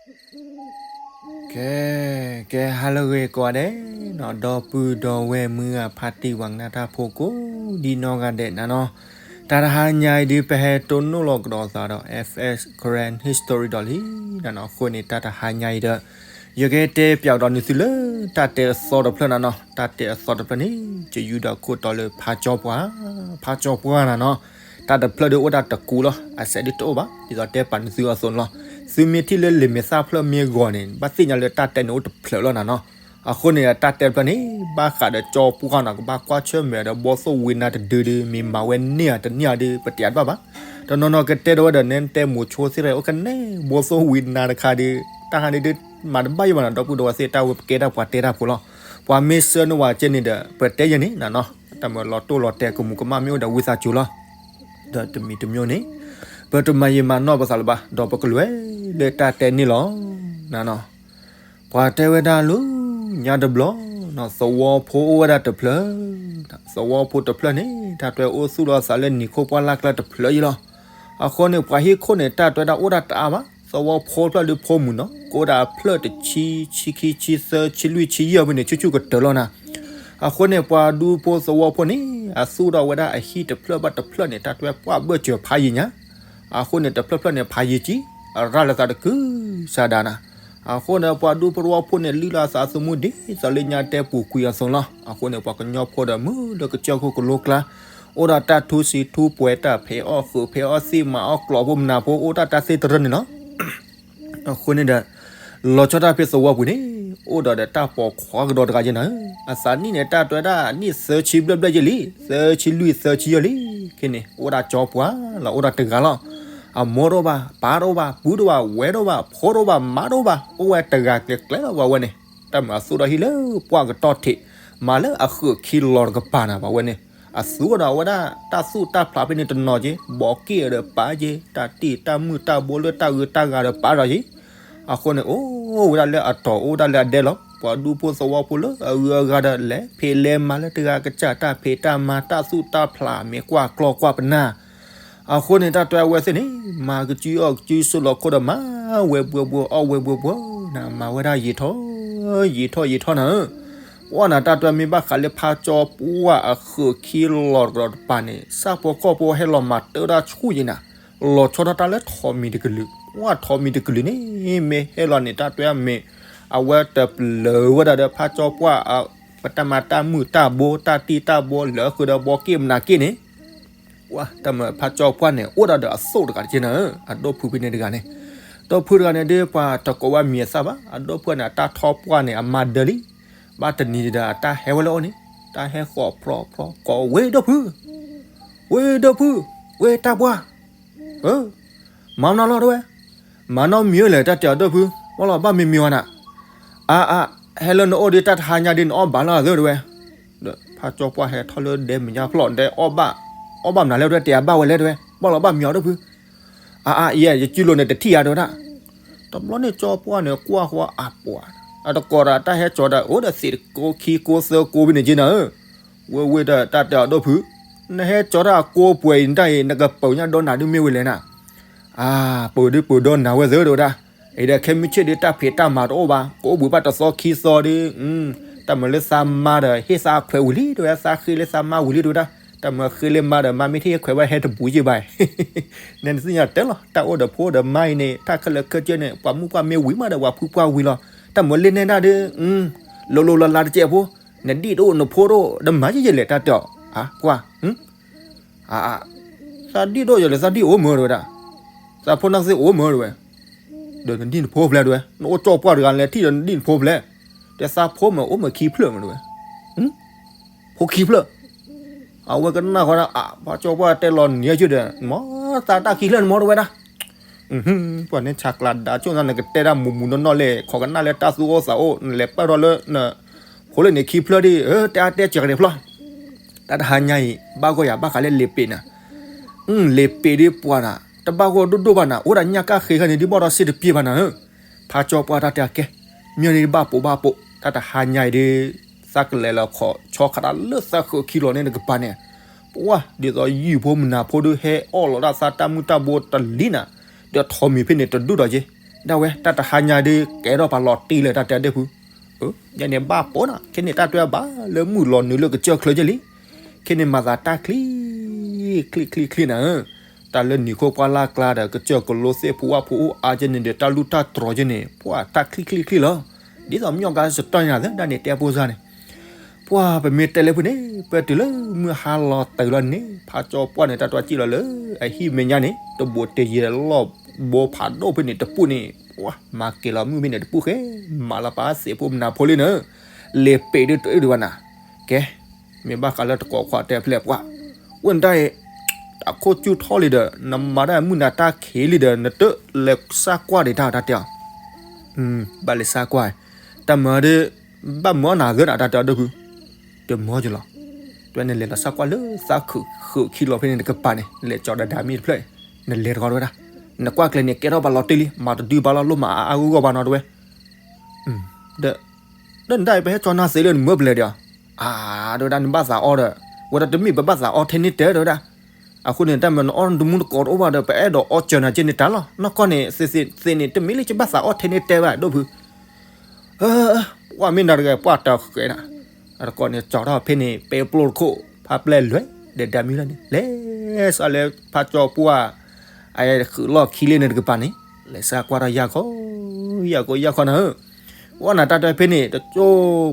ကဲ, ကဲဟါလၢအဂ့ၤကိးဂၤဒဲးနီၤ, ဒီပုၢ်ဒီဝဲၢ်မုၢ်ဂၤဖါတံၢ်ပှၤကနၣ်တၢ်ဖိကိးဒံနီၢ်ဂၤဒဲးနၤနီၤ, တၢ်တဟါညါအံၤဒုး ပဟဲတိၢ်နီၣ်လီၤကဒီးသးဒီး F S Karen History ဒီးလံနၤနီၤ, အဃိန့ၣ် တၢ်တဟါညါအံၤဒီး ယကတဲပၠးဒီးနသုလၢ တၢ်တဲအသီတဖျၢၣ်နၤနီၤ, တၢ်တဲအသီတဖျၢၣ်န့ၣ် ကယူဒီးခိၣ်တီလၢဖါကၠီပှၢ်, ဖါကၠီပှၢ်နၤနီၤ, တၢ်တဖျၢၣ်ဒုးအိၣ်ဒၣ်တကူလီၤ, အစဲးဒုးတအိၣ်ဘၣ်, ဒ်သိးတဲပာ်နသုအသိးန့ၣ်လီၤ, သုမ့ၢ်ထံၣ်လၢလံာ်မဲာ်သၣ်ဖျၢၣ်မ့ၢ်ဂီၤန့ၣ် ဘၣ်သ့ၣ်ညါလၢတၢ်တဲန့ၣ်အိၣ်တဖျၢၣ်လီၤနၤနီၤ, အဃိန့ၣ် တၢ်တဲတဖျၢၣ်န့ၣ် ဘၣ်ဃးဒီးကၠီပှၢ်နီၤ, ကဘၣ်ကွၢ်ဆၢၣ်မဲာ်ဒီးဘီသိၣ်ဝံနါတဒုဒုး မ့ၢ်မၤဝဲန့ၢ်ဧါတန့ၢ်ဧါဒုး ပတဲတဘၣ်ဘၣ်, တနီၤနီၤကတဲဒီးဝဲဒီး နဲတဲမိၤဆိသ့ၣ်တဖၣ်အိၣ်ကနဲ ဘီသိၣ်ဝံနါတခါဒုး တၢ်ဟးန့ၣ်ဒုး မၤတဘၣ်ယံၤဘၣ်နီၤ, ဒီပုၢ်ဒီဝဲၢ်သ့ၣ် တၢ်ဝဲပကဲတၢ်ပှၤတဲတၢ်ဖိလီၤ, ပှၤမ့ၢ်ဆှၢန့ၢ်ဝဲကဲန့ၣ်ဒီး ပတဲယဲန့ၣ်နၤနီၤ, တၢ်မၤလီၤတိၢ်လီၤတဲာ်ကမူးကမၣ်မ့ၢ်အိၣ်ဒီးဝံသးစူၤလီၤ, ဒီးတမံၤတမံၤန့ၣ် ပတမၤယံာ်မၤနီၢ်ပသးလၢၤဘၣ်, ဒီးပကလဲၤလၢတၢ်တဲန့ၣ်လီၤနၤနီၤ, ပှၤတဲဝဲဒၣ်လၢညါတဘျီနီၤ, သဝီဖိအိၣ်ဝဲဒၣ်တဖျၢၣ်, သဝီဖိတဖျၢၣ်န့ၣ် တၢ်တွဲအိၣ်သူၣ်လီၤသးလၢနံၤခိၣ်ပှၢ်လၢ်ကျါတဖျၢၣ်ယံၤလီၤ, အဃိန့ၣ် ပှၤဟံၣ်ခိၣ်န့ၣ် တၢ်တွဲဒၣ်အိၣ်ဒၣ်တအါဘၣ်, သဝီဖိတဖျၢၣ်ဒုးဖိမုၣ်နီၤ, ကအိၣ်ဒၣ်အဖျၢၣ်တဆံ, ဆံခံ, ဆံသၢ, ဆံလွံၢ်, ဆံယဲၢ်ဖဲန့ၣ် ဆူၣ်ဆူၣ်ကတၢၢ်လီၤနၤ, အဃိန့ၣ် ပှၤဒူဖိသဝီဖိန့ၣ် အသူၣ်ထီၣ်ဝဲဒၣ်အဟံၣ်တဖျၢၣ်ဘၣ်တဖျၢၣ်န့ၣ် တၢ်တွဲပှၢ်ဘၢၣ်စၢၤဖးယံၤညါ, အဃိန့ၣ် တဖျၢၣ်ဖျၢၣ်န့ၣ် ဖးယံၤကံ, အရၣ်လၢသးတကုၤစၤဒၤနၤ, အဃိန့ၣ် ပှၤဒူဖိသဝီဖိန့ၣ် လုၢ်လီၤသးသမူဒ်သိးလၢညါတဲပူၤကွံာ်အသိးလီၤ, အဃိန့ၣ် ပှၤကညီဖိဒီးမုၢ်လၢကစၢၢ်ခိၣ်ကလိကျါ အိၣ်ဒီးတၢ်ထူစံးထူပှဲၤ တၢ်ဖံးအီၣ်ဃုာ်ဖံးအီၣ်သ့ၣ် မၤအီၣ်ကျိာ်ဖိမနၤဖိ အိၣ်တၢ်တၢ်သ့ၣ်တရၢန့ၣ်လီၤ, အဃိန့ၣ်ဒီး လီၤဆီဒၣ်တၢ်ဖဲသဝီပူၤန့ၣ် အိၣ်ဒီးဒီးတၢ်ပိာ်ခွါကဒီးတဂၤယဲနၤဧၢ, အသးနံၣ်န့ၣ် တၢ်တွဲဒၣ်နံၣ်သၢဆံဘျဲၣ်ဘျဲၣ်ယဲလံ, သၢဆံလွံၢ်သၢဆံယဲလံ, ခဲန့ၣ် အိၣ်ဒၣ်ကၠီပှၢ်လီၤ, အိၣ်ဒၣ်တဂၤလီၤ, အမိၢ်တအိၣ်ဘၣ်, ပၢ်တအိၣ်ဘၣ်, ပုၢ်တအိၣ်ဘၣ်, ဝဲၢ်တအိၣ်ဘၣ်, ဖိတအိၣ်ဘၣ်, မါတအိၣ်ဘၣ်, အိၣ်ဝဲတဂၤကျဲၤကျဲၤလီၤပှၤဝဲန့ၣ်, တၢ်မၤအသူၣ်ထီၣ်ဟံၣ်လၢပှၢ်ကတီၢ်ထံး, မၤလၢအဃုာ်ခံလီၤတကပၤနၤပှၤဝဲန့ၣ်, အသူၣ်ထီၣ်ဒီးအဝဲဒၣ် တၢ်သူၣ်တၢ်ဖျးဖဲန့ၣ်တနီၤက့, ဘီက့ၣ်ဒီးပာ်က့ၤ, တၢ်တံၢ်တၢ်မုၢ်တၢ်ဘိလၢတၢ်ဂုၤတၢ်ဂၤဒီးပာ်ဒီးက့, အဃိန့ၣ် အိၣ်ဝဲဒၣ်လၢအတီၢ်အိၣ်ဒၣ်လၢအဒဲလီၤ, ပှၤဒူဖိသဝီဖိလၢအဂုၤအဂၤဒီး လဲၤဖံးလဲၤမၤလၢတဂၤကစၢ်တၢ်ဖံးတၢ်မၤ တၢ်သူၣ်တၢ်ဖျးမ့ၢ်ကွၢ်ကျီကွၢ်ပနၢ် အဃိန့ၣ် တၢ်တွဲအဝဲသ့ၣ်န့ၣ် မၤကစုအီၣ်ကစုဆိးလီၤခိၣ်ဒီး မၤဝဲဘှဲဘှဲ အီၣ်ဝဲဘှဲဘှဲနၤ, မၤဝဲဒၣ်ယံာ်ထီၣ် ယံာ်ထီၣ်ယံာ်ထီၣ်နၤဧၢ, ပှၢ်နၤ တၢ်တွဲမ့ၢ်ဘၣ်ဃးလၢဖါကၠီပှၢ်အဃုာ်ခံလီၤတကတီၢ်တပၤန့ၣ် ဆၣ်ဖိကီၢ်ဖိဟဲလီၤမၤတၢတၢ်ဆူၣ်ယံၤနၤ, လီၤဆီဒၣ်တၢ်လၢထိးမံၤတကလုာ်, ပှၢ်ထိးမံၤတကလုာ်န့ၣ် မ့ၢ်ဟဲလီၤန့ၣ် တၢ်တွဲအမ့ၢ် အဝဲတပျၢၤဝဲဒၣ်ဒီးဖါကၠီပှၢ် ပတၢ်မၤတၢ်မုၢ်တၢ်ဘိ တၢ်တံၢ်တၢ်ဘိ လၢဃုာ်ဒီးဘီက့ၣ်မနၤက့ၣ်န့ၣ် ပှၢ်တၢ်မၤဖါကၠီပှၢ်န့ၣ် အိၣ်ဒၣ်ဒီးအသိၣ်တဂၤတက့ၢ်နၤဧၢ, အဒိၣ်ဖုဖဲန့ၣ်တဂၤန့ၣ်, ဒီးဖုတဂၤန့ၣ်ဒ် ပှၤတကိးဝဲမံၤအသၣ်ဘၣ်, အဒိၣ်ဖုန့ၣ် အတၢ်ထီပှၢ်န့ၣ် အမါဒၢလံ, ဘၣ်တနံၤဒီး အတၢ်ဟဲဝဲလၢအအိၣ်န့ၣ် တၢ်ဟဲဃီၤဖျီဖျီ ကိးဝဲဒိၣ်ဖု, ဝဲဒိၣ်ဖု, ဝဲတၢ်ပှၢ် မၤမနုၤလီၤတဲဝဲ, မၤနီတမံၤဝဲလဲၣ် တၢ်တဲအီၤဒိၣ်ဖု, ဘၣ်လီၤဘၣ်မံၤမံၤဝဲနၤ, အါအါ, ဟဲလၢနအိၣ်ဒီးတၢ်တဟါညါဒီး နအီၣ်ဘၣ်လၢအသၢတဲဝဲ, ဒီးဖါကၠီပှၢ်ဟဲထီၣ်လၢဒဲမဲာ်ညါဖျီၣ် ဒဲအီၣ်ဘၣ်, အီၣ်ဘၣ်မနုၤလဲၣ်တဲ တဲအဘၣ်ဝဲလဲၣ်တဲဝဲ, ဘၣ်လီၤဘၣ်မံၤအီၤဒိၣ်ဖု, အါအါ ယဲ ယစုလိာ်န့ၣ်တထံၣ်ဧါတဲဝဲဒၣ်, တဘျီန့ၣ်ကၠီပှၢ်န့ၣ် ကွၢ်ဃီအပှၤ, အတကိးဒီးတၢ်ဟဲကၠီဒီး အိၣ်ဒီးသ့ၣ်တကိးခံကိးသၢကိးဖဲန့ၣ်က့ၤနၤဧၢ, ဝဲဝဲဒီးတၢ်တဲအီၤဒိၣ်ဖု, နဟဲကၠီတၢ်ကိးပှဲၤအံၤနတၢ်အံၤ နကပၢၤညါဒီးနၤဒုးမ့ၢ်ဝဲလဲၣ်နၤ, အါ, ပၢၤဒုးပၢၤဒီးနၤဝဲသၢတဲဝဲဒၣ်, အံၤဒီးခဲမုၢ်ဆ့ၣ်ဒီးတၢ်ဖံးတၢ်မၤတအိၣ်ဘၣ်, ကအိၣ်ဘှံးဘၣ်တသီခံသီဒီး, တၢ်မၤလၢသးမါဒီး ဟ့ၣ်သးခွဲးဝံၤလံတဲဝဲ, သးဃ့လၢသးမါဝံၤလံတဲဝဲဒၣ်, တၢ်မၤဃ့လၢမါဒီး မါမ့ၢ်တဟ့ၣ်ခွဲးဝဲဟဲတဘူးယ့ၢ်ဘၣ်, နဲနသ့ၣ်ညါတဲလီၤ, တၢ်အိၣ်ဒီးဖိဒီးမါအံၤန့ၣ် တၢ်ခဲလၢာ်ခဲဆ့န့ၣ် ပှၤမုၣ်ပှၢ်မ့ၢ်ဝံၤမးဒီး ပှၤဖုပှၢ်ဝံၤလီၤ, တၢ်မၤလၢနဲဒၣ်ဒီး, လိၤလိၤလၢ်လၢ်တကဲးဖိ, နဒံၣ်တအိၣ်နဖိတအိၣ် ဒီးမၤယံာ်ယံာ်လဲၣ် တၢ်တဲအီၤ, အါ, ကွၢ် အါ, သးဒံၣ်ဒိၣ်ယဲလဲၣ် သးဒံၣ်အိၣ်မးတဲဝဲဒၣ်, သးဖိနၢ်သ့ၣ်အိၣ်မးတဲဝဲ, ဒီးနဒံၣ်နဖိဖျဲးတဲဝဲ, နအိၣ်ကၠီပှၢ်တဂၤလဲၤထံၣ်ဒီးနဒံၣ်နဖိဖျဲး, တဲသးဖိမးအိၣ်မးခံဖျၢၣ်မးတဲဝဲ, ဖိခံဖျၢၣ်, အဝဲကနၣ်ဃီဒၣ် အါ ဖါကၠီပှၢ်တဲလီၤနံၤအကၠိဒီး မ်သးတၢ်ခံဖျၢၣ်န့ၣ်မးတဲဝဲဒၣ် ပှၤန့ၣ်ဆးကျးဒါကၠိၣ်နၤ နကတဲဒၣ်မူးမူးနီၢ်နီၢ်လဲၣ် ခိးကနၣ်လၢတၢ်သူၣ်အိၣ်သးအိၣ် နလဲၤပာ်ထီၣ်လၢ ဖိလၢန့ၣ်ခံဖျၢၣ်ဒီး တဲအါတဲစှၤကန့ၣ်ဖျီၣ်, တၢ်တဟါညါအံၤ ဘၣ်ဂီၢ်ယၤဘၣ်ဃးလၢလံာ်ပ့ၤနၤ, လံာ်ပ့ၤဒ်ပှၤနၤ တဘၣ်ဂီၢ်ဒိၣ်ဒိၣ်ဘၣ်နၤ အိၣ်ဒၣ်ညၣ်ကၣ်ဃ့ခဲန့ၣ် ဒ်ဘၣ်ဒီးစ့တပျ့ၤဘၣ်နၤဧၢ, ဖါကၠီပှၢ်တၢ်တဲအကဲ, မ့ၢ်န့ၣ်ဘၣ်ပိာ်ဘၣ်ပိာ် တၢ်တဟါညါအံၤဒီး သးကလဲၤလီၤခိးဆီခးတၢ်လၢသးဃုာ်ခံလီၤန့ၣ်တကပၤန့ၣ်, ပှၤဒ်သိးယုၢ်ဖိမနၤဖိဒီးဟဲအီၣ်လီၤတၢ်သးတၢ်မုၢ်တၢ်ဘိတလံနၤ, ဒီးထိးမံၤဖဲန့ၣ်တဒူၣ်ဒီးက့ၤ, ဒၣ်ဝဲ တၢ်တဟါညါဒုး ကဲထီၣ်ပှၤလီၤတံၢ်လၢတၢ်တဲဒၣ်ဖု, ယဲန့ၣ်ဘၣ်ပိာ်နၤ ခဲန့ၣ်တၢ်တွဲဘၣ်လၢမုၢ်လီၤနုာ်လၢကစၢၢ်ချၢက့လံ, ခဲန့ၣ်မၤသးတၢ်ချံ ချံချံချံနၤဧၢ, တၢ်လၢနံၤခိၣ်ပှၢ်လၢ်ကျါဒီး ကစၢၢ်ကလိသ့ၣ်ဖိဝၣ်ဖိအိၣ်အါက့န့ၣ်ဒီး တၢ်လူၢ်တၢ်တြီၤက့န့ၣ် ပှၤတၢ်ချံချံချံလီၤ, ဒ်သိးမညီကါစတၢၢ်နၤသၢဒၣ်န့ၣ် တဲဖိစၢ်န့ၣ် ပှၤပမ့ၢ်တဲလၢဖုန့ၣ် ပတုၤလၢမုၢ်ဟါလီၤတၢ်လီၤန့ၣ် ဖးကၠီပှၢ်န့ၣ် တၢ်တွၤစံၣ်လီၤလၢ အဟံၣ်မဲာ်ညါန့ၣ် တဘိးတယဲၤလီၢ်ဘိဖးဒိၣ်ဖဲန့ၣ် တပူၤန့ၣ် ပှၤမၤက့ၤလီၤမုၢ်ဖဲန့ၣ်တပူၤဃဲ, မၤလီၤပာ်သ့ၣ်ဖိမနၤဖိလံနၢ, လဲၤပ့ၤဒုတအုၣ်ဒံးဘၣ်နၤ, ကဲ, မ့ၢ်ဘၣ်ဃးလၢတကိးခွါတဲဖျဲၣ်ပှၢ်, ဝဲဒၣ်အံၤ တၢ်ခိၣ်ကၠူထီၣ်လံဒီး နမၤတၢ်မုၢ်နၤတၢ်ခံးလံဒီး နတလဲၤစၢ်ကွၢ်ဒံးတၢ်တၢ်တဲအီၤ, ဘၣ်လဲၤစၢ်ကွၢ်, တၢ်မၤဒီး ဘၣ်မၤအီၣ်နၤဂၢၢ်နၤတၢ်တဲအီၤဒၣ်ဖု, တမၤက့ၤလီၤ, တဝဲနလဲၤလီၤစၢ်ကွၢ်လၢသးခုးဃုးခံလီၤဖဲန့ၣ် နကပၤန့ၣ် နလဲၤကၠီၤဒီးဒၤမံတဖျၢၣ်, နလဲၤတဂီၤတဝဲဒၣ်, နကွၢ်ကျဲန့ၣ် ကဲထီၣ်ပှၤလီၤတံၢ်လံ မၤတဒုဘၣ်လီၤ လိၣ်မၤအါအါဂီၢ်ဂီၢ်ဘၣ်နီၤတဝဲ, ဒီး ဒီးနဒၣ်အံၤ ပဟဲကၠီၤနၤသ့လၢနမၢပလဲၤဒီး, အါ တဝဲဒၣ် နဘၣ်သးအီၣ်ဒီး, ဝဲဒၣ်တမ့ၢ်ပဘၣ်သးအီၣ်ထဲန့ၣ်တဲတဝဲဒၣ်, အဃိန့ၣ် တၢ်မၤနအီၣ်တမူတကိးတအိၣ်ဘၣ်ဒီး ပအဲၣ်ဒိးအီစၢၤနၤက့န့ၣ်တၢ်လီၤ နီၢ်ကီၢ်န့ၣ် သ့သ့န့ၣ် တမ့ၢ်လၢကဘၣ်သးအီၣ်ထဲန့ၣ်တဲဘၣ်ဒိၣ်ဖု ပှၢ်မ့ၢ်နၤတဂၤ ပှၢ်တၢ်ဃဲနၤ, အတကိးန့ၣ် ကၠီၤထီၣ်ဖဲန့ၣ် ပဲပျိတခိၣ် ဖးပျဲၢ်လွဲၢ် ဒီးဒၤမံလီၤန့ၣ် လဲၤစးလၢဖးကၠီပှၢ် အဃုးလီၢ်ခံလံန့ၣ်တကပၤန့ၣ် လဲၤစးကွၢ်ထီၣ်ယၢ်ခီ, ယၢ်ခီယၢ်ခီနၤဧၢ, ဝဲနၤတၢ်တဲဖဲန့ၣ် တကၠိ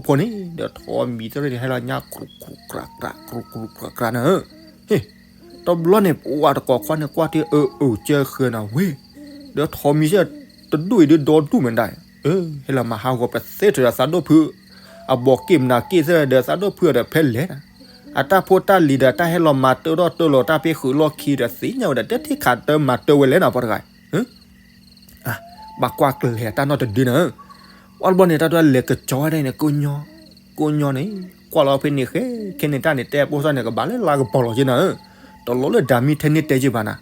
ဖိန့ၣ် ဒီးထိးမံၤသ့ၣ်တဖၣ်န့ၣ် ဟဲလီၤညါ ကြူကြူကြူကြူကြူကြူနၤဧၢ, ဟ့ၣ် တဘျီန့ၣ် ပှၤတကိးခွါန့ၣ် ကွၢ်တ့ၢ်အအုးကဲဃဲနၤဝဲ, ဒီးထိးမံၤသ့ၣ်တဒူၣ်အံၤဒုးဒီဒူၣ်မ့ၢ်ဒၣ်, ဟဲလီၤမၤဟးဂီၤပသ့ထဲဒီးသးဒိၣ်ဖုး, အဘီးက့ၣ်မနၤက့ၣ်သ့ၣ်ဒီးသးဒိၣ်ဖုးဒီးဖဲလဲၣ်နၤ, အတၢ်ဖိတၢ်လံၤဒီးတၢ်ဟဲလီၤမၤတၢထီၣ်တၢလီၤတၢ်ဖဲဃုးလီၢ်ခံဒီးသ့ၣ်ညါဝဲဒီး တထံၣ်ခးတၢမၤတၢဝဲလဲၣ်နၤပှၤတဂၤ ဘၣ်ကွၢ်ကျဲၤတၢ်နီတဒုနၤဧၢ, ပှၤတဘျီန့ၣ် တၢ်ဒွဲလဲၤကကၠီဝဲဒၣ်န့ၣ် ကိးညီ, ကိးညီန့ၣ် ကွၢ်လီၤဖဲန့ၣ်ဃဲ, ခဲန့ၣ်တၢ်န့ၣ် တဲဖိသၣ်န့ၣ် ကဘၣ်လၢလါကပီၤလီၤက့နၤဧၢ, တလီၤလၢဒၤမံထဲန့ၣ်တဲက့ဘၣ်နၤ,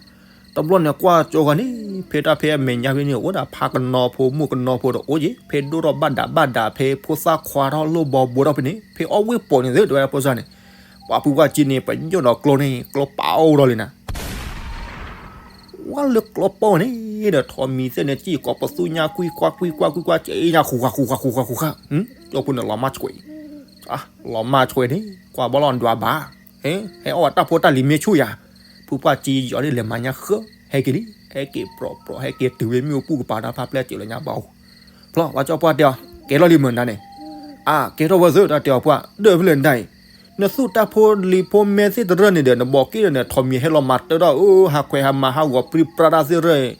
တဘျီန့ၣ် ကွၢ်ကၠီဂီၤန့ၣ် ဖဲတၢ်ဖဲအမဲာ်ညါဖဲန့ၣ် အိၣ်ဒၣ်ဖးကနီဖိ မိၢ်ကနီဖိဒီးအိၣ်က့ ဖဲဒိၣ်ထီၣ်ဘၣ်ဒးဘၣ်ဒး ဖဲဖိသၣ်ခွါထီၣ်လိၣ်ဘီဘိထီၣ်ဖဲန့ၣ် ဖဲအီၣ်ဝ့ၢ်ပိာ်န့ၣ်သ့ၣ် တဝဲဖိသၣ်န့ၣ်, ပှၤဖုပှၢ်ကံန့ၣ် ပညိၣ်ဒီးကျိန့ၣ် ကျိပာ်အိၣ်ဒီးလံနၤ ဝဲလၢကျီပီၢ်န့ၣ်ဒီး ထိးမံၤသ့ၣ်န့ၣ် စံၣ်ကိးပသူညါ ကွံကွၢ်ကွံကွၢ်ကွံကွၢ် ကဲညါ ဃူဃာ်ဃူဃာ်ဃူဃာ်ဃူဃာ်, ကၠီဖိန့ၣ် လီၤမၢ်ဆွဲး, လီၤမၢ်ဆွဲးန့ၣ် ကွၢ်ဘီလီၤဒွးဘၣ်, ဟဲအီၣ်ဝဲတၢ်ဖိတၢ်လံၤမ့ၢ်ဆူၣ်ယၤ, ဖုပှၢ်ကံယီၤန့ၣ် လဲၤမၤညါဃၢ, ဟဲက့ၤလံ, ဟဲက့ၤပြီပြီ ဟဲက့ၤတုၤဝဲမ့ၣ်အူပူၤကပၤဒီး ဖးပျဲၢ်စၢၤလီၤညါဘၣ်အိၣ်, ဖျီ ပှၤကၠီပှၢ်တဲအီၤ ကဲထီၣ်လံမုၢ်နၤန့ၣ်, အါ ကဲထီၣ်ဝဲသ့ၣ် တၢ်တဲအီၤပှၢ် ဒၢၣ်ဖဲလဲၣ်နတၢ်အံၤ နသူၣ်တၢ်ဖိလံၤဖိမဲသ့ၣ်တရၢၣ်န့ၣ်ဒီး နဘီးက့ၣ်ဒီးနထိးမံၤဟဲလီၤမၤတၢထီၣ် အၢ ဟးခွဲးဟးမၤဟးဂီၤပြံပြါတၢ်သ့ၣ်တရၢၣ်,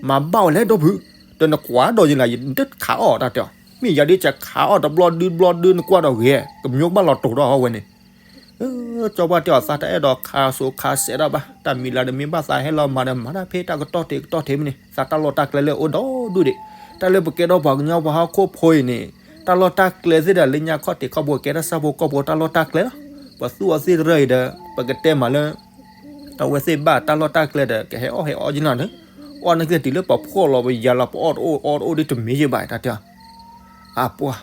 မၤဘၣ်ဝဲလဲၣ်ဒိၣ်ဖုး, ဒီးနကွၢ်ဒီးယလၢ ယတခးအီၣ်တၢ်တဲအီၤ, မ့ၢ်ယၤဒ်ကခးအီၣ်တဘျီဒုဘျီဒု နကွၢ်ဒီးဂ့ၤ, ကမျိးဘၣ်လီၤတိာ်ထီၣ်အီၣ်ဝဲန့ၣ်, ကၠီပှၢ်တဲအီၤသး တၢ်အဲၣ်ဒိးခးစိခးစဲးဒၣ်ဘၣ်, တၢ်မံၤလၢနမ့ၢ်ဘၣ်သးဟဲလီၤမၤဒီးမၤတၢ်ဖဲတၢ်ကတီၢ်ထံးကတီၢ်ထံးမ့ၢ်န့ၣ် သးတၢ်လီၢ်တၢ်ကျဲလၢအိၣ်ဒီဒူၣ်ဒံး, တၢ်လၢပကဲထီၣ်ပှၤကညီပှၤဟီၣ်ခိၣ်ဖိအံၤန့ၣ် တၢ်လီၢ်တၢ်ကျဲသ့ၣ်ဒီးလၢညါခီၣ်ထံးခီၣ်ဘိကဲထီၣ်ဆၣ်ဖိကီၢ်ဖိတၢ်လီၢ်တၢ်ကျဲလီၤ, ပသူအီၤသ့ၣ်တရၢၣ်အံၤဒီး ပကတဲမးလၢ အဝဲသ့ၣ်ဘၣ်တၢ်လီၢ်တၢ်ကျဲဒီး ကဟဲအီၣ်ဟဲအီက့နၤန့ၣ်, အီၣ်နကသ့ၣ်တုၤလၢပဖှီၣ်လီၤပယၤလီၤ ပအီၣ်တအိၣ်အီတအိၣ်ဒ်တမ့ၢ်ယဲဘၣ်တၢ်တဲအီၤ, အပှၤ,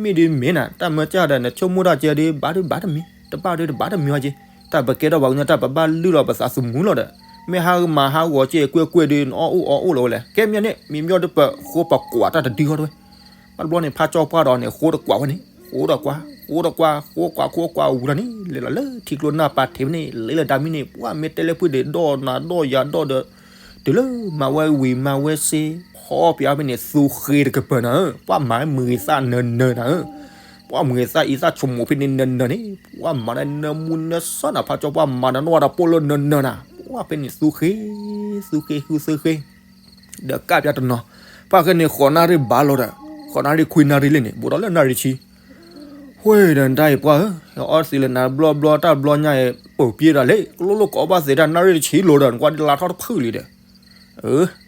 မ့ၢ်ဒ်မ့ၢ်နၤ တၢ်မၢကၢ်ဒီး နဆိကမိၣ်တၢ်ကဲဒ်ဘၣ်ဒ်ဘၣ်တမံၤ တဘၣ်ဒ်တဘၣ်တမံၤအီက့, တၢ်ပကဲထီၣ်ပှၤကညီတၢ် ပဘၣ်လုၢ်လီၤပသးသမူလီၤဒီး, မ့ၢ်ဟးမၤဟးဂီၤက့ကွ့ၢ်ကွ့ၢ်ဒ် နအီၣ်အိၣ်အီအိၣ်လီၤဝဲလဲၣ်, ကဲမ့ၢ်န့ၣ် မ့ၢ်မ့ၢ်ဒီးပဃိပကွၢ်တၢ်တဒုဃီတဝဲ ဘၣ်တဘျီန့ၣ် ဖးကၠီပှၢ်ဒီးန့ၣ် ဃိတကွၢ်ဝဲန့ၣ် ဃိတကွၢ် ဃိတကွၢ် ဃိကွၢ် ဃိကွၢ် ဃိကွၢ်ဝံၤဒီးန့ၣ် လဲၤလီၤလၢထံကျိနၢ်ပၤထံးဖဲန့ၣ် လဲၤလၢဒၤမံန့ၣ် ပှၤမ့ၢ်တဲလၢဖုဒ့ၣ်ဒီးနၤဒီးယၤဒီးဒီး, တုၤလၢမၤဝဲဝံၤမၤဝဲစ့ ဖီပၠးဖဲန့ၣ် သူဃ့တကပၤနၤဧၢ, ပှၤမၤမုၢ်ဂ့ၤသၣ်နၢနၢနၤဧၢ, ပှၤမုၢ်ဂ့ၤသၣ်အံသၣ်ဆိကမိၣ်ဖဲန့ၣ်နၢနၢန့ၣ် ပှၤမၤဒၣ်နၢမူနၢဆၢနၤ ဖးကၠီပှၢ်မၤနၢနွၢ်ဒီးပိၢ်လၢနၢနၢနၤ ပှၤဖဲန့ၣ်သူဃ့ သူဃ့ဃုသူဃ့ ဒီးကၢ်ပၠးတနီၤ, ပှၤခဲန့ၣ် ဃိးနၣ်ရံၣ်ဘၣ်လီၤဒီး, ဃိးနၣ်ရံၣ်ခွံနၣ်ရံၣ်လံန့ၣ် ဘူးဒီးလၢနၣ်ရံၣ်ဆံ, ဃိဒီးတၢ်အံၤပှၤဧၢ, အီၣ်သံလၢနၤဘျီဘျီတၢ်ဘျီညါအံၤ ပိာ်ပျ့ဒီးလံ ကလိလိၣ်ကအီၣ်ဘၣ်သ့တၢ်နၣ်ရံၣ်တဆံလိၤဒီး နကွၢ်ဒ်လါထီၣ်တဖုလံဒီး,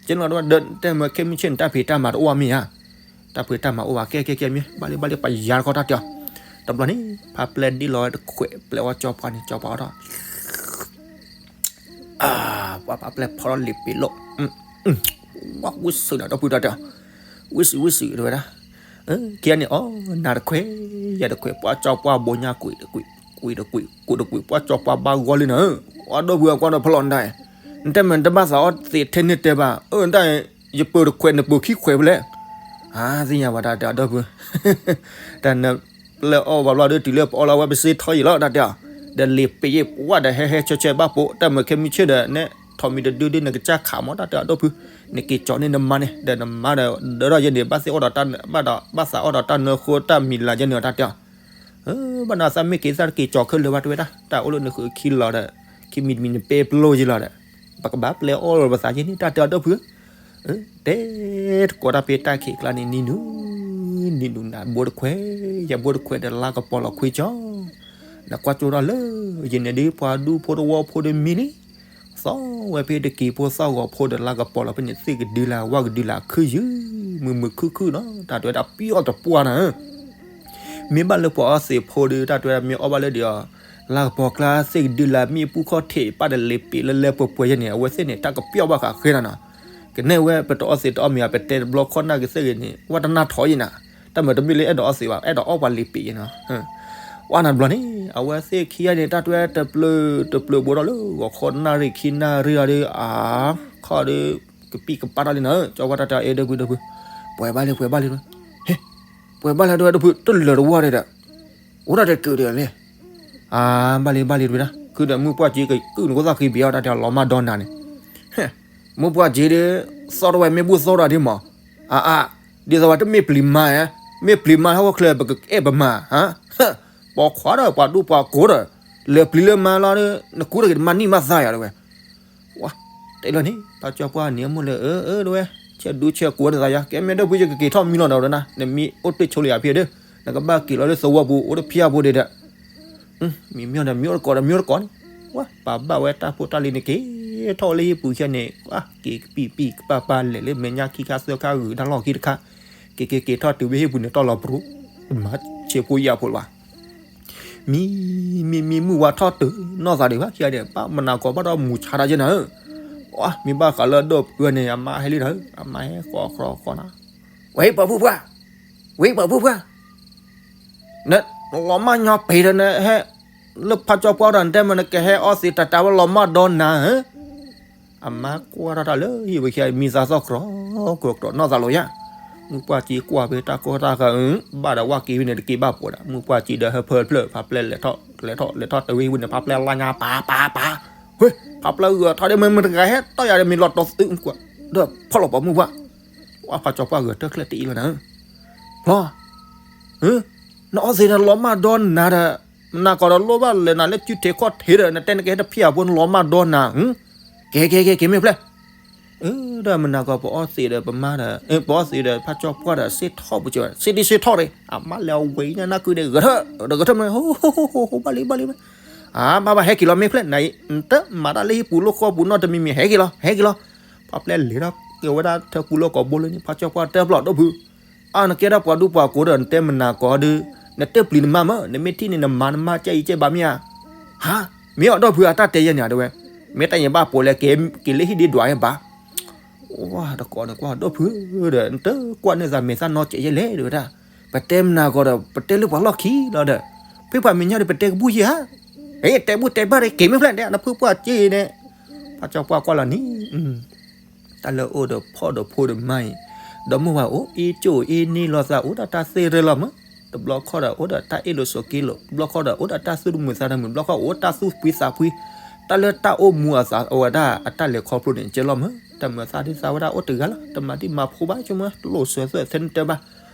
ကဲနီၤဒီး တဲမ့ၢ်ခဲမုၢ်ဆ့ၣ်န့ၣ် တၢ်ဖံးတၢ်မၤတအိၣ်မ့ၢ်ဧါ, တၢ်ဖံးတၢ်မၤအိၣ်ဘၣ် ကဲကဲကဲမ့ၢ် ဘၣ်လံဘၣ်လံ ပယါတခီတၢ်တဲအီၤ, တဘျီန့ၣ် ဖးပျဲၢ်ဒ်လီၤဝဲတခွဲး ပျဲၢ်ဝဲကၠီပှၢ်န့ၣ် ကၠီပှၢ်အီၣ်ထီၣ် ပှၤဖးပျဲၢ်ဖီထီၣ်လံာ်ပ့ၤလိၣ်, ဝံၣ်စုဒီးဒီပုၢ်ဒီဝဲၢ်, ဝံၣ်စုဝံၣ်စုတဲဝဲဒၣ်, ခံဂၤန့ၣ်အီၣ်နၤတခွဲး ယၤတခွဲး ပှၤကၠီပှၢ်ဘိညါကွံာ်တကွံာ် ကွံာ်တကွံာ် ကွံာ်တကွံာ် ပှၤကၠီပှၢ်ဘၣ်ဂီၢ်လံနၤ, အီၣ်ဒီပုၢ်အကွၢ်ဒီးဖီလီၤနတၢ်, နတဲမ့ၢ်နတဘၣ်သးအီၣ်သ့ထဲန့ၣ်တဲဘၣ်, အၢ နတၢ် ယပၢၤတခွဲးနပၢၤခံခွဲးဖဲလဲၣ်. အါ သ့ၣ်ညါဘၣ် တၢ်တဲအီၤ ဒီပုၢ်, တၢ်နပျဲအီၣ်ဘၣ်ဘျီဒီး တုၤလၢပအီၣ်လီၤဝဲပစ့ထီယံာ်လီၤ တၢ်တဲအီၤ, ဒီးလ့ၤပ့ၤယဲပှၢ်ဒီးဟဲဟဲဆၢဆၢဘၣ်ပိာ် တၢ်မၤခဲမုၢ်ဆ့ၣ်ဒီး နဲထီးမံၤတဒုဒု နကစၢ်ခးမး တၢ်တဲအီၤ ဒီပုၢ်, နက့ၤကၠီၤန့ၢ်နမါန့ၣ် ဒီးနမါဒီး ဒၢထီၣ်ယဲန့ၣ် ဘၣ်သ့ၣ်အီၣ်ဒီးတၢ် ဘၣ်ဒီး ဘၣ်သးအီၣ်ဒီးတၢ်နၢဃိတၢ်မံၤလၤယဲန့ၣ် တၢ်တဲအီၤ ဘၣ်နီၤသးမ့ၢ်က့ၤသးတက့ၤကၠီၤခဲလၢာ်ဘၣ်တဝဲဒၣ် တၢ်အိၣ်လၢနဃုခံလီၤဒီး ခံမံၤတမံၤနပဲပျိယံာ်လီၤဒီး ပကဘၣ်ပျဲအီၣ်လီၤပသးယဲန့ၣ် တၢ်တဲအီၤ ဒီပုၢ်ဧၢ, တဲတကိးတၢ်ဖဲတၢ်ခံးကျါန့ၣ် နံၤနုၤ နံၤနုၤနၤဘိတခွဲး ယဘိတခွဲးဒီးလါကပီၤလီၤခွံကၠီ နကွၢ်ကၠိထီၣ်လၢ ယန့ၣ်ဒ်ပှၤဒူဖိတဝီဖိတမံၤလံ, သီဝဲဖဲတက့ၤဖိသီၣ်ဂီၤဖိဒီးလါကပီၤလီၤဖဲန့ၣ် သ့ၣ်ကဒုလာ်ဝၣ်ကဒုလာ်ခုၣ်ယုၢ် မုာ်မုာ်ခုၣ်ခုၣ်နီၤ တၢ်တဲဝဲဒၣ်ပျီၣ်တပှၢ်နၤဧၢ မ့ၢ်ဘၣ်လၢပှၤအီသံးဖိဒီး တၢ်တဲဝဲဒၣ်မ့ၢ်အီၣ်ဘၣ်လၢဒ်အီၤ လါကပီၤကျါသ့ၣ်ကဒုလာ်မ့ၣ်အူပူၤခီၣ်ထံး ပၣ်ဒီးလ့ၤပ့ၤလၢလၢပှဲၤပှဲၤယဲန့ၣ် အဝဲသ့ၣ်န့ၣ် တၢ်ကပျီၣ်ဘၣ်ဃးဃဲနၤနီၤ, ကနဲၣ်ဝဲပတအီသံးတအီမ့ၤ ပတဲတဘျီခီၣ်နၢ်က့ၤသ့ၣ်ဂ့ၤန့ၣ် ဝဲတနၢ်ထီၣ်ယဲနၤ, တၢ်မၤတမ့ၢ်လၢအဲၣ်ဒိးအီသံးဘၣ် အဲၣ်ဒိးအီၣ်ပှၤလ့ၤပ့ၤယဲနီၤ ဝဲနၤတဘျီန့ၣ် အဝဲသ့ၣ်ခံဂၤန့ၣ် တၢ်တဲဝဲတပျၢၤတပျၢၤဘိထီၣ်လၢဂီၤခီနၣ်ရံၣ်ခံနၣ်ရံၣ်အီၤဒီး အါ ခီၣ်ဒီး ကပံၢ်ကပၢ်ထီၣ်လံနၤဧၢ, ကၠီဝါတၢ်တဲအီၤ အဲၣ် ဒီပုၢ် ဒီပုၢ်, ပှဲၤဘၣ်လံ ပှဲၤဘၣ်လံ, ဟ့ၣ်, ပှဲၤဘၣ်လံ ဒီပုၢ် တလၢာ်တဝီဒီး အိၣ်ဒၣ်တကုာ်ဒီးလဲၣ်, အါ ဘၣ်လံ ဘၣ်လံ တဝဲဒၣ် ခုဒီးမုၢ်ပှၢ်က့ကကုၢ်နကသၣ်ဃံဘံးအီၤ တၢ်တဲအီၤလီၤမၢ်ဒီနၤန့ၣ် မုၢ်ပှၢ်က့ဒီး သီၣ်ထီၣ်ဝဲမ့ၢ်ဘူၣ်သီၣ်တၢ်ဒ်မး, အါအါ, ဒ်သိးဝဲတမ့ၢ်ပျံၤမါဧါ, မ့ၢ်ပျံၤမါဟဲဝဲချၢ ပကအဲၣ်ပမၤ, ပိာ်ခွါဒီးပှၤဒူပှၤကိၤဒီး လဲၤပျံၤလၢမါလီၤဒီး နကူတဂ့ၤတမၤနံၣ်မၤသၣ်ယၤတဝဲ ဝါ, တဲလီၤန့ၣ် ဖးကၠီပှၢ်န့ၣ်အမိၢ်လၢ အၢ အၢ တဝဲ, ဆဲးဒူဆဲးကိးနသးယၤ ကဲမ့ၢ်ဒီပုၢ် ယကက့ၤထီၣ်မံလီၤဒီးဝဲဒၣ် နမ့ၢ်အိၣ်တ့ၢ်ဆိလၢယၤဖဲဒီး နကဘၣ်က့ၤလီၤလၢသဝီပူၤ အိၣ်တဖၠၣ်ဖိဒံးဒီး မ့မ့ၢ်ဒီး မ့ၢ်အိၣ်တကိးဒီး မ့ၢ်အိၣ်တကိးန့ၣ်, ဝါ ပာ်ဘၣ်ဝဲတၢ်ဖိတၢ်လံၤန့ၣ် က့ၤထီၣ်ဝဲလၢဟံၣ်ပူၤခဲန့ၣ် က့ၤကပံၢ်ပံၢ်ကပၢ်ပၢ်လဲၤလၢမဲာ်ညါခံခါသၢခါဂုာ်တၢ်လီၢ်ခံတခါ, က့ၤက့ၤက့ၤထီၣ်တုၤဝဲဟံၣ်ပူၤန့ၣ် တီၢ်လီၤပရူၤ, မၤဆဲးဖိယာ်ဖိလၢၤဘၣ် မံ မံ မံ မုၢ်ဝါထီၣ်တုၤ နီၢ်သးဒံးဘၣ်ခံဂၤန့ၣ် ဘၣ်မနၤကီးဘၣ်ဒီးမူၤဆါတၢ်ယဲနၤဧၢ, ဝါ မ့ၢ်ဘၣ်ဃးလၢအဒီပုၢ်န့ၣ် အမါဟဲလံနၤဧၢ, အမါဟဲဃီဃီဃီနၤ, ဝဲပှၤဖိပှၢ်, ဝဲပှၤဖိပှၢ်, နလီၤမၢ်ညီပ့ၤဒီးနဟဲ, လၢဖးကၠီပှၢ်ဒီးနတဲမ့ၢ်နကဟဲအီသံးတၢ်တၢ်ဝဲလီၤမၢ်ဒီနၤဧၢ အမါကွၢ်ထီၣ်တၢ်လၢဟံၣ်ဝဲခံဂၤ မံသးသီၣ်ကြီကြီ နီၢ်သးလီၤယၤ, မုၢ်ပှၢ်က့ကွၢ်ဖဲတၢ်ကီတၢ်ခဲ ဘၣ်ဒီးဝၣ်က့ၤဝဲန့ၣ် တက့ၤဘၣ်ပိာ်ဒီး မုၢ်ပှၢ်က့ဒီးဟၢဖၢတဖျၢၣ် ဖးပျဲလဲၤထီၣ် လဲၤထီၣ် လဲၤထီၣ်တဝံၤဝဲန့ၣ် ဖးပျဲလါညါပာ်ပာ်ပာ်, ဝဲ ဖးပျဲဂီၤထီၣ်ဒီး မ့ၢ်မ့ၢ်တဂၤဟဲတီၢ်ယၤဒီး မ့ၢ်လီၤတီၤသုးကွၢ် ဒီးဖီၣ်လီၤပှၤမုၢ်ပှၢ်, ဝါဖးကၠီပှၢ်ဂီၤတၢၢ်ချၢၣ်တအံၤလီၤနၤ, ဖျီ နအီသံးနလီၤမၢ်ဒီနၤဒီး မနၤကီးဒီးလိၣ်ဘၣ်လဲၤနၤလၢစုထံးခီၣ်ထံးဒီး နတဲနကဟဲတဖျၢၣ်ဖိနလီၤမၢ်ဒီနၤ, ကဲကဲကဲကဲမ့ၢ်ဖျဲၣ်, ဒီးမနၤကီးပအီသံးဒီးပမါဒီး ပအီသံးဒီးဖးကၠီပှၢ်ဒီး စ့ထီၣ်ပူၤစ့ စ့ဒံစ့ထီၣ်ဒီး အမါလဲၤအဝဲညါနၢ်ကုဒီး ဂဲၤထၢၣ်ဒီးဂဲၤထၢၣ်မ့ၢ် ဟိဟိဟိဟိ ဘၣ်လံဘၣ်လံမ့ၢ်, အါ ဘၣ်ဘၣ်ဟဲက့ၤလီၤ မ့ၢ်ဖျဲၣ်နၤအံၤ နတမၤတၢ်လၢဟံၣ်ပူၤလိာ်ဃီပူၤနီတမံၤမံၤ ဟဲက့ၤလီၤ ဟဲက့ၤလီၤ, ဖးပျဲလဲၤထီၣ်က့ၤဝဲဒၣ်ထၢပူၤလၢကိာ်ဘိလၢန့ၣ် ဖးကၠီပှၢ်တဲဖျီၣ်ဒီပုၢ် အါ နကဲဒၣ်ပှၤဒူပှၤကိးဒီး နတဲမနၤကီးဒီး နတပျံၤနမါမ့ၢ် နမ့ၢ်ထံၣ်န့ၣ် နမၤနမါကဲအံၤကဲဘၣ်မ့ၢ်ဧါ, ဟါ မ့ၢ်အီၤဒီပုၢ်အတၢ်တဲယဲန့ၣ် တဲဝဲ, မ့ၢ်တၢ်ယဲဘၣ်ပိာ်လဲၤက့ၤလၢဟံၣ်ဒ့ဒွးယဲဘၣ်, ဝါတကိးန့ၣ်ကွၢ်ဒီပုၢ်ဒီး နတကွၢ်န့ၢ်သးမဲာ်သၣ်နီကဲးယဲလဲၣ် တဲဝဲဒၣ်, ပတဲမနၤကီးဒီး ပတဲလၢပှၤလီၢ်ခံလီၤဒီး, ဖဲပှၤမဲာ်ညါဒီး ပတဲကဘူၣ်ယဲဧါ, ဟဲ တဲဘူၣ်တဲဘၣ်ဒီး က့ၤမ့ၢ်ဖျဲၣ်တဲ နဖုပှၢ်က့ၤန့ၣ်, ဖးကၠီပှၢ်ကွၢ်လီၤန့ၣ် တၢ်လၢအိၣ်ဒီးဖီၣ်ဒီးဖိဒီးမါအံၤ, ဒီးမုၢ်ဝၤအိၣ်အ့ၣ်ကၠိၣ်အ့ၣ်န့ၢ်လိာ်သးအိၣ်ဒၣ်တၢ်သ့ၣ်ရၢလီၤမး, တဘျီခီၣ်ဒီးအိၣ်ဒီးတၢ်အ့ၣ်လိာ်ဆိးက့လိာ်, တဘျီခီၣ်ဒီးအိၣ်ဒီးတၢ်သူၣ်တမုာ်သးတမုာ်, တဘျီခီၣ်အိၣ်တၢ်သူၣ်ဖှံသးဖှံ, တၢ်လၢတၢ်အိၣ်မူအသးအဝဲဒၣ်အတၢ်လဲၤခီဖျိန့ၣ် ကဲလီၤမး, တၢ်မုာ်သးဒ်သးဝဲဒၣ်အိၣ်တဂၤလီၤ, တမၤဒ်မၤဖိဘၣ်ဆိကမိၣ် တလိၣ်စၢၤသွဲၣ်သဲနတဲဘၣ်,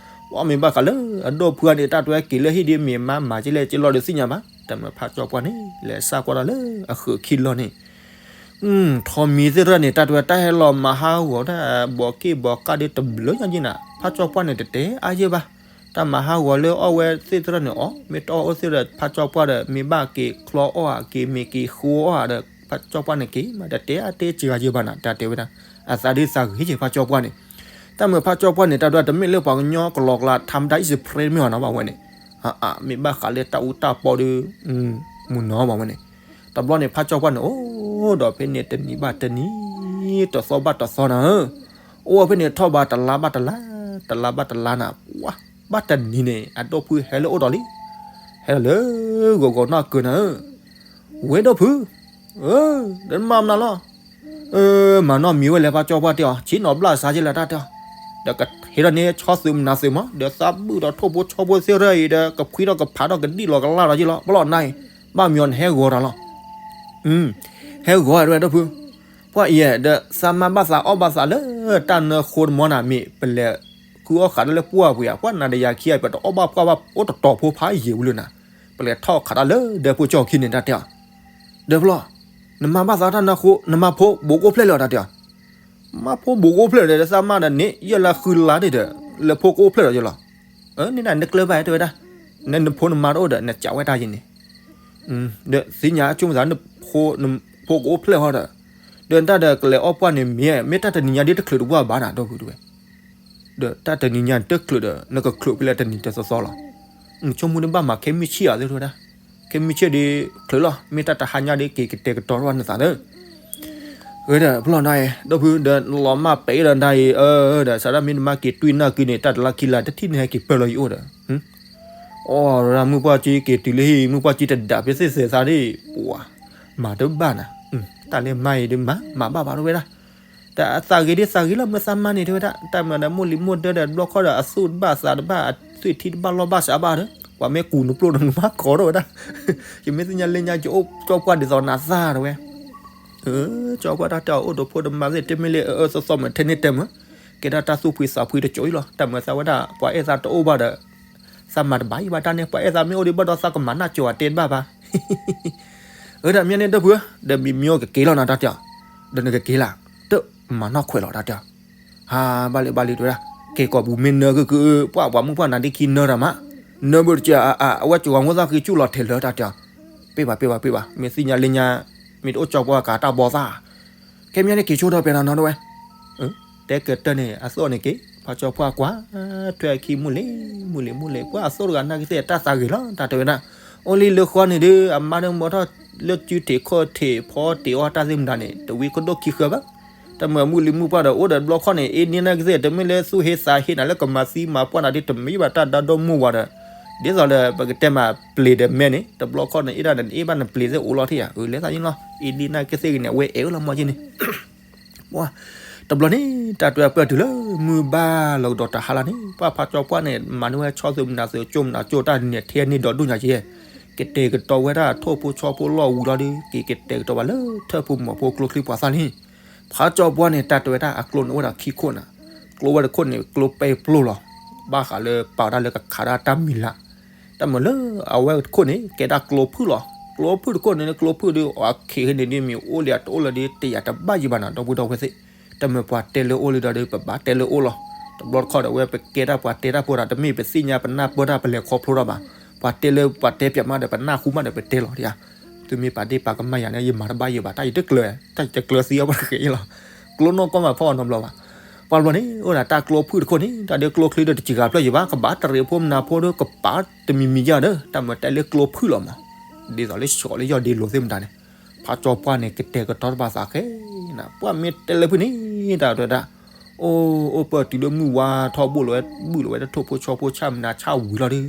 ဝဲမ့ၢ်ဘၣ်ဃးလၢအဒီပုၢ်န့ၣ် တၢ်တဲက့ၤလၢဟံၣ်ဒ်မ့ၢ်မါမၤကလဲၣ်ကလီၤဒီးသ့ၣ်ညါဘၣ်, တၢ်မုာ်ဖးကၠီပှၢ်န့ၣ် လဲၤစၢ်ကွၢ်တၢ်လၢအဃုာ်ခံလီၤန့ၣ် ထီးမံၤသ့ၣ်တဖၣ်န့ၣ် တၢ်တဲဝဲတၢ်ဟဲလီၤမၤဟးဂီၤတၢ်ဘီးက့ၢ်ဘီးကၢ်ဒီးတဘျုးညါက့နၤ, ဖးကၠီပှၢ်န့ၣ်တတဲအါယဲၢ်ဘၣ်, တၢ်မၤဟးဂီၤလၢအီၣ်ဝဲသ့ၣ်တဖၣ်န့ၣ်အီၤ, မ့ၢ်တအီၣ်အိၣ်သ့ၣ်ဒီး ဖးကၠီပှၢ်ဒီး မ့ၢ်ဘၣ်က့ၤချီအီၣ်ဧါ က့ၤမ့ၢ်က့ၤဃိအီၣ်ဧါဒီး ဖးကၠီပှၢ်န့ၣ်က့ၤမး တတဲအါတဲစှၤယဲၢ်ဘၣ်နၤ, တၢ်တဲဝဲဒၣ် အသးဒ်သးဂ့ၤယဲၢ်ဖးကၠီပှၢ်န့ၣ်, တၢ်မုာ်ဖးကၠီပှၢ်န့ၣ် တၢ်တဲဝဲတမ့ၢ်လၢပှၤကညီကလီကလါ ထါမတၤအံၣ်စဖရ့မ့ၢ်အီၤနီၤဘၣ်ဝဲန့ၣ်, မ့ၢ်ဘၣ်ဃးလၢတၢ်အူတၢ်ပီဒီး မုၢ်နီၤဘၣ်ဝဲန့ၣ်, တဘျီန့ၣ် ဖးကၠီပှၢ်န့ၣ် အိၣ်ဒီးဖဲန့ၣ်တနံၤဘၣ်တနံၤ, တသီဘၣ်တသီနၤဧၢ, အိၣ်ဝဲဖဲန့ၣ်ထီၣ်ဘၣ်တလါဘၣ်တလါ, တလါဘၣ်တလါနၤ, ပှၤ ဘၣ်တနံၤန့ၣ် အဒီပုၢ်ဟဲလၢအိၣ်ဒီးလံ, ဟဲလၢဂီၤဂီၤနီၢ်ကၢနၤဧၢ, ဝဲဒီပုၢ်, ဒီးမၤမနုၤလီၤ, မၤနီၣ်မံၤဝဲလဲၣ် ဖါကၠီပှၢ်တဲအီၤ ဆံးနီၤဘျၣ်စါက့လၢတၢ်တဲအီၤ, ဒီးကဟ့ၣ်ထီၣ်န့ၢ်ဆီသုးမနၤသုးမး ဒီးသးဘုၣ်ဒီးထိၣ်ဖိဆီဖိသ့ၣ်ရၢအံၤဒီး ကဖှံထီၣ်ကဖးထီၣ်ကဒံၣ်လီၤကလၢ်လီၤက့လီၤ ပလီၢ်နၤအံၤ, ဘၣ်မံၤအီၤနဟဲဂီၤတၢ်လီၤ. ဟဲဂီၤဝဲဒၣ်ဖု, ပှၢ်အံၤဒီးသးမါဘၣ်သးအီၣ်ဘၣ်သးလၢတၢ်နၢဃိတမီနၤ မ့ၢ်ပလဲၤကုအီၣ်ဃးတၢ်လၢပှၢ်ပူၤဧါ, ပှၢ်နၤဒီးယၤခံဂၤ ပတအီၣ်ဘၣ်ပှၢ်ဘၣ်အိၣ်တတီၤဖိဖးယံာ်ဝံၤလၢနၤ, ပလဲၤထီၣ်ခးတၢ်လၢဒၢးဖိကၠီခံန့ၣ် တၢ်တဲအီၤ, ဒီးပလီၢ်, နမါဘၣ်သးတၢ်နၢဃိ နမါဖိဘူးကအိၣ်ဖျဲၣ်လၢၤ တၢ်တဲအီၤ, မါဖိဘူးကအိၣ်ဖျဲၣ်ဒီး သးမါဒီးန့ၣ် ယဲၢ်လါဃုလါဒၣ်ဒီး လၢဖိကအိၣ်ဖျဲၣ်လီၤက့လီၤ. န့ၣ်ဒၣ်နကျၢၤဘၣ်တဲဝဲဒၣ်, နနဖိနမါတအိၣ်ဒီး နကးဝဲတၢ်ယံၤန့ၣ်, ဒီးသ့ၣ်ညါဆိကမိၣ်သး နဖိကအိၣ်ဖျဲၣ်ဟီဒီး, ဒီးတၢ်ဒီးကလဲၤအီၣ်ပှၢ်န့ၣ်မ့ၢ် မ့ၢ်တၢ်တနံၤညါဒ်တချုးတဝၢ်ဘၣ်နၤ ဒီပုၢ်ဝဲၢ်, ဒီးတၢ်တနံၤညါတချုးဒီး နကချုးဖဲလဲၣ်တနံၤတသီသီလီၤ. ဆိကမိၣ်ဒ်ဘၣ်မး ခဲမုၢ်ဆ့ၣ်အီၤသ့ၣ်တဲဝဲဒၣ်, ခဲမုၢ်ဆ့ၣ်ဒီးချုးလီၤ မ့ၢ်တၢ်တဟါညါဒီး က့ၤကတဲာ်ကတီၤထီၣ်နသးဒီး ဝဲဒီးပလီၢ်နၤအံၤ ဒီပုၢ်ဒီးလီၤမၢ်ပဲာ်ဒီးနၤအံၤ အၢ ဒီးစးဒၣ်မ့ၢ်နမါက့ၤတွံၢ်နၢ်ကုန့ၣ် တၢ်တလါခံလါတထံၣ်န့ၣ်ဟဲက့ၤပၢၢ်လီၤယအိၣ်ဒီး, အီၣ် မုၢ်ပှၢ်ကံက့ၤတုၤလၢဟံၣ် မုၢ်ပှၢ်ကံတဒၣ်ဖဲသ့ၣ်သဲးသးဒ်, ပှၤ မၤတဘၣ်နၤ, တၢ်လၢမါအံၤဒ်မၤ မၤဘၣ်ဘၣ်တဝဲဒၣ်, တၢ်သးဂ့ၤဒ်သးဂ့ၤလီၤ မ့ၢ်သးမါန့ၣ်တဲဝဲဒၣ် တၢ်မၤဒီးမိၢ်လံၤမိၢ်ဒၢဒီးဘျီခီဒီးအသူၣ်တဘၣ်သးတဘၣ် အသွံၣ်ထံတဘၣ်လီၢ်ဘၣ်စးဘၣ်ဒီး ပှၤမ့ၢ်ကူးနပျိၢ်ဒီးနမါကီးထီၣ်ဝဲဒၣ်, ယမ့ၢ်သ့ၣ်ညါလၢညါ ယအိၣ်ကၠီပှၢ်ဒ်သိးနၤသၣ်တဝဲ ကၠီပှၢ်တၢ်တဲအီၤ အိၣ်ဒီးဖိဒီးမါသ့ၣ် တမ့ၢ်လၢအအၢသီသီမး ထဲန့ၣ်တဲမး, ကဲဒၣ်တၢ်သူၣ်ဖှံသးဖှံတကၠိအံၤလီၤ. တၢ်မၤသးဝဲဒၣ် ပှၤအဲၣ်သးတအိၣ်ဘၣ်ဒီး သးမၤတဘၣ်ယံၤဘၣ်တၢ်န့ၣ် ပှၤအဲၣ်သးမ့ၢ်အိၣ်ဒံးဘၣ်ဒီးသးကမၤနၢ်ကၠိၤအတဲတဘၣ်ဘၣ်. အၢ ဒ်မ့ၢ်န့ၣ် ဒီပုၢ်ဧၢ, ဒီးမံၤမံၤအိၣ်ကက့ၤလီၤနၤ တၢ်တဲအီၤ, ဒီးနကက့ၤလၢ်, တမၤနီၣ်ခွဲးလီၤ တၢ်တဲအီၤ, ဟါ ဘၣ်လံဘၣ်လံ တဲဝဲဒၣ်, ကဲကိာ်ပူၤမ့ၢ်နၢကုကု ပှၤပှၤမုၢ်ပှၢ်နၤဒ်ခံနၢတၢ်မး, နၢဘၣ်တက့ၢ် အဝဲကဝၤမိၢ်သၣ်ဃံဆူၣ်လီၤထဲးလၢ တၢ်တဲအီၤ, ပ့ၢ်ဘၣ်ပ့ၢ်ဘၣ်ပ့ၢ်ဘၣ် မ့ၢ်သ့ၣ်ညါလၢညါ မ့ၢ်တအိၣ်ကၠီပှၢ်ကးတၢ်ဘီသၣ် ခဲမ့ၢ်န့ၣ်က့ၤဆိဒီးပဲနၤနီတဝဲ, တဲကတၢၢ်န့ၣ် အသိၣ်န့ၣ်က့ၤ ဖးကၠီပှၢ်ကွၢ်ထွဲအခံ မုၢ်လ့ၤ မုၢ်လ့ၤ မုၢ်လ့ၤ ပှၤအသိၣ်တဂၤနာ်က့သ့ၣ် တၢ်သးဂ့ၤလီၤ တၢ်တဲဝဲဒၣ်, အိၣ်လံလၢဃီန့ၣ်ဒီး အမါဒၢမီထီၣ်လၢစုထံးခီၣ်ထံး ဖီတ့ၢ်အီၣ်တၢ်သ့ၣ်မတၤန့ၣ် တဝံၤကဒိၣ်ခံဃၢဘၣ်, တၢ်မၤမုၢ်လံၤမုၢ်ပှၢ်ဒီး အိၣ်ဒီးဘျီခီန့ၣ် အ့န့ၢ်နာ်က့သ့ၣ် တမ့ၢ်လၢသူၣ်ဟ့သးဟ့ နၤလၢကမၤသံမၤပှၢ်နၤဒီး တမ့ၢ်ဘၣ်တၢ်ဒါဒီမုၢ်ဝၤဒီး, ဒ်သိးဒီး ပကတဲမးပျ့ၤဒီးမဲန့ၣ် တဘျီခီန့ၣ် အ့ၣ်ဒၣ်န့ၣ် အ့ၣ်ဘၣ်နပျ့ၤသ့ၣ်အိၣ်လီၤထံၣ်ဧါ, အၢ လဲၤသးယ့ၣ်လီၤ အ့န့ၢ်နာ်က့သ့ၣ်ဂ့ၤန့ၣ် အဝဲအဲၣ်ဝဲလီၤမီက့န့ၣ် ပှၤ, တဘျီန့ၣ် တၢ်တွဲပၢၢ်တုၤလၢမုၢ်ဘၣ်လီၤကဒီးတဟါလီၤန့ၣ် ပှၤဖးကၠီပှၢ်န့ၣ် မၤန့ၢ်ဝဲဆီသုးမနၤသုးကၠိမနၤကၠိ တၢ်န့ၣ်ထဲန့ၢ်ဒီးဒိၣ်ညါက့, ကတဲာ်ကတီၤဝဲဒၣ်ထိၣ်ဖိဆီဖိလီၢ်ဝံၤလီၤဒီး က့ၤကတဲာ်ကတီၤဘၣ်လၢထၢၣ်ဖိမီၤဖိကျိချံပှၤသၣ်လံ, ဖးကၠီပှၢ်န့ၣ် တၢ်တဲဝဲဒၣ်အကျိန့ၣ်အိၣ်ဒီးခံခိၣ်နၤ, ကျိဝဲတခိၣ်န့ၣ် ကျိပဲပျိလီၤ, ဘၣ်ဃးလၢပာ်ဝဲဒၣ်လၢကခးဒၣ်တၢ်မံၤလၢ် တၢ်မၤလၢအဝဲတခိၣ်န့ၣ် ကဲဒၣ်ကျိဖုၣ်လီၤ. ကျိဖုၣ်တခိၣ်န့ၣ် ကျိဖုၣ်ဒီး အခံးဟဲန့ၣ်ဒ်မ့ၢ်အိၣ်လံအတအိၣ်လၢၤဒီး တယာ်တဘၣ်ယံၤဘၣ်နၤ ဒီပုၢ်ဒီဝဲၢ်သ့ၣ်, တမ့ၢ်ပှၤတဲလၢအိၣ်လံဒီး ပဘၣ်တဲလၢအိၣ်လီၤ. တဘျီတခီၣ်ဒီး အဝဲပကဲဒၣ်ပှၤတဲတၢ်ဖိဒီး တမ့ၢ်ပသ့ၣ်ညါပနၢ်ပၢၢ်တၢ်ပလဲၤခီဖျိတၢ်ဘၣ်. ပှၤတဲလၢပှၤတဲပၠးမးဒီး ပနၢ်ဟူမးဒီးပတဲလီၤဒံးဧါ. သုမ့ၢ်ပာ်ဒ့ၣ်ပာ်ကမၣ်ယၤန့ၣ် ယမၤတဘၣ်ယံၤဘၣ် တၢ်ယတကျၢၤ, တၢ်ယတကျၢၤသံအီၤဘၣ်တဂ့ၤလီၤ. ကျိနီၢ်ကီၢ်မးဖီၣ်အီၤနီတဘျီဘၣ်. ပှၤဘျီန့ၣ် အိၣ်ဒၣ်တၢ်ကျိဖုၣ်တခိၣ်န့ၣ် တၢ်ဒ်ကျိချံဒီးတစံးဂၤဖျၢၣ်ယံၤဘၣ် ကဘၣ်တရံးဖိမနၤဖိဒီးကပာ်တမံၤမံၤယၤဒီး တၢ်မၤတဲလၢကျိဖုၣ်လီၤမး. ဒ်သိးလၢဆီးလၢယီၢ်ဒ့လိၤသ့ၣ်မတၤန့ၣ် ဖးကၠီပှၢ်န့ၣ် ကတဲာ်ကတီၤတဘၣ်သးဃဲနၤ ပှၤမ့ၢ်တဲလၢဖုၣ်န့ၣ် တၢ်တဲဒၣ် အိၣ် အိၣ်ပၢၢ်တုၤလၢမုၢ်ဝါထီၣ်ဘိၣ်လီၤဝဲ ဘုၣ်လီၤဝဲတထိၣ်ဖိဆီဖိဆၣ်မနၤဆၣ်ဝံၤလီၤဒီး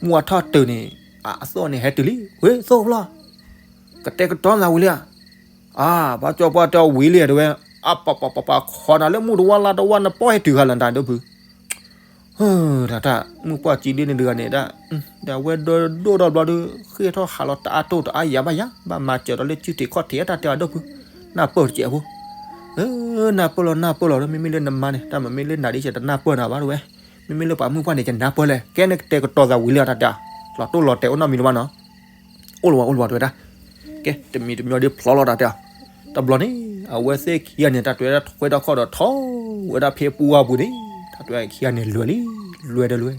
မုၢ်ဝါထီၣ်တုၤန့ၣ် အသိၣ်န့ၣ်ဟဲတုၤလံ ဝဲသိၣ်ဖျီၣ် ကတဲာ်ကတီၤနၤဝံၤလံဧါ. အါ ဖးကၠီပှၢ်တဲအီၤဝံၤလံဧါ တဲဝဲ အါ ပှၤ ပှၤ ပှၤ ပှၤ ခိးနၤလၢမုၢ်တဝါလါတဝါ နပီၢ်ဟဲတုၤဃာ်လၢနတၢ်ဒိၣ်ဖုၣ် တၢ်တၢ် မုၢ်ပှၢ်ကံဒ်န့ၣ်တဂၤန့ၣ်ဒၣ် ဒီးအဝဲဒၢဒိၣ်ထီၣ်ဘျီဒီး ဃ့ၢ်ထီၣ်ဟးလီၤတအါတိၢ်တအါယၤဘၣ်ယၤ ဘၣ်မၤစၢၤဒီးလၢစုထံးခီၣ်ထံးအတၢ်တဲအီၤဒိၣ်ဖုၣ် နၢ်ပၢၢ်တကဲးဖိ နၢ်ပၢၢ်လီၤ နၢ်ပၢၢ်လီၤ မ့မ့ၢ်လၢနမါန့ၣ် တၢ်မ့မ့ၢ်လၢနၤဒ်ယတနၢ်ပၢၢ်နၤဘၣ်တဝဲ မ့မ့ၢ်လၢပှၤမုၢ်ပှၢ်န့ၣ် ယနၢ်ပၢၢ်လဲၣ် ကဲနကတဲာ်ကတီၤသးဝံၤလံအတၢ်တဲ လီၤတိၢ်လီၤတဲာ်အိၣ်နီတမံၤတဘၣ်နီၤ အိၣ်လၢၤဝဲ အိၣ်လၢၤဝဲ တဲဝဲဒၣ် ကဲ တမံၤတမံၤဒ်ဖျီလီၤတၢ်တဲ တဘျီန့ၣ် အဝဲသ့ၣ်ခံဂၤန့ၣ် တၢ်တဲဝဲဒၣ် ထွဲထီၣ်ခီၣ်ဒီးထီၣ်ဝဲဒၣ်ဖဲပူၤဝါပူၤန့ၣ် တၢ်တဲဝဲခံဂၤန့ၣ် လွဲၤလံ လွဲၤတလွဲ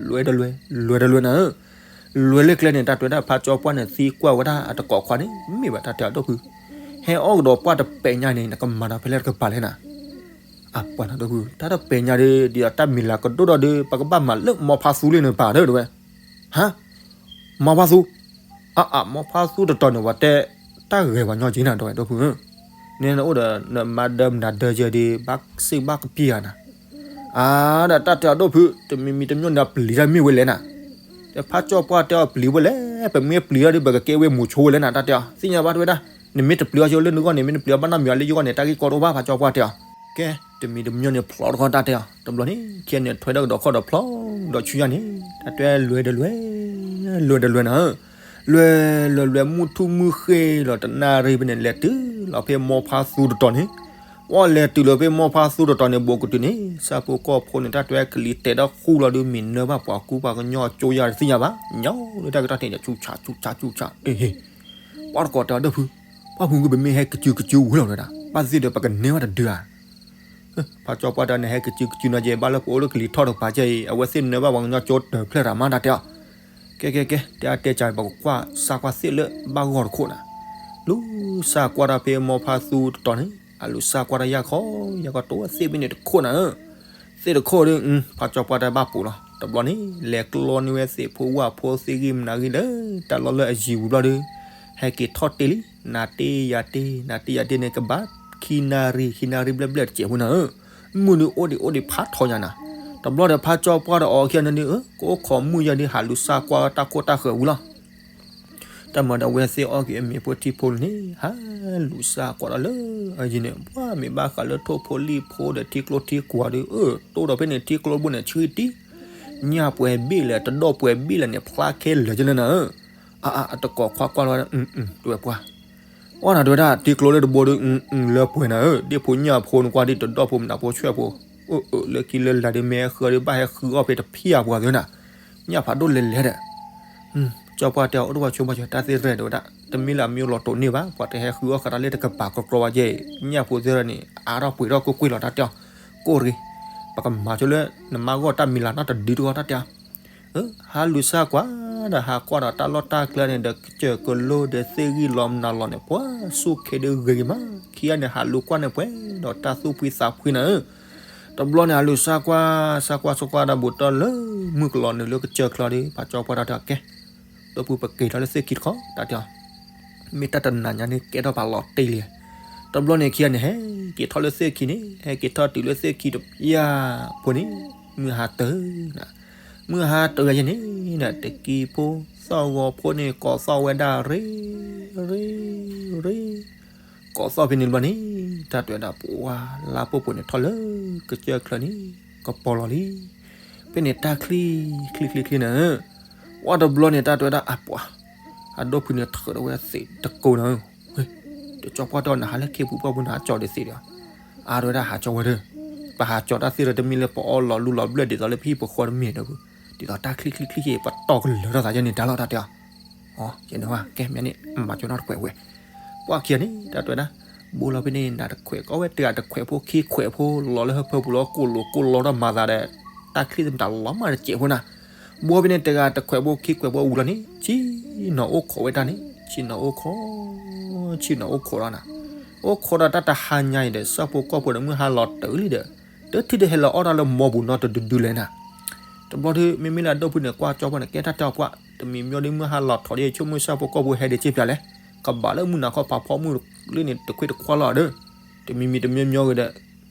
လွဲၤတလွဲ လွဲၤတလွဲနၤဧၢ လွဲၤလၢကျဲန့ၣ် တၢ်တဲဝဲဒၣ် ဖးကၠီပှၢ်န့ၣ် သံကွၢ်ဝဲဒၣ်အတကိးခွါန့ၣ် မ့ၢ်ဘၣ်တၢ်တဲအဒိၣ်ဖုၣ် ဟဲအီၣ်ကဒီးပှၢ်တပဲာ်ညါန့ၣ် နကမၤတၢ်ဖဲလဲၣ်တကပၤလဲၣ်နၤ အပှၤနၤဒိၣ်ဖုၣ် တၢ်တပဲာ်ညါဒီး ဒ်သိးတၢ်မံၤလၤကဒိၣ်ထီၣ်ဒီး ပကဘၣ်မၤလၢမီဖါသူလံနပၢ်ဒီးတဲဝဲ ဟါ မီဖါသူ အါအါ မီဖါသူတတီၤန့ၣ် ပှၤတဲ တၢ်ဂဲၤပှၤညီက့နၤ တဲဝဲဒိၣ်ဖုၣ်ဧၢ န့ၣ်နအိၣ်ဒီးနမါဒၢမနၤဒၢယဲဒီး ဘၣ်စ့ၣ်ဘၣ်ကပံာ်ဧါနၤ အါဒၣ်တၢ်တဲအဒိၣ်ဖုၣ် တမံၤမံၤတမံၤန့ၣ် ပျံၤတၢ်မ့ၢ်ဝဲလဲၣ်နၤ ဒီးဖးကၠီပှၢ်တဲအီၤပျံၤဝဲလဲၣ် ပမ့ၢ်ပျံၤတၢ်ဒီး ပကကဲဝဲမိၤဆိဝဲလဲၣ်နၤ တၢ်တဲအီၤ သ့ၣ်ညါဘၣ်တဲဝဲဒၣ် နမ့ၢ်တပျံၤအီၤဆိလၢနဂီၢ်န့ၣ် မ့ၢ်နပျံၤအီၤဘၣ်နီတမံၤအီၤလၢယဂီၢ်န့ၣ် တၢ်ဂ့ၢ်ကီတအိၣ်ဘၣ် ဖးကၠီပှၢ်တဲအီၤ. ကဲ တမံၤတမံၤန့ၣ် ဖျိးတခီတၢ်တဲအီၤ. တဘျီန့ၣ် ခံဂၤန့ၣ် ထွဲဒီးကဒီးခီၣ်ဒီးဖျိးဒီးဆူညါန့ၣ် တၢ်တဲလွဲတလွဲ လွဲတလွဲနၤဧၢ. လွဲလွဲလွဲ မုၢ်ထူၣ်မုၢ်ဃ့လီၤ တနၣ်ရံၣ်ဖဲန့ၣ် လဲၤတုၤလီၤဖဲမိၢ်ဖါသူတတီၤန့ၣ်. ဝံၤလဲၤတုၤလီၤဖဲမိၢ်ဖါသူတတီၤန့ၣ် ဘူးကတုၤန့ၣ် ဆၣ်ဖိကီၢ်ဖိန့ၣ် တၢ်တဲကလံၤတဲာ်ဒီးဃူလီၤဒုး မ့ၢ်နၢဘၣ်ပှၤကူပှၤကညီကၠိယါတသ့ၣ်ညါဘၣ် ညီလၢတၢ်ကတီၢ်ထံးန့ၣ် ဆူၣ်ဆူၣ်ဆူၣ်ဆူၣ် အ့ၣ် ပှၤတကိးတဲအီၤဒီးဖု ပှၢ်ဖုဂုၢ် ပမ့ၢ်ဟဲကစုကစုဝံၤလီၤဝဲဒၣ် ဘၣ်သ့ၣ်ဒီးပကနဲဝဲတဒုဧါ. ဖးကၠီပှၢ်တဲအီၤ နဟဲကစုကစုနီၤကဲ ဘၣ်လၢပအိၣ်လၢကလံၤထီၣ်တကပၤကဲအံၤ အဝဲသ့ၣ်နၢဘၣ်ပှၤကညီကၠိတၢၢ်ဖျဲၣ်တၢ်မးတၢ်တဲအီၤ. ကဲကဲကဲ တဲအါတဲကၢ် ပကကွၢ်စၢ်ကွၢ်သ့ၣ်လၢဘၣ်ဂီၢ်တခိၣ်နၤ. လူၤစၢ်ကွၢ်တၢ်ဖဲမိၢ်ဖါသူတတီၤန့ၣ် အလူၤစၢ်ကွၢ်တၢ်ယၢ်ခီ ယၢ်ခီတိၢ်ဝဲသ့ၣ်ဖဲန့ၣ်တခိၣ်နၤဧၢ. သ့ၣ်တခိၣ်ဒီး ဖးကၠီပှၢ်တဲဘၣ်ပူၤလီၤ. တဘျီန့ၣ် လဲၤကျီန့ၢ်ဝဲသ့ၣ်ဖိဝၣ်ဖိသ့ၣ်ဂံၢ်မနၤဂံၢ်လၢ တၢ်လီၢ်လၢအယံၤဝံၤဘျီဒီး ဟဲက့ၤထီၣ်တ့ၢ်လံ နၤတ့ၢ်ယၤတ့ၢ် နၤတ့ၢ်ယၤတ့ၢ်န့ၣ် ကဘၣ်ခံနၣ်ရံၣ် ခံနၣ်ရံၣ်ဘျဲၣ်ဘျဲၣ်တစဲးဖိနၤဧၢ. မုၢ်ဒုးအိၣ်ဒံးအိၣ်ဒံးဖးထီညါနၤ. တဘျီဒီးဖးကၠီပှၢ်ဒီးအီၤခံဂၤန့ၣ်ဒုး ကအိၣ်ခိးမုၢ်ယါဒုး ဟးလူၤစၢ်ကွၢ်တၢ်ခိၣ်တၢ်ဃၢၤဝံၤလီၤ. တၢ်မၤဒီးအဝဲသ့ၣ်အီၣ်က့ၤအမ့ၤဖိထံဖိန့ၣ် ဟးလူၤစၢ်ကွၢ်ဒီးလၢအယံၤန့ၣ် ပှၤမ့ၢ်ဘၣ်ဃးလၢထိၣ်ဖိလံၣ်ဖိဒီးထံကျိထံကွာ်ဒီး အၢ တိၢ်ဒီးဖဲန့ၣ်ထံကျိတဘိန့ၣ် ဆှံတံၢ် ညၣ်ပှဲၤဘ့ၣ်လဲၣ် တဒီၣ်ပှဲၤဘ့ၣ်လဲၣ်န့ၣ် ဖျါခဲလၢာ်ကလၢနၤဧၢ. အအ အတကိးခွါကွၢ်လီၤ တဝဲပှၢ် အီၣ်နၤတဝဲဒၣ်ထံကျိလၢတဘိဒီး လၢပှဲၤနၤဧၢ ဒ့ၣ်ဖိညၣ်ဖိနကွၢ်ဒ်တဒီၣ်ဖိမနုၤဖိဆွဲၣ်ဖိ အိၣ်လၢခံလၢလာ်ဒီး မ့ၢ်ဟဲဃုအီၣ်ဖဲတဖံးအပှၤသ့နၤ ညၣ်ဖးဒိၣ်လဲၤလဲၤဒီး ကၠီပှၢ်တဲအီၤ အိၣ်တဝဲဆိဘၣ်ဆိ တၢ်သ့ၣ်ရဲၣ်တဝဲဒၣ် တမ့ၢ်လၢအမ့ၢ်အိၣ်လီၤတိာ်န့ၢ်ဘၣ် ပှၤတဟဲဃုအီၣ်ဃာ်တၢ်လၢတကပၤကြီကြီဘၣ်ကဲ ညၣ်ဖိသ့ၣ်ရၣ်န့ၣ် အါထီၣ်ပှဲၤထီၣ်ကွ့ၢ်ကွ့ၢ်လီၤ တၢ်တဲအီၤ ကိၢ်ရ့ ပကမၤဆိလၢ နမါဂီၢ်တၢ်မံၤလၢ်နီတဒုတဂီၢ် တၢ်တဲအီၤ ဟးလူၤစၢ်ကွၢ်ဒီးဟးကွၢ်ဒီးတၢ်လီၢ်တၢ်ကျဲန့ၣ်ဒီး ကစၢၢ်ကလိဒီးသ့ၣ်ဂံၢ်လီၤမနုၤလီၤန့ၣ် ပှၤစူၢ်ခ့ဒုးဂ့ၤဂ့ၤမး ခံဂၤန့ၣ် ဟးလူၤကွၢ်န့ၣ်ပှဲၤဒီးတၢ်သူၣ်ဖှံသးဖှံနၤဧၢ. တဘျီန့ၣ် ဟးလူၤစၢ်ကွၢ် စၢ်ကွၢ်စၢ်ကွၢ်ဒီးဘူးတီၢ်လၢ မုၢ်ကလီၤနုာ်လၢကစၢၢ်ချၢဒီး ဖးကၠီပှၢ်တၢ်တဲအီၤ ကဲ ဒီပုၢ် ပက့ၤထီၣ်လၢသ့ၣ်ခံတခီ တၢ်တဲအီၤ မ့ၢ်တၢ်တနၤညါန့ၣ် ကဲထီၣ်ပာ်လီၤတ့ၢ်လံ. တဘျီန့ၣ်ခံဂၤန့ၣ် ဟဲက့ၤထီၣ်လၢသ့ၣ်ခံန့ၣ် ဟဲက့ၤထီၣ်တုၤလၢသ့ၣ်ခံတပျၢ်ဖိန့ၣ် မုၢ်ဟါတၢၤနၤ မုၢ်ဟါတၢၤယၤယဲန့ၣ် တကံဖိသီၣ်ဂီၤဖိန့ၣ် ကိးသီၣ်ဝဲဒၣ်ရ့ ရ့ ရ့ ကိးသီၣ်ဖဲန့ၣ်တဘျီန့ၣ် တၢ်တဲဝဲဒၣ် ပှၤလါပိာ်ပိာ်န့ၣ်ထီၣ်လၢကစၢၢ်ချၢန့ၣ် ကပီၤလီၤလံ. ဖဲန့ၣ်တၢ်ချံ ချံချံချံနၤဧၢ. ဝဲတဘျီန့ၣ် တၢ်တဲဝဲဒၣ်အပှၤ အဒိၣ်ဖုန့ၣ်ထုးထီၣ်ဝဲသ့ၣ်တကိးနၤဧၢ. တကၠီပှၢ်တဲအီၤ နဟးလၢခ့ပူၤပှၢ်ပူၤ နဟးကၠီဒီးသ့ၣ်ဒီး အါတဲဝဲဒၣ် ဟးကၠီဝဲဒီး ပဟးကၠီတၢ်သ့ၣ်ဒီး တမ့ၢ်လၢပအီၣ်လီၤလူလီၤဘျၢၣ်ဒ်သိးလၢပဟံၣ်ပဃီတမ့ၢ်ဒီး ဒ်သိးတၢ်ချံချံချံချံ ပတီၢ်ကလၢၤထီၣ်သးယဲန့ၣ် တၢ်လီၢ်တၢ်တဲအီၤ ကဲန့ၣ်ဝဲ ကဲမ့ၢ်န့ၣ် မၤကၠီနီတခွဲးဝဲ ပှၢ်ခံဂၤန့ၣ် တၢ်တဲဝဲဒၣ် ဘိလီၤဖဲန့ၣ် နၤတခွဲး ကီဝဲတဂၤတခွဲးဖိခံခွဲးဖိ လီၤလၢဟၢဖၢပူၤလီၤ ကိၢ်လိာ်ကိၢ်လီၤထီၣ်မၤသးဒီး တၢ်ချံသ့ၣ်မတၤလီၤမးတစဲးဖိနၤ. ဘိဖဲန့ၣ် တဂၤတခွဲးဖိခံခွဲးဖိဝံၤလီၤန့ၣ် ဆ့ၣ်နီၤအိၣ်ခိးဝဲတၢ်န့ၣ် ဆ့ၣ်နီၤအိၣ်ခိး ဆ့ၣ်နီၤအိၣ်ခိးဒီးနၤ အိၣ်ခိးဒီးတၢ်တဟါညါအံၤဒီး ဆၣ်ဖိကီၢ်ဖိဒီး မုၢ်ဟါလီၤတၢၤလံဒီး တထံၣ်တဟဲလီၤအီၣ်တၢ်လၢမိၢ်ပူၤနီတဒုဒုလဲၣ်နၤ. တဘျီဒီး မ့မ့ၢ်လၢအဒိၣ်ဖုန့ၣ် ကွၢ်ကၠီပှၢ်န့ၣ် ကဲတၢ်တဲအီၤပှၢ် တမံၤမံၤဒီး မုၢ်ဟါလီၤထီၣ်ဒီး ဆိကမိၣ်ဆၣ်ဖိကီၢ်ဖိဟဲဒံးစ့ၢ်ပၠးလဲၣ် ကဘၣ်လၢမုၢ်နၤခီဖးဖီမုၢ်လၢန့ၣ် တခွ့တခွါလီၤဒီး တမံၤမံၤတမံၤမံၤဂ့ၤဒီး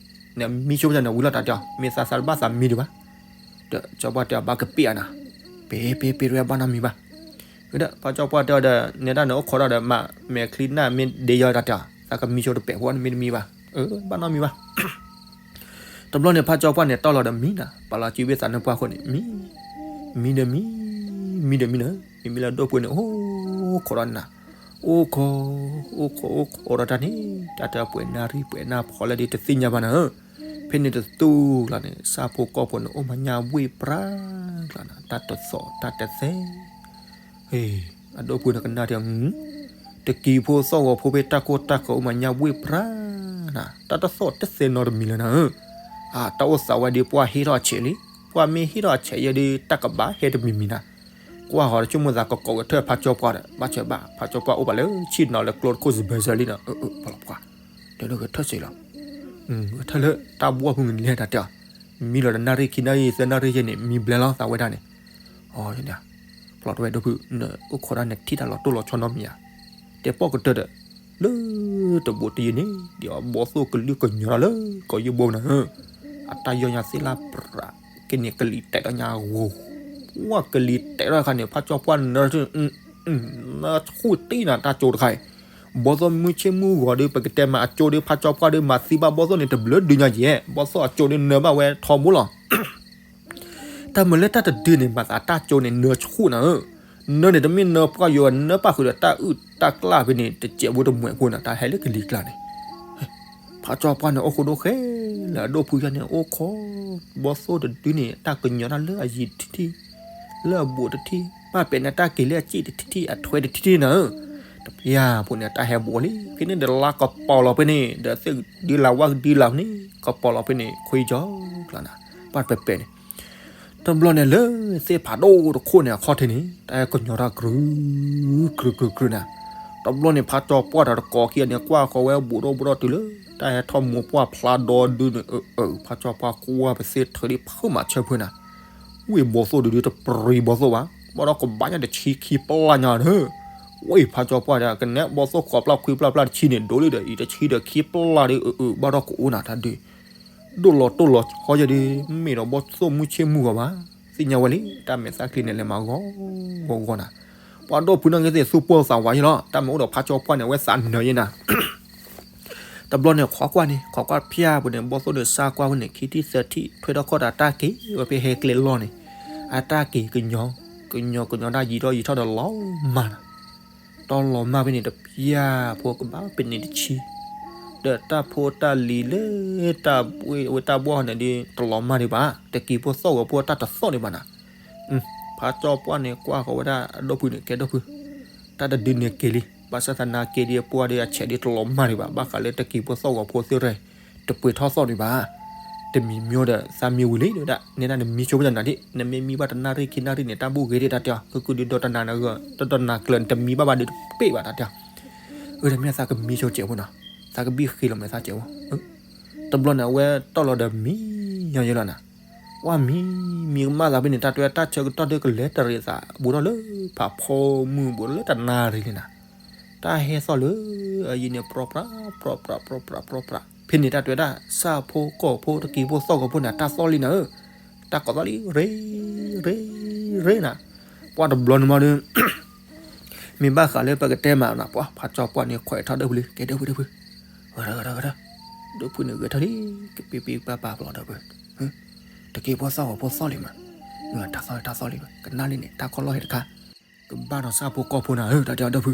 နမံဆိကမိၣ်န့ၣ် ဝံၤလီၤတၢ်တဲအီၤ မ့ၢ်သးသးတဘၣ်သးမံဒံးဘၣ် ဒီးကၠီပှၢ်တဲအီၤ ဘၣ်ကပ့ၢ်အါနၤ ပ့ၤပ့ၤပ့ၤရဲဘၣ်နီတမံၤဘၣ်. ဒီးဖးကၠီပှၢ်တဲအီၤဒီး နဲဒၣ်နအိၣ်ခိးဒီး မ့ၢ်ချံနၢ်မ့ၢ်ဒ့ယီတၢ်တဲအီၤ သးကမံဆိတပဲာ်ဖိနမ့ၢ်တမံၤဘၣ် ဘၣ်နီတမံၤဘၣ်. တဘျီန့ၣ် ဖးကၠီပှၢ်န့ၣ် တီၢ်လီၤဒီးမံနၤ ပာ်လီၤစုဘ့ၣ်သးနၢပှၢ်ခိၣ်န့ၣ် မံ မံဒီးမံ မံဒီးမံနၤ မ့မ့ၢ်လၢအဒိၣ်ဖုန့ၣ် အိၣ်ခိးဒီးနၤ အိၣ်ခိး အိၣ်ခိး အိၣ်ခိးဒီးတၢ်န့ၣ် တၢ်တပှဲၤနၣ်ရံၣ်ပှဲၤနၣ်ဖီလၢဒ်တသ့ၣ်ညါဘၣ်နၤဧၢ. ဖဲန့ၣ်တသူလီၤန့ၣ် ဆၣ်ဖိကီၢ်ဖိန့ၣ် အိၣ်မၤညၣ်ဝ့ၢ်ပြၢကျါနၤ တၢ်တသီၣ်တၢ်တသဲ အဒိၣ်ဖုန့ၣ်ကနၣ်တဲ တကံဖိသီၣ်ဂီၤဖိဖဲတၢ်ကိၢ်တၢ်ဂီၤအိၣ်မၤညၣ်ဝ့ၢ်ပြၢနၤ တၢ်တသီၣ်တသဲနီတမံၤလၢၤနၤဧၢ. အတၢ်အိၣ်သးဝဲဒီးပှၢ်ဟ့ၣ်ထီၣ်အဆဲးလံ ပှၢ်မ့ၢ်ဟ့ၣ်ထီၣ်အဆဲးယဲဒီး တၢ်ကဘၣ်ဟဲတမံၤမံၤနၤ ကွၢ်ဃီၤတဆိကမိၣ်သးကကိးကထၢၣ်ဖးကၠီပှၢ်ဒီး ဘၣ်ဆၢဘၣ် ဖးကၠီပှၢ်အိၣ်ဘၣ်လၢဆ့ၣ်နီၤလၢကျိတခိၣ်စဘၢၣ်စၢၤလံနီၤ ပှၢ်လီၤပှၢ် တဲလၢကထၢၣ်စ့လီၤ ကထၢၣ်လၢတၢ်ဘှီၣ်ဖုန့ၣ်လဲၤတၢ်တဲအီၤ မံလီၤတနၣ်ရံၣ်ခံနၣ်ရံၣ်သၢနၣ်ရံၣ်ယဲန့ၣ် မံဘျဲလီၤသးဝဲဒၣ်န့ၣ် ဖျီတဝဲဒိၣ်ဖု နအိၣ်ခိးဒၣ်နထံၣ်တၢ်လီၤတိၢ်လီၤဆီနီတမံၤဧါ တဲပိာ်ကတၢၢ်ဒီး လၢတဘိတယုၢ်န့ၣ် ဒ်အဘီသိၣ်ကလုၢ်ကညီၤထီၣ်လၢကီၢ်ယုၢ်ဘိနၤဧၢ အတၢ်ယီၢ်ညါသ့ၣ်လၢပြး ကန့ၣ်ကလံၤတဲာ်ထီၣ်ညါဂိၤ ဝဲကလံၤတဲာ်ထီၣ်တခါန့ၣ် ဖးကၠီပှၢ်နၢ နၢဆူၣ်တံၢ်နၤတၢ်ကၠိတခါအံၤ ဘီၣ်သိၣ်မုၢ်ဆ့ၣ်မုၢ်ဂီၤဒီး ပကတဲမးအကၠိဒီး ဖးကၠီပှၢ်ဒီး မၤသံဘၣ်ဘီၣ်သိၣ်န့ၣ် တဘျုးဒုညါယဲၢ်, ဘီၣ်သိၣ်အကၠိဒီးနၢဘၣ်ဝဲထီဘိလီၤ. တၢ်မၤလၢတၢ်တဒုန့ၣ် မၤသးတၢ်ကၠိန့ၣ် နၢဆူၣ်နၤဧၢ, နၢန့ၣ်တမ့ၢ်နၢပှၢ်ယိၤ နၢပၣ်ဃုာ်ဒီးတၢ်အုၣ်တၢ်ကျၢ်ဖဲန့ၣ် တစဲးဖိတမှဲးဖိနၤ တၢ်ဟဲလၢကလံၤကျါန့ၣ် ဖးကၠီပှၢ်န့ၣ် အိၣ်ဃိဒိၣ်ဃဲလၢအဒိၣ်ဖုယါန့ၣ် အိၣ်ခိး ဘီၣ်သိၣ်တဒုန့ၣ် တၢ်ကညီၤတၢ်လၢအယံၤတထံၣ်ထံၣ်, လၢအဘူးတထံၣ်, ဘၣ်ပဲာ်န့ၣ်တၢ်က့ၤလၢအစ့ၣ်တထံၣ်ထံၣ် အထွဲတထံၣ်ထံၣ်နၤဧၢ, တပျၢ်ဖိန့ၣ် တၢ်ဟဲဘူးလံ ဖဲန့ၣ်ဒီးလါကပီၤလီၤဖဲန့ၣ် ဒီးသ့ၣ်ဒုလၢဝၣ်ဒုလၢဖဲန့ၣ် ကပီၤလီၤဖဲန့ၣ် ခွံကၠီကျါနၤ, ဘၣ်ပဲာ်ပဲာ်န့ၣ် တဘျီန့ၣ်လၢသ့ၣ်ဖးဒိၣ်တခိၣ်န့ၣ် အခီၣ်ထံးန့ၣ် တၢ်ဟဲကညီၤတၢ်ကြုး ကြုး ကြုး ကြုးနၤ, တဘျီန့ၣ် ဖးကၠီပှၢ်တၢ်တကိးခံဂၤန့ၣ် ကွၢ်ဃီၤဝဲဘူးဒီးဘူးဒီးတုၤလၢ တၢ်ဟဲထီၣ်မိၢ်ပှၢ်ဖျါဒီဒုန့ၣ် အၢ အၢ ဖးကၠီပှၢ်ကွၢ်ပသ့ၣ်ထၢဒ်ဖုမၤဆၢဖုနၤ, ဝ့ၢ်ဘီၣ်သိၣ်ဒုဒုတပြံဘီၣ်သိၣ်ဘၣ်, ဘၣ်ဒီးကဘၣ်ညါတဆံခံပျၢ်ညါနၤ, ဝ့ၢ်ဖးကၠီပှၢ်ဒီး ကနဲဘီၣ်သိၣ်ဃိးပျၢ်ခွံပျၢ်ပျၢ်တဆံန့ၣ် ဒိလံဒီး အံၤတဆံဒီးခံပျၢ်ဒီး အၢ အၢ ဘၣ်ဒီးကအိၣ်နၤတၢ်ဒု ဒိၣ်လီၤတိၢ်လီၤဆီယဲဒု မ့ၢ်ဒီးဘီၣ်သိၣ်မုၢ်ဆ့ၣ်မုၢ်ဂီၤဘၣ်, သ့ၣ်ညါဝဲလံ တၢ်မဲာ်သၣ်ချံန့ၣ် လဲၤမၤဂီၤဂီၤဂီၤနၤ, ပှၤဒိၣ်ဖုနာ်က့သ့ၣ်သူၣ်ပှၢ်သးဝးယဲလီၤ, တၢ်မ့ၢ်အိၣ်ဒီးဖးကၠီပှၢ်န့ၣ် အဝဲသးနၢၤယဲနၤ တဘျီန့ၣ် ခိးကွၢ်န့ၣ် ခိးကွၢ်ဖၠၣ်ပူၤန့ၣ် ဘီၣ်သိၣ်န့ၣ် စၢ်ကွၢ်ဝဲန့ၣ် ခံထံၣ်သၢထံၣ် ထွဲထီၣ်ခီၣ်တၢ်တၢ်က့ၤဝဲဖဲဟဲကျဲလီၢ်န့ၣ်, အတၢ်က့ၤကညီၤ, ကညီၤကညီၤတၢ်ယံၤထီၣ်ယံၤထီၣ်ဒီးလီၤမၢ်နၤ, တၢ်လီၤမၢ်ဖဲန့ၣ် တပျၢ်ဖိကဘၣ်ပန့ၣ်တဆံ, ဒီးတၢ်ဖိတၢ်လံၤလၢ တၢ်ဝဲတၢ်ဘီၣ်န့ၣ်ဒီး တလီၤမၢ်ဒံးဘၣ်, တက့ၤဖိသီၣ်ဂီၤဖိတၢ်တသီၣ်ဒံးဘၣ်နၤ ဖးကၠီပှၢ်န့ၣ် ကွၢ်ဃီၤဝဲဒၣ်အဒိၣ်ဖုန့ၣ် ကဲဒိၣ်ဖု, တၢ်တဒုန့ၣ်က့ၤလံ, ဘၣ်ဆၣ်သနာ်က့ဒီး အပှၢ်ဒီးအဆဲးဒီးတလီၤမၢ်ဒံးဘၣ်, ဘၣ်ဃးလၢတက့ၤဖိသီၣ်ဂီၤဖိသ့ၣ်ရဲၣ် တပှ့ၤထီၣ်သီၣ်ဒံးဘၣ်, တမံၤမံၤဒီး သးမံဝံၤလံဒၣ်, နဲဒၣ်နမံဆိဖဲတနၤဒၣ်, နမ့ၢ်မံဘၣ်တနၣ်ရံၣ်ခံနၣ်ရံၣ်န့ၣ် တၢ်ဘူၣ်ဂ့ၤဒၣ်တၢ်တဲအီၤ, ဃုကုဒုဒီတနၤနဂၢၢ် တတနၤကျၢၤန့ၣ် တမံဘၣ်ဘၣ်ဒီးတပ့ၢ်ဘၣ်တၢ်တဲအီၤ, အၢ တမ့ၢ်သးကမံဆိစဲးဖိနီၤ, သးကဘံၣ်ဃ့လီၤမဲာ်သၣ်စဲးဖိ တဘျီန့ၣ် အဝဲတီၢ်လီၤဒီးမံညီယဲလီၤနၤ, ဝဲမံ, မံကမၣ်သးဖဲန့ၣ် တၢ်တဲတၢ်ဆၢကတီၢ်ဒုကလဲၤတရံးသး ဘူးထီၣ်လၢဖးဖီမုၢ်ဘူးလၢတနၣ်ရံၣ်လံနၤ, တၢ်ဟဲသီၣ်လၢအယံၤန့ၣ် ပြီပြး ပြီပြး ပြီပြး ပြီပြး, ဖဲန့ၣ်တၢ်တဲဝဲဒၣ် ဆၣ်ဖိကီၢ်ဖိတက့ၤဖိသီၣ်ဂီၤဖိန့ၣ် တၢ်သီၣ်လံနၤဧၢ, တၢ်ကိးသီၣ်လံ ရ့ ရ့ ရ့နၤ, ပှၢ်တဘျီန့ၣ်မးဒီး မ့ၢ်ဘၣ်ဃးလၢပကတဲမးနၤ ပှၤ ဖးကၠီပှၢ်န့ၣ် ခွဲးထီၣ်ဒိၣ်ဖုလံ ကဲဒိၣ်ဖုဒိၣ်ဖု, ဂၤဒၣ်ဂၤဒၣ်ဂၤဒၣ်, ဒိၣ်ဖုန့ၣ်ဂဲၤထီၣ်လံ ကပ့ပ့ပၢ်ပၢ်ပျီဒိၣ်ဖု, တက့ၤဖိသီၣ်ဂီၤဖိသီၣ်လံမး, တၢ်သီၣ်တၢ်သီၣ်လံမး ကနၣ်လံန့ၣ် တၢ်ခီၣ်လီၢ်ဟဲတခါ, ကဘၣ်ဒီးဆၣ်ဖိကီၢ်ဖိနၤဧၢ တၢ်တဲအီၤဒိၣ်ဖု,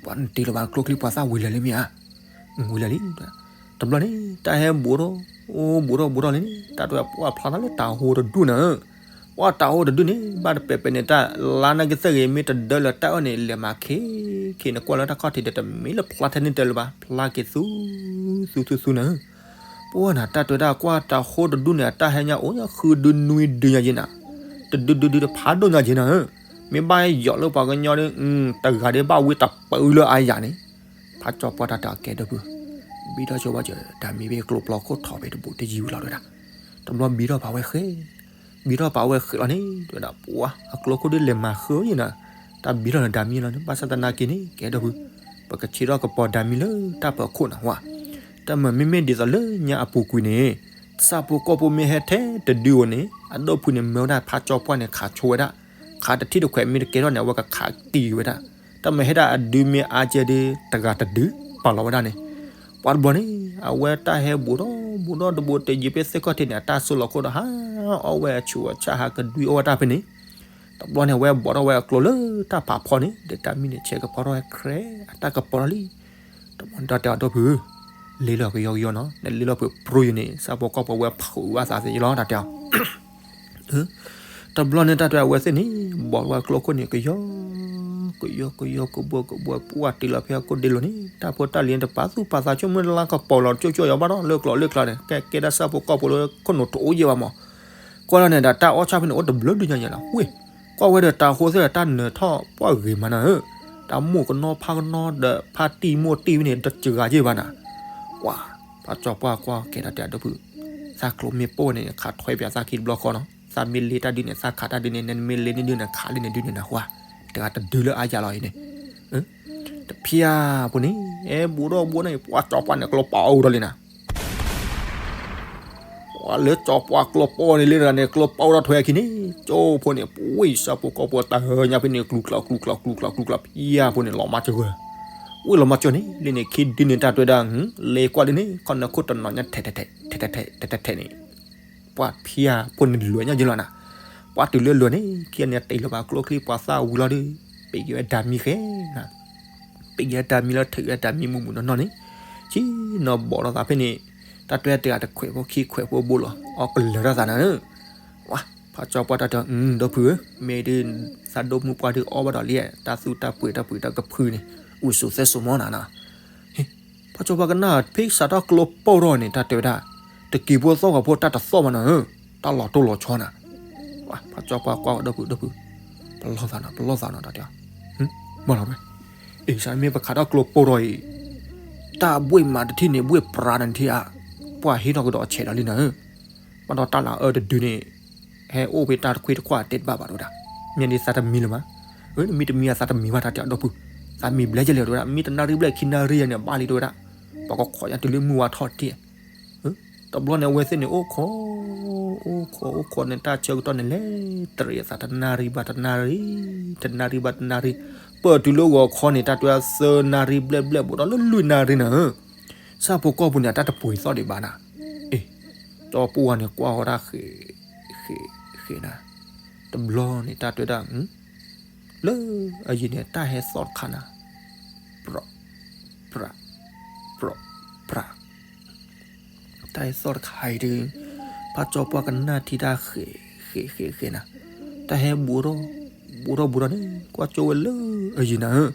ပှၤနတ့လီၤဘၣ်ကျိချံ ပှၤသၣ်ဝံၤလၢာ်လံမ့ၢ်ဧါ, ဝံၤလၢာ်လံ, တဘျီန့ၣ် တၢ်ဟဲဘူးထီၣ်, အိၣ်ဘူးထီၣ်ဘူးထီၣ်လံန့ၣ် တၢ်တဲပှၢ်ဖျါသးလၢတၤဟိတဒူၣ်နၤဧၢ, ပှၢ်တၤဟိတဒူၣ်န့ၣ် ဘၣ်တပဲာ်ပဲာ်န့ၣ် တၢ်လါနာ်က့သၢဂ့ၤ မ့ၢ်တဒၢလၢတၢ်အၢၣ်န့ၣ် လဲၤမၤခ့ခ့န့ၣ် ကွၢ်လၢတၢ်ခီၣ်ထံးဒီး တမ့ၢ်လၢဖျါထဲန့ၣ်တၢ်လၢၤဘၣ် ဖျါက့ၤသူ သူသူသူနၤဧၢ, ပှၢ်နၤ တၢ်တဲဒၣ်ကွၢ်တၤဟိတဒူၣ်န့ၣ် အတၢ်ဟဲညါအိၣ်ညါဃုဒုနွံဒုညါယဲနၤ, တဒုဒုဒုတဖးဒိၣ်ညါယဲနၤဧၢ, မ့ၢ်ဘၣ်ယီၤလၢပှၤကညီဒီး တဂၤဒ်ဘၣ်ဝံတပၢလၢအါယၤန့ၣ်, ဖးကၠီပှၢ်တၢ်တဲအီၤကဲဒိၣ်ဖု, ဘံထီၣ်ဆိဘၣ်စၢၤ တၢ်မံဖဲကျိပျီခိၣ်ထီၣ်ဖဲတဘူးတယံၤဝံၤလီၤတဲဒၣ်, တဘျီဘံထီၣ်ပာ်ဝဲဃဲ ဘံထီၣ်ပာ်ဝဲဃဲလီၤန့ၣ် တဲဝဲဒၣ် ပှၤအကျိခိၣ်ဒ်လဲၤမၤဃၢယဲနၤ, တၢ်ဘံထီၣ်န့ၣ် တၢ်မံလီၤန့ၣ် ဘၣ်ဆၣ်သနာ်က့န့ၣ် ကဲဒိၣ်ဖု, ပကဆံးထီၣ်ကပီၤတၢ်မံလၢတၢ်ပၢၤခိၣ်နၤဝဲ, တၢ်မၤမ့မ့ၢ်ဒ်သိးလၢညါအပူၤကွံာ်န့ၣ်, ဆၣ်ဖိကီၢ်ဖိမ့ၢ်ဟဲထဲတဒုဧိၤန့ၣ် အဒိၣ်ဖုန့ၣ် မၢဝဲဒၣ်ဖးကၠီပှၢ်န့ၣ် ခးဆိဝဲဒၣ်, ခးတထံၣ်တခွဲးမ့ၢ်တကဲထီၣ်န့ၣ် အဝဲကခးကံၤဝဲဒၣ်, တၢ်မၤဟဲဒၣ်အဒုမ့ၢ်အါကဲဒ်တဂၤတဒု ပာ်လီၤဝဲဒၣ်န့ၣ် ပှၤတဘျီန့ၣ် အဝဲတၢ်ဟဲဘူးထီၣ်ဘူးထီၣ်တဘူးတယံၤဖဲသ့ၣ်ခီၣ်ထံးန့ၣ် အတၢ်စိၢ်လီၤခိၣ်ဒီးဟးအီၣ်ဝဲအဆူးအဆၣ်ဟးကဒွံအီၣ်ဝဲတၢ်ဖဲန့ၣ်, တဘျီန့ၣ် အဝဲဘိးထီၣ်ဝဲအကျိလၢတၢ်ဖးဖီန့ၣ် ဒီးတၢ်မံန့ၣ် ဆဲးကဖီထီၣ်ဝဲခြဲး အတၢ်ကပီၤထီၣ်လံ, တဘျီန့ၣ်တၢ်တဲအီၤဒိၣ်ဖု, လ့လီၤကယီကယီနီၤ နလ့လီၤဖုးပြူယၤန့ၣ် ဆၣ်ဖိကီၢ်ဖိဝဲဖုးဘၣ်သးသ့ယလီၤ တၢ်တဲအီၤ တဘျီန့ၣ်တၢ်တဲအဝဲသ့ၣ်န့ၣ် ဘိးဝဲကျိခိၣ်န့ၣ် ကယီ ကယီ ကယီ ကဘှီ ကဘှီ ပှၢ်တ့လီၤဖဲအခိၣ်ဒ့လိၤန့ၣ် တၢ်ဖိတၢ်လံၤန့ၣ် တပာ်သူၣ်ပာ်သးဆိကမိၣ်လါကပီၤလီၤ ကၠိကၠိယီၤဘၣ်ဒီး လၢကျိၤလၢကျါန့ၣ် ကဲကဲဒၣ်ဆၣ်ဖိကီၢ်ဖိလၢခိၣ်နူာ်တအိၣ်ယဲၢ်ဘၣ်မး ကွၢ်လီၤန့ၣ်ဒီး တၢ်အီၣ်ဆၣ်ဖဲန့ၣ် အိၣ်တဘျုးဒုညါညါလီၤ ဝ့ၢ် ကွၢ်ဝဲဒီးတၤဟိသ့ၣ်ဒီး တၢ်နၢၤထီၣ်ပှၢ်ဂ့ၤမးနၤဧၢ, တၢ်မိၢ်ကနီဖးကနီဒီးဖးတံၢ်မိၢ်တံၢ်ဝဲန့ၣ် တစှၤယဲၢ်ဘၣ်နၤ, ပှၤ ပှၤကၠီပှၢ်ကွၢ်ကဲဒီးတဲအဒိၣ်ဖုး, သးကျိမ့ၢ်ပိၢ်န့ၣ် ခးထွဲပၠးသးခံတဘျီဃီနီၤ, သးမ့ၢ်လ့တၢ်ဒုန့ၣ် သးခးတၢ်ဒုန့ၣ် နမ့ၢ်လ့န့ၢ်ဒုန့ၣ် ခးလံန့ၣ်ဒုန့ၣ်နဟါ, တဂၤတဒုလၢအါယၤလီၤအံၤန့ၣ်, တဖျၢၣ်ဖိန့ၣ် အဲၣ်ဘူးဒီးဘူးန့ၣ် ပှၤကၠီပှၢ်န့ၣ် ကျိပာ်အိၣ်ဒီးလံနၤ ပှၤလၢကၠီပှၢ်ကျိပာ်န့ၣ်လံတဂၤန့ၣ် ကျိပာ်အိၣ်ဒီးထွဲအခံန့ၣ် ကၠိဖိန့ၣ် ပှ့ၢ်ဆၣ်ဖိကီၢ်ဖိတၢ်ဟၢညါဖဲန့ၣ် ကျူကျီကျူကျီကျူကျီကျူကျီ ဖျၢၣ်ဖိန့ၣ် လီၤမၢ်စဂၢၢ်, ဝံၤလီၤမၤကၠိန့ၣ် လၢန့ၣ်ခံဒုန့ၣ် တၢ်တဲဝဲဒၣ် လဲၤကွၢ်လၢန့ၣ် ခီနၢ်ခိၣ်တနီၤညါ ထဲးထဲးထဲးထဲးထဲးန့ၣ် ပှၤဖံးဖိန့ၣ်လွဲၢ်ညါယလီၤနၤ, ပှၤတုၤလၢလွဲၢ်န့ၣ် ခံဂၤန့ၣ်တ့ၢ်လၢၤဘၣ်ကျိချံ ပှၤသၣ်ဝံၤလီၤဒီး ပ့ၤက့ၤဝဲဒၣ်မံဃဲနၤ, ပ့ၤက့ၤဝဲဒၣ်မံလၢထံးဝဲဒၣ်မံမူးမူးနီၢ်နီၢ်န့ၣ်, ဆံနီၤဘီၣ်ထီၣ်သးဖဲန့ၣ်, တၢ်တဲတဂၤတခွဲးဖိခံခွဲးဖိဘိလီၤ အီၣ်ကလၢၤတၢ်သးနၤဧၢ, ဝါ, ဖးကၠီပှၢ်တၢ်တဲ ဒီပုၢ်ဧၢ, မ့ၢ်ဒုး သးဒိၣ်မုၣ်ပှၢ်ဒုးအီၣ်ဘၣ်ဒီးလံ, တၢ်သူတၢ်ပှ့ၤတၢ်ပှ့ၤတၢ်ကဖုန့ၣ် ဝံၤစိာ်သဲစိာ်မီၢ်နၤနၤ, ဖးကၠီပှၢ်ကနၣ်ဖဲစးထီၣ်ကျိပိၢ်ထီၣ်န့ၣ် တၢ်တဲဝဲဒၣ်, တက့ၤဖိသီၣ်ဂီၤဖိတၢ်တသီၣ်ဘၣ်နၤဧၢ, တၢ်လီၤတိၢ်လီၤဆီနၤ, ဖးကၠီပှၢ်ကွၢ်ဒီပုၢ် ဒီပုၢ်, ပလီၢ်သးနၤ ပလီၢ်သးနၤ တၢ်တဲ, မ့ၢ်လီၤဝဲ, အ့ၣ် စးမ့ၢ်ပခးထီၣ်ကျိပိၢ်ထီၣ်အံၤ, တၢ်ဘှ့ၣ်မးတထံၣ်န့ၣ် ဘှ့ၣ်ပြးနထံၣ်ဧါ, ပှၤဟ့ၣ်ထီၣ်ကဒီးဆဲးဒီးလံနၤဧၢ, ဘၣ်ဒီးတၢ်လၢအအၢတဒုန့ၣ် ဟဲအိၣ်ဖဲတၢ်တခွ့တခွါတဲတဘၣ်ဘၣ်တဲဝဲဒၣ်, မ့ၢ်ဒ်သးတမံလၢၤမး, မ့ၢ်တမံအသးတမံဘၣ်တၢ်တဲအဒီပုၢ်, သးမံဘျဲၣ်ကလဲာ်တဲဝဲဒၣ်, မ့ၢ်တနၣ်ရံၣ်ဘျဲၣ်ခံနၣ်ရံၣ်ယၤန့ၣ် ဘၣ်လံတဲဝဲဒၣ်, ပှၤကခိးညါတုၤလၢမုၢ်ဝါထီၣ်တ့ၢ် တဘျီန့ၣ် အဝဲသ့ၣ်န့ၣ် အိၣ်ခိး, အိၣ်ခိး အိၣ်ခိးန့ၣ် တၢ်ဆၢကတီၢ်န့ၣ် လဲၤတရံးအသးတနၣ်ရံၣ်ဘၣ်တနၣ်ရံၣ်, တနၣ်ရံၣ်ဘၣ်တနၣ်ရံၣ်, ပၢၢ်တုၤလၢဂီၤခီန့ၣ် တၢ်တဲသၢနၣ်ရံၣ်ဘျဲၣ်ဘျဲၣ်ဘူးဒီးလၢလွံၢ်နၣ်ရံၣ်နၤဧၢ, ဆၣ်ဖိကီၢ်ဖိန့ၣ် အတၢ်တပှ့ၤသီၣ်ဒံးဘၣ်နၤ, အ့ၣ်, ကၠီပှၢ်န့ၣ် ကွၢ်ဃီတၢ်ဃဲး, ဃဲး, ဃဲးနၤ, တဘျီန့ၣ် တၢ်တဲဝဲဒၣ် လၢအယံၤန့ၣ် တၢ်ဟဲသီၣ်တခါနၤ, ပြး, ပြး, ပြး, ပြး, တၢ်ဟဲသီၣ်တခါအံၤဒီး ဖးကၠီပှၢ်ကနၣ်ထံတၢ်ဃဲး, ဃဲး, ဃဲး, ဃဲးနၤ, တၢ်ဟဲဘူးထီၣ်, ဘူးထီၣ်ဘူးထီၣ်န့ၣ် ကွၢ်ကၠိဝဲလၢအယံၤနၤဧၢ,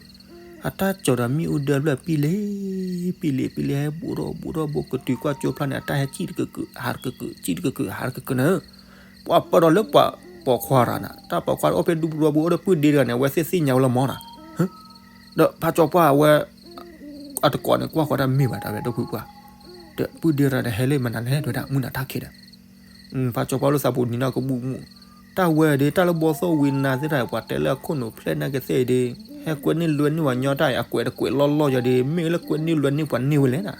အတၢ်ကၠီဒီးမ့ၣ်အူဒၢဘျၢၣ်ပံလ့ၤ, ပံလ့ၤ, ပံလ့ၤ ဟဲဘူးထီၣ်ဘူးထီၣ်ဘူးကတုၤကွၢ်ကၠိဖျါန့ၣ် အတၢ်ဟဲကံၣ်တကကုာ် ဟးတကကုာ် ကံၣ်တကကုာ် ဟးတကကုာ်နၤဧၢ, ပှၤပၢၢ်ဒီးလၢပှၤပိာ်ခွါရၤနၤ, တၢ်ပိာ်ခွါအိၣ်ဖဲဒူပူၤဒူပူၤ အိၣ်ဒီးပုၢ်ဒ့တဂၤန့ၣ် အဝဲသ့ၣ်သ့ၣ်ညါဝဲလၢမီၢ်နၤ, ဒီးဖးကၠီပှၢ်အဝဲ အတကိးန့ၣ် ကွၢ်ဃီတၢ်မ့ၢ်ဘၣ်တၢ်ဝဲဒီပုၢ်ပှၢ်, ဒီးပုၢ်ဒ့တဂၤန့ၣ် ဟဲလၢမနုၤလဲၣ်တဲဝဲဒၣ် မုၢ်နၤတၢ်ခံးဒီး ဖးကၠီပှၢ်လၢသးပူၤနံၤနီၢ်ကဘူၣ်မူၣ်, တၢ်ဝဲဒီး တၢ်လၢဘီသိၣ်ဝံနါသ့ၣ်တဖၣ် ပှၤတဲလၢအခိၣ်နူာ်ဖျဲၣ်နာ်က့သ့ၣ်အံၤဒီး ဟဲကွဲန့ၢ်လွဲန့ၢ်ပှၤညီတၢ်အံၤ အကွဲးတကွဲးလီၢ်လီၢ်ယၤဒီး မ့ၢ်လၢကွဲန့ၢ်လွဲန့ၢ်ပှၤန့ၢ်ဝဲလဲၣ်နၤ,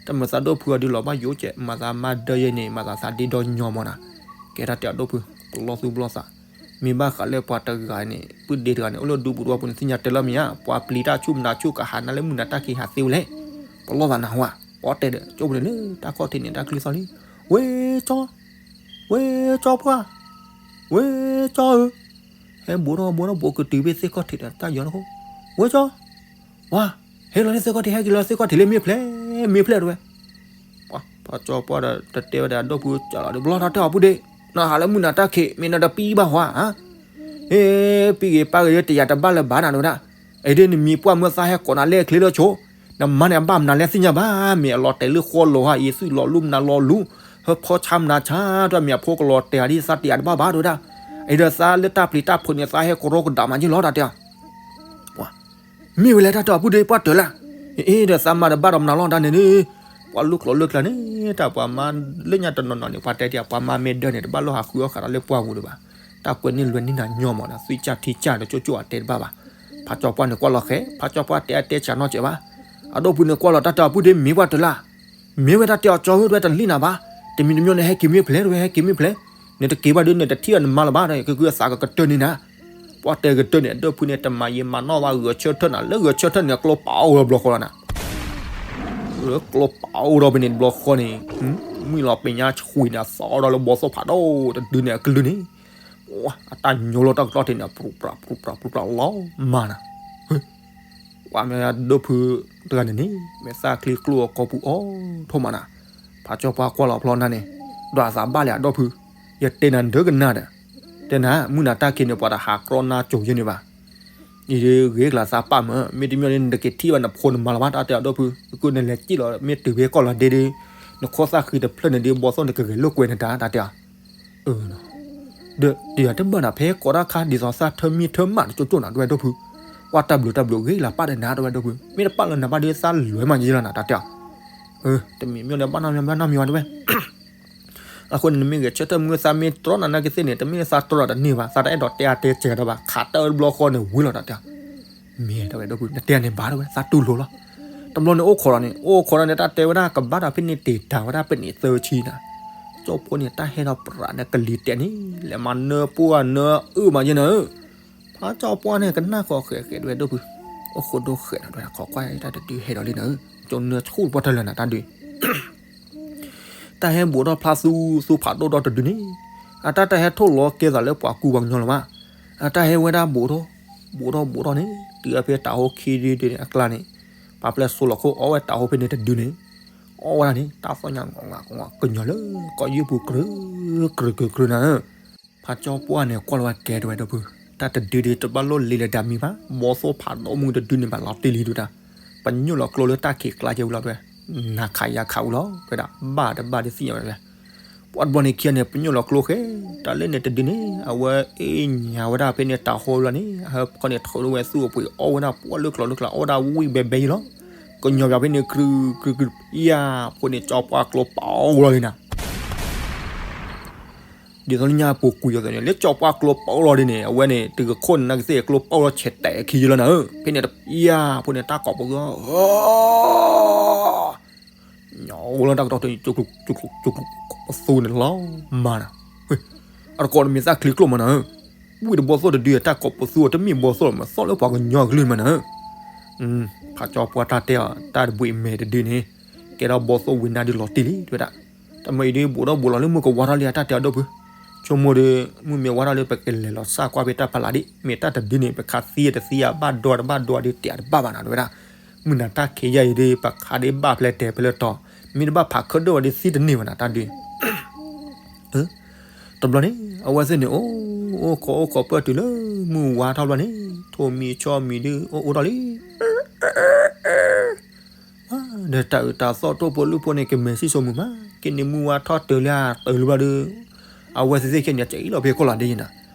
တၢ်မုာ်သးဒိၣ်ဖုအီၤဒုးလီၤဘၣ်ယိၣ်ကဲး မၤသးမၤဒၢယဲန့ၣ် မၤသးသးဒ့ဒီညီမီၢ်နၤ, ကဲတၢ်တဲအဒီပုၢ် ပလီၢ်သူၣ်ပလီၢ်သး, မ့ၢ်ဘၣ်ဃးလၢပှၤတဂၤန့ၣ် ပုၢ်ဒ့တဂၤန့ၣ် အိၣ်လၢဒူပူၤဒူပူၤန့ၣ် သ့ၣ်ညါတဲလီၤမ့ၢ်ဧါ, ပှၤပျံၤတၢ်ဆူၣ်မနၤဆူၣ်ကဟးနၤလၢမုၢ်နၤတၢ်ခံးဟးသ့ဝဲလဲၣ်, ပလီၢ်သးနၤဟါ, ပှၤတဲဒီး ကၠိပူၤန့ၣ်လၢတၢ်ခီၣ်ထံးန့ၣ် တၢ်ချံသီၣ်လံ, ဝဲကၠီ ဝဲကၠီပှၢ်, ဝဲကၠီဧၢ, ဟဲဘူးထီၣ်ဘူးထီၣ်ဘူးကတုၤဖဲသ့ၣ်ခီၣ်ထံးဒီးတၢ်ယီၤတဃိ, ဝဲကၠီ, ဝါ, ဟဲလီၤလၢသ့ၣ်ခီၣ်ထံး ဟဲက့ၤလီၤသ့ၣ်ခီၣ်ထံးလၢမ့ၢ်ဖျဲး, မ့ၢ်ဖျဲးတဲဝဲ, ပှၤကၠီပှၢ်ဒီးတတဲဝဲဒၣ် ဒီပုၢ်ကၠီလီၤဒီး ပလီၢ်တၢ်တဲအီၤပုၢ်ဒ့, နဟးလၢမုၢ်နၤတၢ်ခံး မ့ၢ်နတပံၤဘၣ်ဟါ, အ့ ပံၤဂ့ၤပၢ်ဂ့ၤ တယာ်တဘၣ်လၢၤဘၣ်နၤတဲဝဲဒၣ်, အ့ဒ်နမံၤပှၢ်မၢသးဟဲကိးနၤလဲၣ်ချ့လၢဆိ, နမါန့ၣ်အဘၣ်မနုၤလဲၣ်သ့ၣ်ညါဘၣ်, မ့ၢ်အလီၤတဲာ်လၢဃီလိၤဟါ အံၤသွံၣ်လီၤလူမနၤလီၤလူ, ဟၢဖီဆါမနၤဆါ, တၢ်မ့ၢ်အဖိကလီၤတဲာ်ဒ်သးတယာ်တဘၣ်ဘၣ်တဲဝဲဒၣ်, အံၤဒီးသးလၢတၢ်ပျံၤတၢ်ဖုးန့ၣ် သးဟဲကရီကဒါမးယ့ၢ်လီၤတၢ်တဲအီၤ မ့ၢ်ဝဲလဲၣ်တၢ်တဲအီၤပုၢ်ဒ့ ပှၢ်တၢၢ်လၢ်, အ့ ဒီးသးမၤတဘၣ်ဒီးမနုၤလီၤတၢ်န့ၣ်ဒုး, ပှၤလူၤကျိာ်လၢကျါန့ၣ် တၢ်ပှၤမါလၢညါတနီၤနီၤန့ၣ် ပှၤတဲတၢ် ပှၤမါမ့ၢ်ဒၢန့ၣ် တဘၣ်လိၣ်ဟးဃုအီၣ်ဃာ်ဒီးလၢပှၢ်ပူၤဒံးဘၣ်, တၢ်ကွဲန့ၢ်လွဲန့ၢ်နၤညီမးဒီး သွံၣ်ကၢ်ထံကၢ်ဒီးကၠိကၠိအတဲတဘၣ်ဘၣ်, ဖးကၠီပှၢ်န့ၣ်ကွၢ်လီၤဃဲၤ ဖးကၠီပှၢ်တဲအတဲစးနီၢ်စဲးဘၣ်, အဒီပုၢ်န့ၣ်ကွၢ်လီၤတၢ်တဲအီၤပုၢ်ဒ့ မ့ၢ်ပှၢ်တၢၢ်လၢ် မ့ၢ်ဝဲတၢ်တဲအီၤကၠီဧၢ တဝဲတလံၣ်နၤဘၣ်, တမံၤတမံၤန့ၣ် ဟဲက့ၤမ့ၢ်ဖျဲး တဝဲဟဲက့ၤမ့ၢ်ဖျဲး, နတက့ၤဘၣ်ဒီး နတထံၣ်အီၤနမါလၢၤဘၣ်ဒီး ကကုအသးကကတၢၢ်န့ၣ်နၤ, ပှၤတဲကတၢၢ်န့ၣ် အဒီပုၢ်န့ၣ် တမၤယံာ်မၤနီၢ်ဘၣ် ဂဲၤဆၢထၢၣ်နၤ လၢဂဲၤဆၢထၢၣ်န့ၣ် ကျိပာ်အိၣ်ဒီးဘျီဃီလီၤနၤ, လၢကျိပာ်အိၣ်ဒီးဖဲန့ၣ်တဘျီဃီန့ၣ်, မုၢ်လီၤပ့ၤညါဆှံန့ၣ် အသီဒီးလၢဘီသိၣ်ဖးဒိၣ်တဒုန့ၣ် အကလုၢ်န့ၣ်, အတၢ်ညိလီၤတၢ်ကတီၢ်ထံးန့ၣ် ပြူပြူပြူပြူပြူလီၤမၢ်နၤ ပှၤမ့ၢ်အဒီဖုတဂၤန့ၣ်န့ၣ် မ့ၢ်သၣ်ချံကျိအကိာ်ပူၤအိၣ်ထီၣ်မးနၤ, ဖးကၠီပှၢ်ကွၢ်လီၤဖျီနၤန့ၣ်, ဒွးသးဘၣ်လဲၣ်အဒီဖု, ယတဲနၤဒၢကနၣ်ဒီး, တဲနၤ မုၢ်နၤတၢ်ခံးန့ၣ် ပှၤတဟးကြီနါစိၤယဲန့ၣ်ဘၣ်, အံၤဒ်ဂ့ၤကျါသးပာ်မၢ်, မ့တမ့ၢ်န့ၣ် နတက့ၤထံၣ်ဘၣ်နဖိနမါလၢၤဘၣ် တၢ်တဲအဒီဖု, ကနလဲၤစံၣ်လီၤ မ့ၢ်တုၤဖဲကီၢ်လီၤဒ့ဒီး, နခိၣ်သၣ်ဃံတဖျၢၣ်န့ၣ်ဒ် ဘီသိၣ်န့ၣ်ကဂဲၤလိာ်ကွဲနတၢ် တၢ်တဲအီၤ ဒီးတယၤတဘၣ်နၤ ဖဲကိးတၢ်ခါဒ်သိးသးထၢမံထၢမးတကၠိကၠိနၤ တဝဲဒီဖု, ကွၢ်တၢ်ဘျုးတၢ်ဘျုးဂ့ၤလၢပၢ်ဒီးနၤ တဝဲဒီဖု, မ့ၢ်တပာ်လၢနၤဘၣ်ဒီးသးလွဲမးယဲလီၤနၤ တၢ်တဲအီၤ, တမံၤမ့ၢ်န့ၣ် ဘၣ်နီတမံၤဘၣ်နီတမံၤဝဲတဝဲ အဃိန့ၣ် နမ့ၢ်ဂဲၤဆၢထၢၣ်မုၢ်သးမ့ၢ်တြီနၤနာ်က့သ့ၣ်န့ၣ် တမ့ၢ်သးတြီဒီးတန့ၢ်ဘၣ် သးတအဲၣ်ဒိးတဲအါတဲစှၤဒီးဘၣ် ခးတၢ်ဝဲတဘျီဃီန့ၣ်ဝံၤလီၤတၢ်တဲအီၤ, မ့ၢ်တဝဲဒီဖု နတဲန့ၣ်ဘၣ်တဝဲ သးတူၢ်လိာ်လီၤ, တဘျီန့ၣ်အိၣ်ခိးဒီးန့ၣ် အိၣ်ခိးဒီးန့ၣ် တၢ်တဲဝဲဒၣ်ကဘၣ်ဒီးဖဲန့ၣ်တ့ၢ်တၢ်ဝဲဒၣ် ပနံၣ်သၢဆံနၤ, ကၠီဖိန့ၣ် တၢ်ဟဲဒီးပြးန့ၣ်ကလံၤတဲာ်န့ၣ် လဲၤမၤနၢပှၢ်နၢအုၣ်မးယဲနၤဧၢ, ဖးကၠီပှၢ်န့ၣ် ကနၣ်ဃီၤဃဲးဃဲးတဝဲဒီဖု အိၣ်ဃိဒိၣ်ဃဲးနၤ တဲဝဲဒၣ် ခိးကွၢ်တၢ်တဒုဟဲဒီးလံနၤဧၢ, ကၠိနၢဆူၣ်ပှၢ်တၢ်လၢနၤတၢ်ဒုး တၢ်ဟဲဘူးထီၣ်ဖျါသူသူဖးဒိၣ်ဒီးတဒုန့ၣ်, အတၢ်တဟဲထိၣ်လီၤကဲသးလၢပှၤကူပှၤကညီလၢၤဘၣ်. အတၢ်ဟဲဝဲဒၣ်ဘူးထီၣ်, ဘူးထီၣ်ဘူးထီၣ်န့ၣ် တုၤအဖဲတၤဟိခံဒုန့ၣ်အကျါန့ၣ်, ပာ်ဖျဲးစိလီၤခိၣ်အီၣ်ဝဲတၤဟိဖဲန့ၣ်တဒုန့ၣ်, အီၣ်ဝဲဒၣ်န့ၣ် တၢ်သီၣ်ညါ ကညီလၢကီၢ်ယုၢ်ပူၤ ကြုးကြုးကြုးနၤဧၢ. ဖးကၠီပှၢ်န့ၣ် ကွၢ်လီၤဝဲကဲတဲဝဲဒီပုၢ်, တၢ်တဒုဒုးတဘၣ်လိၣ်လံလၢၤဒၣ်မံၤဘၣ်, ဘီသိၣ်ဖးဒိၣ်မုၢ်တဒုန့ၣ် ဘၣ်လီၤတံၢ်လံတဲဝဲဒၣ်, ပညိၣ်လီၤကျိလၢတၢ်ခံးကျါကဲဝံၤလီၤတဲဝဲ, နၤခးယၤခးဝံၤလီၤတဲဝဲဒၣ်, ဘၣ်တဘၣ်ဒုးသ့ၣ်ညါဝဲတဲဝဲ. ပှၢ်တဘျီန့ၣ်ခံဂၤန့ၣ် ပညိၣ်လီၤကျိဃဲ, တၢ်လၢန့ၣ်တဒုန့ၣ် အဝဲအ့ၣ်ညါဝဲဒၣ်ဖဲန့ၣ်တၤဟိလီၤန့ၣ် အဟဲခီန့ၣ် ထုးထီၣ်ဝဲသူၣ်အပှ့ၤအီၣ်ဝဲဒၣ်ပှၢ်လၢကျိၤလၢကျါ အီၣ်ဝဲဒၣ်ဝံၣ်ဘဲဘဲယံၤလီၤ. ကညီဘၣ်ဖဲန့ၣ် ကြုးကြုးကြုး ယၤဖိန့ၣ် ကၠီပှၢ်ကျိပာ်အီၣ်လီၤလံနၤ ဒ်သိးလၢညါပူၤကွံာ်အသိးန့ၣ် လၢကၠီပှၢ်ကျိပာ်အီၣ်လီၤဒ်န့ၣ် အဝဲန့ၣ် တုၤကခိၣ်န့ၣ် နာ်က့သ့ၣ်ကျိပာ်အီၣ်လီၤဆဲးတဲာ်ခံယံၤလီၤနၤဧၢ, ဖဲန့ၣ်တယၤဖိန့ၣ် တၢ်ကိးပသူ ညီလီၤတၢ်ကတီၢ်တ ကိးပသူန့ၣ်လီၤမၤနၤ, အတကိးတမ့ၢ်သၣ်ချံကျိၣ်မၤနၤဧၢ, ဝံၣ်တဘီသိၣ်တဒု တၢ်ကိးပသူအတမ့ၢ်ဘီသိၣ်လီၤ မၤသီၣ်လၢပှၤကညီကလုၢ်မၤနၤဧၢ. ဖးကၠီပှၢ်တၢ်တဲအီၤ တၢ်တဘှံးမဲာ်တဒုန့ၣ် ကဲထီၣ်ဘီသိၣ်ဝံနါဒုးလီၤတံၢ်လံ တဲဝဲဒၣ်. တမ့ၢ်အံၤဒုး ဘူးထီၣ်ဘူးလီၤလၢမုၢ်ကဝါထီၣ်လံ အတၢ်တဲအီၤဒီပုၢ်, ဆိကမိၣ်ဒီး မုၢ်မ့ၢ်ဝါထီၣ်လၢပကလဲၤလီၤစၢ်ကွၢ်ဖဲတၢ်ဖးလၢ်ဒံး မ့ၢ်တၢ်တဒုန့ၣ် ပခးသံတသံဧါ ဘၣ်ဒိတဘၣ်ဒိဒုးတဲတဘၣ်ဘၣ်နၤ တဲဝဲဒၣ်. မုၢ်နၤတၢ်ခံးယါအံၤဒုး ပခးဒ်ဘၣ်ဖျဲးတဲာ်ဖဲလၢတီၤ, မ့ၢ်တဘၣ်ဖးခၢဒိၣ်ဝဲဒ်သံတန့ၢ်ဘၣ်နၤ တၢ်ဒုး တဘျီန့ၣ် အဝဲသ့ၣ်န့ၣ် အိၣ်အိၣ်ခိးအိၣ်ခိးပၢၢ်တုၤလၢမုၢ်ဝါထီၣ်ဘျီန့ၣ် ထိၣ်မံၤဆီမံၤဒုး အိၣ်အိၣ်ထီၣ်လံ ဒီးတၢ်အုးတၢ်သီၣ်တိၢ်ဖိလုၢ်ဖိန့ၣ် ကမဲာ်ဆံၣ်စိမုာ်မး, က့န့ၣ်မုၢ်ဝါထီၣ်တုၤလၢအတုၤလၢၤဘျီဒီး အဝဲသ့ၣ်သ့ၣ်ခဲန့ၣ် ကံၣ်လီၤဖဲကီၢ်လီၤဒ့နၤ,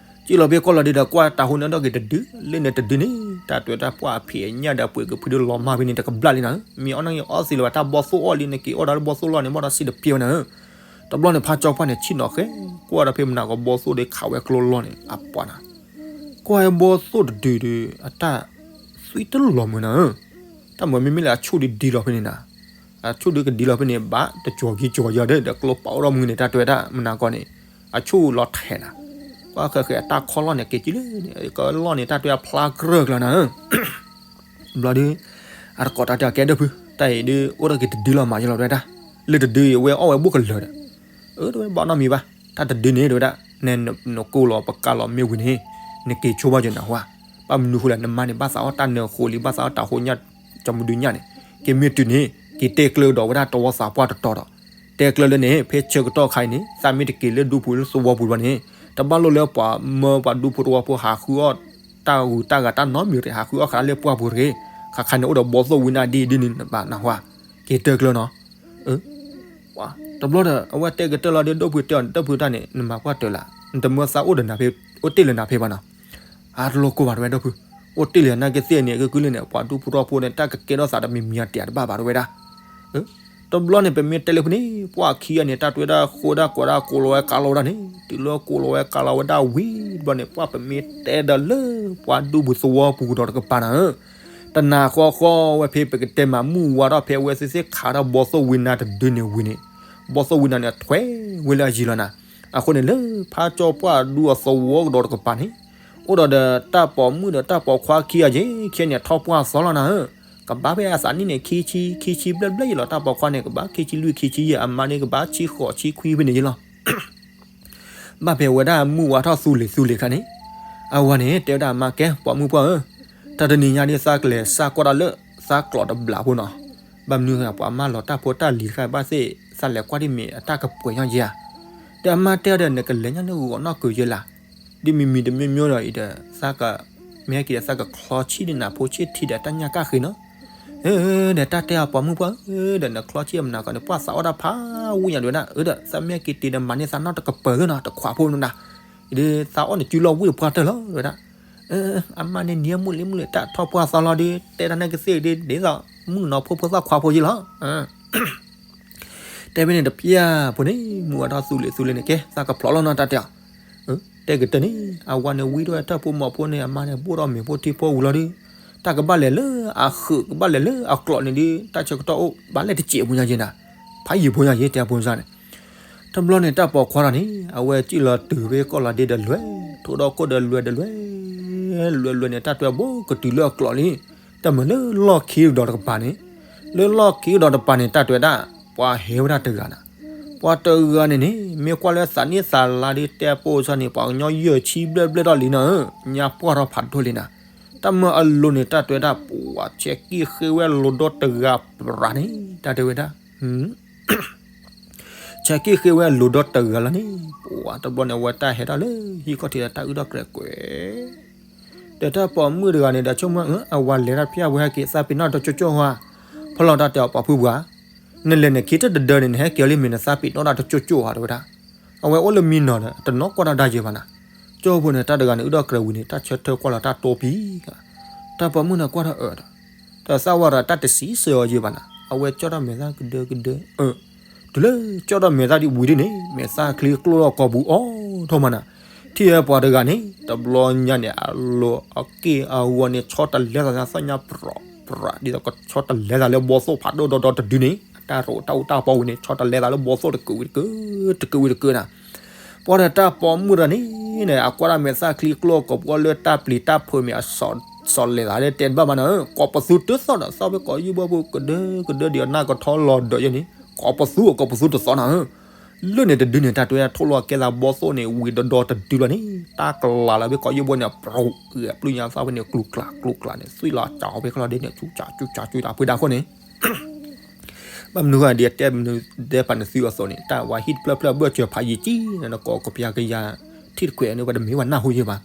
ကံၣ်လီၤဖဲကီၢ်လီၤဒ့ဒီး ကွၢ်တၤဟိန့ၣ်ဒီးက့ၤတဒု လၢန့ၣ်တဒုန့ၣ် တၢ်တွဲတၢ်ပှၢ်အဖံးအညၣ်ဒီးအပှ့ၤကဖုဒုးလီၤမၢ်ဖဲန့ၣ် တကဘျၣ်လံနၤဧၢ, မ့ၢ်အီၣ်နီၢ်က့ၤအီသံးလၢၤဘၣ် တၢ်ဘီသိၣ်အီၣ်လံ နက့ၤအီၣ်ဒီးလၢဘီသိၣ်လီၢ်န့ၣ် ဘၣ်ဒီးစံးတပျဲဝဲနၤဧၢ. တဘျီန့ၣ် ဖးကၠီပှၢ်န့ၣ် ဆံၣ်နီၤဃဲ ကွၢ်ဒီးဖဲမနၤကီးဘီသိၣ်ဒီးခးဝဲကျိလီၢ်န့ၣ် အပှၤနၤ ကွၢ်ဘီသိၣ်တဒုဒီး အတၢ်သွံတလီၤမုာ်နၤဧၢ, တၢ်မၤမ့မ့ၢ်လၢအဆူၣ်ဒုးဒံလီၤဖဲန့ၣ်နၤ, အဆူၣ်ဒုးကဒံလီၤဖဲန့ၣ် ဘၣ်တကၠီၤကံကၠီၤယီၤဒီး ဒီးကျိပာ်အိၣ်ထီၣ်မုၢ်န့ၣ် တၢ်တွဲဒၣ်မနၤကီးန့ၣ် အဆူၣ်လီၤထဲးနၤ, ကွၢ်ဃဲဃဲအတၢ်ခီလီၢ်န့ၣ် က့ၤကံလၢ ကလီၢ်န့ၣ် တၢ်တွဲအဖျါကြၢၢ်ကျါနၤဧၢ ဘျီဒုး အတကိးတၢ်တဲအီၤကဲဒီပုၢ် တၢ်အံၤဒုး အိၣ်ဒီးက့ၤတဒုလီၤမးယလီၤတဲဝဲဒၣ်, လၢတဒုအံၤ အဝဲအီၣ်ဝဲဘူးကလၢာ်ဒီး, အၢ တဲဝဲဘၣ်နီတမံၤဘၣ်, တၢ်တဒုန့ၣ်တဲဝဲဒၣ်, နကိၢ်လီၤပကးလီၤမ့ၢ်ဝံၤန့ၣ်, နက့ၤဆိဘၣ်ယနဟါ, ဘၣ်မနုၤဃိလဲၣ် နမါန့ၣ် ဘၣ်သးအီၣ်တၢ်နၢၤဃိလံ ဘၣ်သးအီၣ်တၤဟိညၣ် ကၠီမဒုညၣ်န့ၣ်, က့ၤမ့ၢ်တုၤန့ၣ် က့ၤတဲကျၢဒီးဝဲဒၣ်တဝီသးပှၢ်တတီၤဒီး, တဲကျၢလၢန့ၣ် ဖဲဆၢကတီၢ်ခါအံၤန့ၣ် သးမ့ၢ်တက့ၤလၢဒူပူၤလၢသဝီပူၤဘၣ်န့ၣ်, တဘၣ်လိၣ်လၢပှၤမၢပှၤဒူဖိတဝီဖိဟးဃုအီၣ် တၢ်ဂုၤတၢ်ဂၤတၢ်နီတမံၤတဂ့ၤ ဟးဃုအီၣ်ဃးလၢပှၢ်ပူၤတဂ့ၤ, ခါခါန့ၣ်အိၣ်ဒီးဘီသိၣ်ဝံနါဒ်ဒ်န့ၣ်နဘၣ်နဟါ, က့ၤတဲကျၢနီၤ, တဘျီဒီး အဝဲတဲကတၢၢ်လီၤဒီး ဒိၣ်ဖုတဲအီၤန့ၣ် ဒိၣ်ဖုတၢ်န့ၣ် နမၤကွၢ်တၢၢ်လၢ် နတမၢသးအိၣ်ဒီးနၤဖဲ အိၣ်တ့ၢ်လၢနၤဖဲဘၣ်နီၤ, အါတလိၣ်ကိၢ်ဘၣ်တဲဝဲဒၣ်ဖု, အိၣ်တ့ၢ်လၢနၤကသ့ၣ်န့ၣ် ကကုလၢန့ၣ် ပှၤဒူဖိထီဖိန့ၣ် တၢ်ကကဲထီၣ်သးတမံၤမံၤအတၢ်တဘၣ်ဘၣ်တဲဝဲဒၣ် တဘျီန့ၣ် ပမ့ၢ်တဲလၢဖဲန့ၣ် ပှၤခံဂၤန့ၣ် တၢ်တွဲဒၣ်ဃိဒၣ်ကွၢ်ဒၣ်ကိးလီၤဝဲကးလီၤဝဲဒၣ်န့ၣ် တုၤလၢကိးလီၤဝဲကးလီၤဝဲဒၣ်ဝံၤတဘျီန့ၣ် ပှၤပမ့ၢ်တဲဒီးလၢ ပှၤဒူပူၤသဝီပူၤကဒီးတကပၤနၤဧၢ, တနၤဃီဃီဝဲဖဲပကတဲမး မုၢ်ဝါထီၣ်ဖဲအဝဲသ့ၣ်သ့ၣ်ခးထီၣ်ဘီသိၣ်ဝံနါတဒုန့ၣ်ဝံၤန့ၣ်, ဘီသိၣ်ဝံနါန့ၣ်ထွဲဝဲလၢအယံၤလီၤနၤ, အဃိန့ၣ်လၢ ဖးကၠီပှၢ်ဒူအသဝီကဒီးတကပၤန့ၣ် အိၣ်ဒီးဒီးတၢ်ပိာ်မုၣ်ဒီးတၢ်ပိာ်ခွါခံဂၤယဲၢ် ခံဂၤန့ၣ်ထီၣ်ပှၢ်သီလီၤနၤဧၢ, ကဘၣ်ဖဲအသးနံၣ်န့ၣ် ခံဆံ ခံဆံဘျဲၣ်ဘျဲၣ်ယဲၢ်လီၤ တၢ်ပိာ်ခွါန့ၣ် ကဘၣ်ခံဆံလွံၢ်ခံဆံယဲၢ် အမါန့ၣ်ကဘၣ်ဆံဃိးဆံခွံဖဲန့ၣ်ယဲၢ်လီၤ ဘၣ်ဖဲဝဲဒၣ်မုၢ်ဝါထီၣ်သူလ့ၤသူလ့ၤခါန့ၣ်, အဝၤန့ၣ် တဲဝဲဒၣ်အမါကဲ ပိာ်မုၣ်ပှၢ်ဧၢ, တၢ်တနံၤညါဒ်သးကလဲၤစၢ်ကွၢ်တၢ်လၢ သးကျိးတဘျးဖိနီၤ, ဘၣ်မနုၤပှၤမၢလီၤတၢ်ဖိတၢ်လံၤတခါဘၣ်သ့ၣ် သးလဲၤကွၢ်ဒ်မ့ၢ်အတၢ်ကပှဲၤညီယဲၢ်ဧါ, ဒီးအမါတဲအီၤဒီး နကလဲၤညါန့ၣ်ဂီၤနီၢ်ကုၤယဲၢ်လၢ်, ဒ်မံၤမံၤတမျိုးမျိုးဒီးအံၤဒီး သးက မ့ၢ်ဟဲက့ၤဒီးသးကချီဆံးဒ်နၤဖိဆံးထံဒီးတၢ်ညၣ်ကၣ်ဃ့နီၤ ဒီးတၢ်တဲအီၤပိာ်မုၣ်ပှၢ်ဧၢ ဒီးနချီဆံးအမနၤကီးန့ၣ် ပှၢ်သးအီၣ်တၢ်ဖးဝံၣ်ညါဒဝဲဒၣ် အၢဒီး သးမ့ၢ်ဟဲက့ၤတ့ၢ်ဒီးမၤန့ၢ်သးနီတကပၤလၢနီၤ တခွးဖိနီၤဒၣ်, ဒ်သးအီၣ်န့ၣ်စုလီၤဝံၣ်တပှၢ်တၢၢ်လီၤဒဝဲဒၣ်, အမါန့ၣ်နံၤမုၢ်လံမုၢ်လံ တၢ်ထီၣ်ပှၢ်သီလီၤဒ် တဲတၢ်န့ၣ်ကသ့ၣ်ဒ် ဒ်သိး မုၣ်ကနီၤဖိဖိသၣ်ခွါဖိယဲၢ်လီၤ တဲဖဲန့ၣ်တပျၢ်ဖိန့ၣ် မုၢ်ဝါထီၣ်သူလ့ၤသူလ့ၤန့ၣ် ကဲ သးကဖျိးလီၤနီၤ တၢ်တဲအီၤ, တဲကတၢၢ်န့ၣ် အဝၤန့ၣ်ဝံထီၣ်ဝဲတၢ်ဖိမီၤဖိန့ၣ် အမါန့ၣ်ဘိၣ်ထီၣ်မ့ၤဖိထံဖိဝံၤလီၤဒီး တၢ်ကဘၣ်လဲၤလၢအဃုာ် ကဘၣ်လဲၤလၢအကျိးန့ၣ်ဒီး တၢ်ဆၢကတီၢ်အိၣ် ဘၣ်လဲၤတစဲးဖိညါယဲၢ်နၤ, ဖးယံာ်ဖိညါယဲၢ်တဲအဖိစၢ်န့ၣ် တဘျီန့ၣ် တၢ်ပိာ်ခွါတဂၤန့ၣ် အဝဲစံၣ်လီၤတုၤဖဲကီၢ်လီၤဒ့ဒီးလွဲၢ် ထိၣ်ဒီၣ်ခိၣ်ဒီးလွဲၢ်ဒီးလွဲၢ်, လွဲၢ်လွဲၢ်န့ၣ် တၢ်တွဲဘိကတုၤလၢအကျိးလံ, တၢ်မၤလၢလီၢ်ခံကဒီးတကပၤန့ၣ်, လၢလီၢ်ခံကဒီးတကပၤန့ၣ် တၢ်တဲဝဲဒၣ် ပှၤဟဲဝဲဒၣ်တဂၤနၤ, ပှၤတဂၤန့ၣ်န့ၣ် မ့ၢ်ကွၢ်လၢသးနံၣ်သးလါဒ်တဲပိာ်စၢ်န့ၣ် ပှၤကညီယဲၢ်ဆံဘျဲၣ်ဘျဲၣ်ထီၣ်လံနၤဧၢ, ညါပှၢ်ထီၣ်ဖးဒိၣ်လံနၤ, တၢ်မၤအလိၤန့ၣ် တၢ်တဲဝဲဒၣ် ပှၤဆဲးက့ၣ်ဃ့ဝဲလိၤဒီတဂၤပြးန့ၣ် တၢ်တဲဝဲဒၣ် ဆဲးက့ၣ်ဃ့ဝဲအလိၤဒီတဂၤလီၤန့ၣ်, ပှၤတဘျီန့ၣ် အဝဲတၢ်ဟဲထီၣ်လၢဟံၣ်ခီၣ်ထံးဒီးတၢ်အုၣ်ထီၣ်ကြဲးကွဲး, ဒီးတၢ်ပိာ်မုၣ်တဂၤန့ၣ်ဒီးဆိကမိၣ် အဝၤလဲၤတၢ်ဖျၢၣ်ဝဲဟဲက့ၤသးပ့ၤနီၣ်တကၠိကၠိၣ်ဧါ, ဖီလီၤတၢ်တဲအီၤပှၤဖုပှၤ, နလဲၤနခံတဒၢဒၢန့ၣ် နဟဲက့ၤအီၤလံမ့ၢ်နသးပ့ၤနီၣ်တၢ်တကၠိကၠိၣ်ဧါ တဲဝဲဒၣ်, အဝဲအိၣ်လၢမံနီၤဒီး တနီၣ်ကွၢ်တၢ်ဒါယဲၢ်ဘၣ်နၤ, ကၠိဖိန့ၣ် တၢ်တဂၤန့ၣ် အုၣ်ထီၣ်ကြဲးဝံၤန့ၣ် တၢ်ဆၢထၢၣ်ကွၢ်လီၤတၢ်တိပံၤ တၢ်ပိာ်မုၣ်န့ၣ်ကွၢ်ထီၣ်အၢဒီး, တၢ်သၣ်ဝဲဒီးတၢ်တစံးဆၢအီၤယဲၢ်ဘၣ်နၤ, အဝဲကၠီၣ်ထီၣ်မဲာ်သၣ်ကဒၢကဒၢ, တုၤလၢကၠီၣ်ထီၣ်မဲာ်သၣ်ဒ်ဝံၤဒ်န့ၣ် မဲာ်သၣ်ချံကျိၣ်ထီၣ်ကိာ်ပူၤအီၣ်ထီၣ်မးနၤ, ထံၣ်ဝဲပှၤတဂၤန့ၣ် တဘျီညါန့ၣ် အလိၤအက့ၢ်အဂီၤန့ၣ် ဆီတလဲသးသၣ်ညါပြးပြး ဒ်သိးကဆီတလဲသးလၢဘီသိၣ်ဖးဒိၣ်ဒီဒီတဒုန့ၣ် အတၢ်ရိးတၢ်အူတၢ်ပီဝံၤန့ၣ် ဆီတလဲသးလၢဘီသိၣ်တကုးဝံၤတကုး, တကုးဝံၤတကုးနၤ ပှၤဒီးတၢ်ပိာ်မုၣ်တဂၤန့ၣ်န့ၣ် အကွၢ်တၢ်မဲာ်သၣ်ချံကျိၣ်ကိာ်ပူၤအီၣ်လၢတၢ်ပျံၤတၢ်ဖုးမ့ၢ်အစီၤလဲၤသးလၢတဲတဘၣ်မးနၤဧၢ, ကိးပသူတသီၣ်ဒီးသီၣ်ဖဲကိးယုၢ်ဘီပူၤကဒၢကဒၢဒ်အနၢ်ကထီလီၤဒီးယဲၢ်န့ၣ် ကိးပသူအကိးပသူတသီၣ်နၤဧၢ, လၢန့ၣ်တဒုန့ၣ် တၢ်တဲဝဲဒၣ်ထိၣ်လီၤကဲသးဘီသိၣ်န့ၣ် ဝံၤဒီဒီတဒုလီၤန့ၣ် တၢ်ကလၤလၢဖဲကိးယုၢ်ဘီန့ၣ် ပြူၤအပျုၢ်ညါသၣ်ဖဲန့ၣ် ကျူၤကျလးကျူၤကျလးန့ၣ် သွံၣ်လီၤစးအီၤဖဲခီလီၤဒ်န့ၣ် ဆူၣ်ဆးဆူၣ်ဆးဆူၣ်တၢ်ဖုဒၣ်ခိၣ်န့ၣ် ဘၣ်မနုၤဃိဒ်အတဲတဲပာ်နသုအသိးန့ၣ် တၢ်ဝဲဟံၣ်တဖျၢၣ်ဖျၢၣ်ဘၢၣ်စၢၤဖးယံာ်ကံ နကိးကပျၢ်ကယၤထံၣ်တခွဲးန့ၣ် ပှၤတမ့ၢ်ပှၤနၢ်ဟူယဲၢ်ဘၣ်.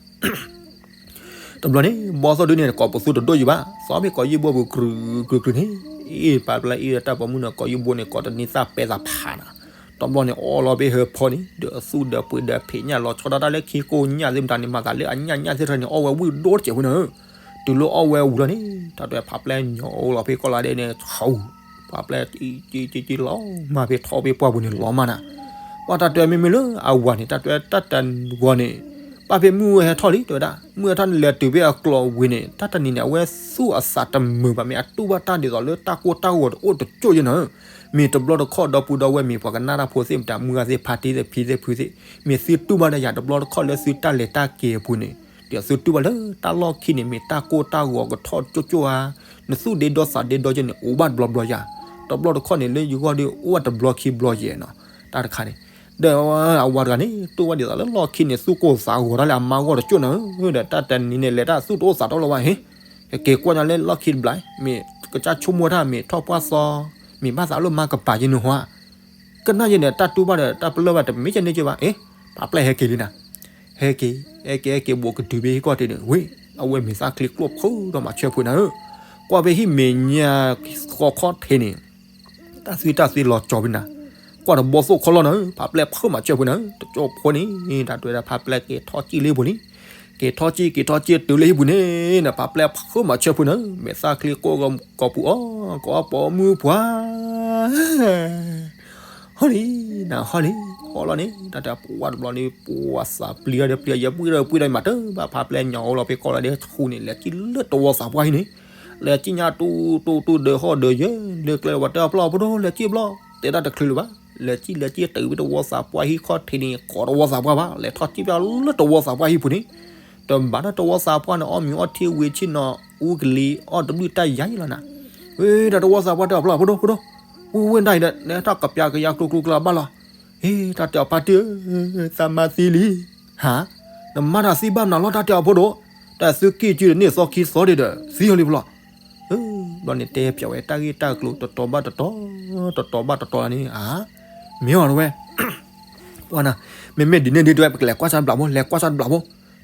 တဘျီန့ၣ် ဘီသိၣ်ဒုန့ၣ် ကိးပသူတဒိၣ်ယံၤဘၣ် သီၣ်ဖဲကိးယုၢ်ဘီပူၤ ကြုးကြုးကြုးန့ၣ် အ့ၣ် ပာ်ပျဲအ့ၣ်ဒီးတၢ်ပိာ်မုၣ်န့ၣ် ကိးယုၢ်ဘီန့ၣ် ကိးတနံၤသၣ်ပဲသးဖးနၤ တဘျီန့ၣ် အီၣ်လီၤဖဲဟၢဖီန့ၣ် ဒီးအသူၣ်ဒီးပှ့ၤဒီးဖံးညၣ်လီၤဆီဒၣ်တၢ်လၢခံကိးညၣ်သ့ၣ်မတၤန့ၣ် မၤသးလၢအညၣ်ညၣ်သ့ၣ်တဖၣ်န့ၣ် အီၣ်ဝဲဝံၣ်ဒိၣ်တစဲးဖိနၤဧၢ, တုၤလၢအီၣ်ဝဲဝံၤလီၤန့ၣ် တၢ်တဲဖးပျဲညိးလီၤဖဲကီၢ်လီၤဒဲးန့ၣ် ဆူ ဖးပျဲကံကံကံလီၤမၢ်ဖဲထီၣ်ဖဲပှၢ်ပူၤန့ၣ် လီၤမၢ်နၤ ပှၤတၢ်တဲမ့မ့ၢ်လၢအဝၤန့ၣ် တၢ်တဲတၢ်တနံၤဂီၤန့ၣ် ပၢ်ဖဲမုၢ်ဝဲဟဲထီၣ်လံ တဲဝဲဒၣ် မုၢ်ဟဲထီၣ်န့ၣ်လဲၤတုၤဖဲအကျိၤဝံၤန့ၣ် တၢ်တနံၤန့ၣ် အဝဲသူၣ်အသးတမုာ်ဘၣ် မ့ၢ်အတူၢ်ဘၣ်တၢ်ဒ်သိးလၢတၢ်ကိၢ်တၢ်ဂီၤတအိၣ်တကၠိၣ်ယဲၢ်နၤဧၢ, မ့ၢ်တဘျီတခီၣ်ဒီပုၢ်ဒီဝဲၢ်မ့ၢ်ပှၤကနၣ်တၢ်ဖိသ့ၣ်မတၤ မုၢ်ဂၤသ့ၣ်ဖါတံၢ်သ့ၣ်ဖံသ့ၣ်ဖုသ့ၣ် မ့ၢ်သုတူၢ်ဘၣ်ဒီးယၤတဘျီတခီၣ်လၢသုတၢ်လဲၤတၢ်က့ၤအပူၤန့ၣ် ဒီးသုတူၢ်ဘၣ်လၢတၢ်လီၢ်ခံန့ၣ် မ့ၢ်တၢ်ကိၢ်တၢ်ဂီၤကထီၣ်ကၠိၣ်ကၠိၣ်ဧါ, နသူၣ်ဒ့ဒီသးဒ့ဒီက့န့ၣ် အိၣ်ဘၣ်တဘျီဘျီယၤ, တဘျီတခီၣ်န့ၣ် လၢယဂီၢ်ဒီးအိၣ်ဘၣ်တဘျီခံဘျီယဲၢ်နီၤ, တၢ်တခါန့ၣ် ဒီးအဝၤတဂၤန့ၣ် တူၢ်ဘၣ်ဒ်သိးလၢလီၢ်ခံန့ၣ် သူၣ်ကိၢ်သးဂီၤတၢ်လၢအမါဂီၢ်တကၠိၣ်နၤဧၢ, ဒီးတၢ်တနံၤန့ၣ် လဲၤတၢ်သူၣ်တအိၣ်သးတအိၣ်လၢၤဘၣ်ဟ့ၣ်, ကက့ၤကွၢ်ညါလၢလီၢ်ခံတဘျီ မ့ၢ်ကစၢ်ဆိကမိၣ်တၢ် မ့ၢ်ထီၣ်ပှၢ်သီ မ့ၢ်ဘၣ်သးလၢမါကပၤယဲၢ်နုာ်ဟီဧါ, ကနၣ်ယဲၢ်န့ၣ် တၢ်တူၢ်ဘၣ်ဒီးတၢ်ပလၢၢ်ဘၣ်တမ့ၢ်ကန့ၢ်က့ဘၣ်, အ့ ဖးပျဲဟဲက့ၤလံနၤ, ဟဲက့ၤ ဟဲက့ၤ ဟဲက့ၤ ဟဲက့ၤဘူးကတုၤဖဲဟံၣ်ခီၣ်ထံးန့ၣ် ဝ့ၢ် အဝဲမဲာ်သၣ်ချံကျိၣ်ဖိဒီးမၤဆၢဖုးနၤဧၢ, ကွၢ်ဖဲဟံၣ်မဲာ်ညါဃီခီၣ်ထံးန့ၣ် တၢ်သွံၣ်တၢ်သွံၣ်လီၤကၠီၤဖဲနၤ, ကွၢ်တဘီသိၣ်ခီလီၤနၤဧၢ, ဖးပျဲဖိမၤဆၢဖုးနၤဧၢ, တကၠိဖိန့ၣ် တၢ်တဲဝဲဒၣ်ဖးပျဲက့ၤထီၣ်ကံၣ်လၢဟံၣ်ပူၤန့ၣ်, က့ၤထီၣ်ကံၣ် က့ၤထီၣ်ကံၣ်တုၤလၢဟံၣ်ပူၤန့ၣ် နဖးပျဲဖိမၤဆၢဖုးနၤဧၢ, မဲာ်သၣ်ချံကိၢ်ကီၤပူၤအီၣ် ကီၢ်ပိာ်မုၣ်ပှၤ ဟီၣ်လံ နဟီၣ်လံ ဟီၣ်လီၤန့ၣ် တၢ်တဲပှၤတဘျီန့ၣ် ပှၤသးပျံၤဒီးပျံၤ ယပှံၢ်ဒီးပှံၢ်ဒီးမၤတၢ်ဘၣ် ဖးပျဲညါအိၣ်လီၤဖဲကီၢ်လီၤဒဲးဆူန့ၣ် လဲၤကံၣ်လၢတဝီသးပှၢ်ဟံၣ်န့ၣ်, လဲၤကံၣ်ညါတူတူတူဒီးဟီၣ်ဒီးယဲၢ် လၢကျဲဝဲတၢ်ပျီၢ်ဖိဒိၣ် လဲၤကံၣ်ဘျီ တဲတၢ်တချုးလၢၤဘၣ်, လဲၤကံၣ်လဲၤကံၣ်တုၤဖဲတဝီသးပှၢ်ဟံၣ်ခီၣ်ထံးန့ၣ် ကိးတဝီသးပှၢ်ဘၣ် လဲၤထီၣ်ကံၣ်ဖဲလၢတဝီသးပှၢ်ဟံၣ်ပူၤန့ၣ်, တဘၣ်ဒီးတဝီသးပှၢ်န့ၣ် အီၣ်မ့ၤအီထံဝံၤဆ့ၣ်နီၤ အူကလံၤ အီၣ်တဘျုးတၢ်ယါယံလီၤနၤ, ဝဲဒၣ်တဝီသးပှၢ်တဲအီၤပျီၢ်ဖိဒိၣ်ဖိဒိၣ်, ဝဲဝဲဒၣ်အံၤဒီး နတၢ်ကပျးကယၤကျိၤကျိၤကျါဘၣ်လီၤ, ဟ့ တၢ်တဲအီၤဖါတံၢ်ဧၢ, သးမါသံလံ, ဟါ, နမါတၢ်သံဘၣ်မနုၤလီၤ တၢ်တဲအီၤဖိဒိၣ်, တၢ်သုကံၣ်ကံၣ်ဒီးန့ၢ်သီခံသီဒံးဒီး သံအီၤလံပျီၢ်, ဘျီန့ၣ်တဲပျးဝဲတၢ်ဂ့ၢ်တၢ်ကျိၤတတီၤဘၣ်တတီၤ, တတီၤဘၣ်တတီၤန့ၣ် အါ, မ့ၢ်အီၤတဝဲ ပှၤနၤ, မ့မ့ၢ်ဒ်န့ၣ်ဒ်တဝဲ ပကလဲၤကွၢ်ဆၣ်တဘျီဖိ လဲၤကွၢ်ဆၣ်တဘျီဖိ,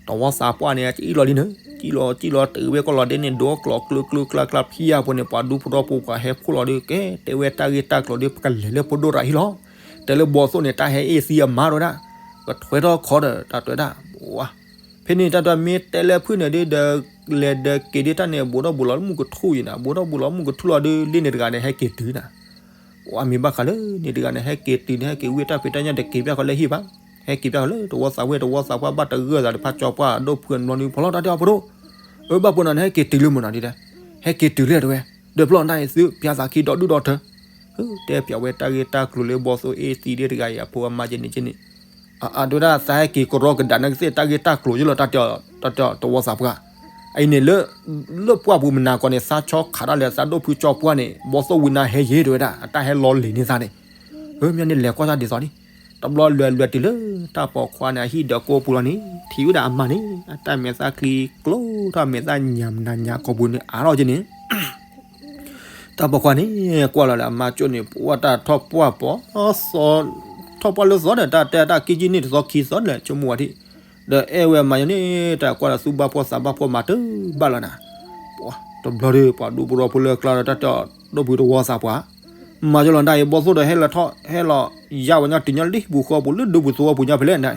တဝီသးပှၢ်န့ၣ် ကံၣ်လီၤလံန့ၣ် ကံၣ်လီၤကံၣ်လီၤတုၤဝဲကီၢ်လီၤဒဲးန့ၣ် ဒိးကျိၤကျိၤကျိၤကျါကျါဖံယါဖိန့ၣ် ပှၤဒူဖိထီဖိပှၤဟဲဖှိၣ်လီၤဒီး ကဲ တဲဝဲတၢ်ဂ့ၢ်တၢ်ကျိၤဒီး ပကလဲၤလၢဖိဒိၣ်ရၤဟံၣ်လီၤ, တဲလၢဘီသိၣ်န့ၣ် တၢ်ဟဲအ့ၣ်သံအမါတဝဲဒၣ်, ကထွဲထီၣ်ခီဒီး တၢ်တဲဝဲဒၣ်, ဝါ ဖဲန့ၣ်တၢ်တဲမ့ၢ်တဲလၢဖုၣ်န့ၣ်ဒ်ဒီး လဲၤဒီးက့ၤဒ်တၢ်န့ၣ် ဘူးထီၣ်ဘူးလီၤလၢမုၢ်ကထူၣ်ယံၤနၤ ဘူးထီၣ်ဘူးလီၤမုၢ်ကထူၣ်လီၤဒီး လၢန့ၣ်တဂၤန့ၣ် ဟဲက့ၤတုၤနၤ အမ့ၢ်ဘၣ်ဃးလၢန့ၣ်တဂၤန့ၣ် ဟဲက့ၤတုၤန့ၣ် ဟဲက့ၤဝံၣ်တၢ်ဖံးတၢ်ညၣ်တက့ၤပၠၣ်ဃီလၢဟံၣ်ဘၣ်, ဟဲက့ၤပၠၣ်ဃီလၢတဝီသးဝဲ တဝီသးပှၢ်ဘၣ်တဂၢၢ်သးဒီးဖးကၠီပှၢ်ဒိၣ်ဖုအနဘျီန့ၣ် ဖီလီၤတၢ်တဲအီၤဖိဒိၣ်, အၢ ဘၣ်ဖိနၤန့ၣ် ဟဲက့ၤတုၤလၢမုၢ်နၤဒ်လဲၣ်, ဟဲက့ၤတုၤလၢတဝဲ, ဒီးဖျီၣ်နၢ်အံၤသုဖၠါသးခံဒီဒူၣ်ဒီထၢ, တဲပၠးဝဲတၢ်ဂ့ၢ်တၢ်ကျိၤလၢဘီသိၣ်အ့ၣ်သံဒ်တဂၤအံၤအဖိအမါကန့ၣ်ကန့ၣ်, အဒိဒၣ်သးဟဲက့ၤကရီကဒးနကသ့ၣ်တၢ်ဂ့ၢ်တၢ်ကျိၤယလီၤ တၢ်တဲအီၤတဝီသးပှၢ်, အံၤန့ၣ်လၢ လၢပှၢ်ပူၤမနၤကီးန့ၣ် သးဆီခးတၢ်လၢသးဒိၣ်ဖုကၠီပှၢ်န့ၣ် ဘီသိၣ်ဝံနါဟဲယ့ၤတဲဝဲဒၣ် အတၢ်ဟဲလီၤလ့ၤန့ၢ်သးန့ၣ်, မ့ၢ်န့ၣ်လဲၤကွၢ်တၢ်ဒ်သိးန့ၣ်, တဘျီလွဲၤလွဲၤတုၤလၢတၢ်ပိာ်ခွါန့ၣ် အဟံၣ်ဒီးကိၢ်ပူၤလီၤန့ၣ် ထံၣ်ဝဲဒၣ်အမါန့ၣ် အတၢ်မဲာ်သၣ်ချံကျိထီၣ်မဲာ်သၣ်ညါမနၤညါကိာ်ပူၤန့ၣ် အါထီၣ်က့ၤန့ၣ် တၢ်ပိာ်ခွါန့ၣ် ကွၢ်လီၤလၢအမါကၠိၣ်န့ၣ် ပှၢ်တၢ်ထီၣ်ပှၢ်ပီၤ ထီၣ်ပှၢ်လၢသီဒီး တၢ်တဲတၢ်ကံကံန့ၣ်တသီခံသီဒီး ဆိကမိၣ်ဝဲထံၣ်, ဒီးအဲၣ်ဝဲအမါယၤန့ၣ် တၢ်ကွၢ်ဒီးသူၣ်ဘၣ်ဖှီၣ်သးဘၣ်ဖှီၣ်မၤတဘၣ်လီၤနၤ, တဘျီဒီး ပှၤဒူဖိသဝီဖိလၢကျါဒီး တၢ်တဲအီၤဒိၣ်ဖုတဝီသးပှၢ်, မၤကၠိလီၤတၢ်အံၤ ဘီသိၣ်ဒီးဟဲလီၤထီၣ် ဟဲလီၤယါဝဲညါတုၤညါလံ ပူၤဃီပူၤလၢဒူပူၤသဝီပူၤညါဖဲလဲၣ်နၤ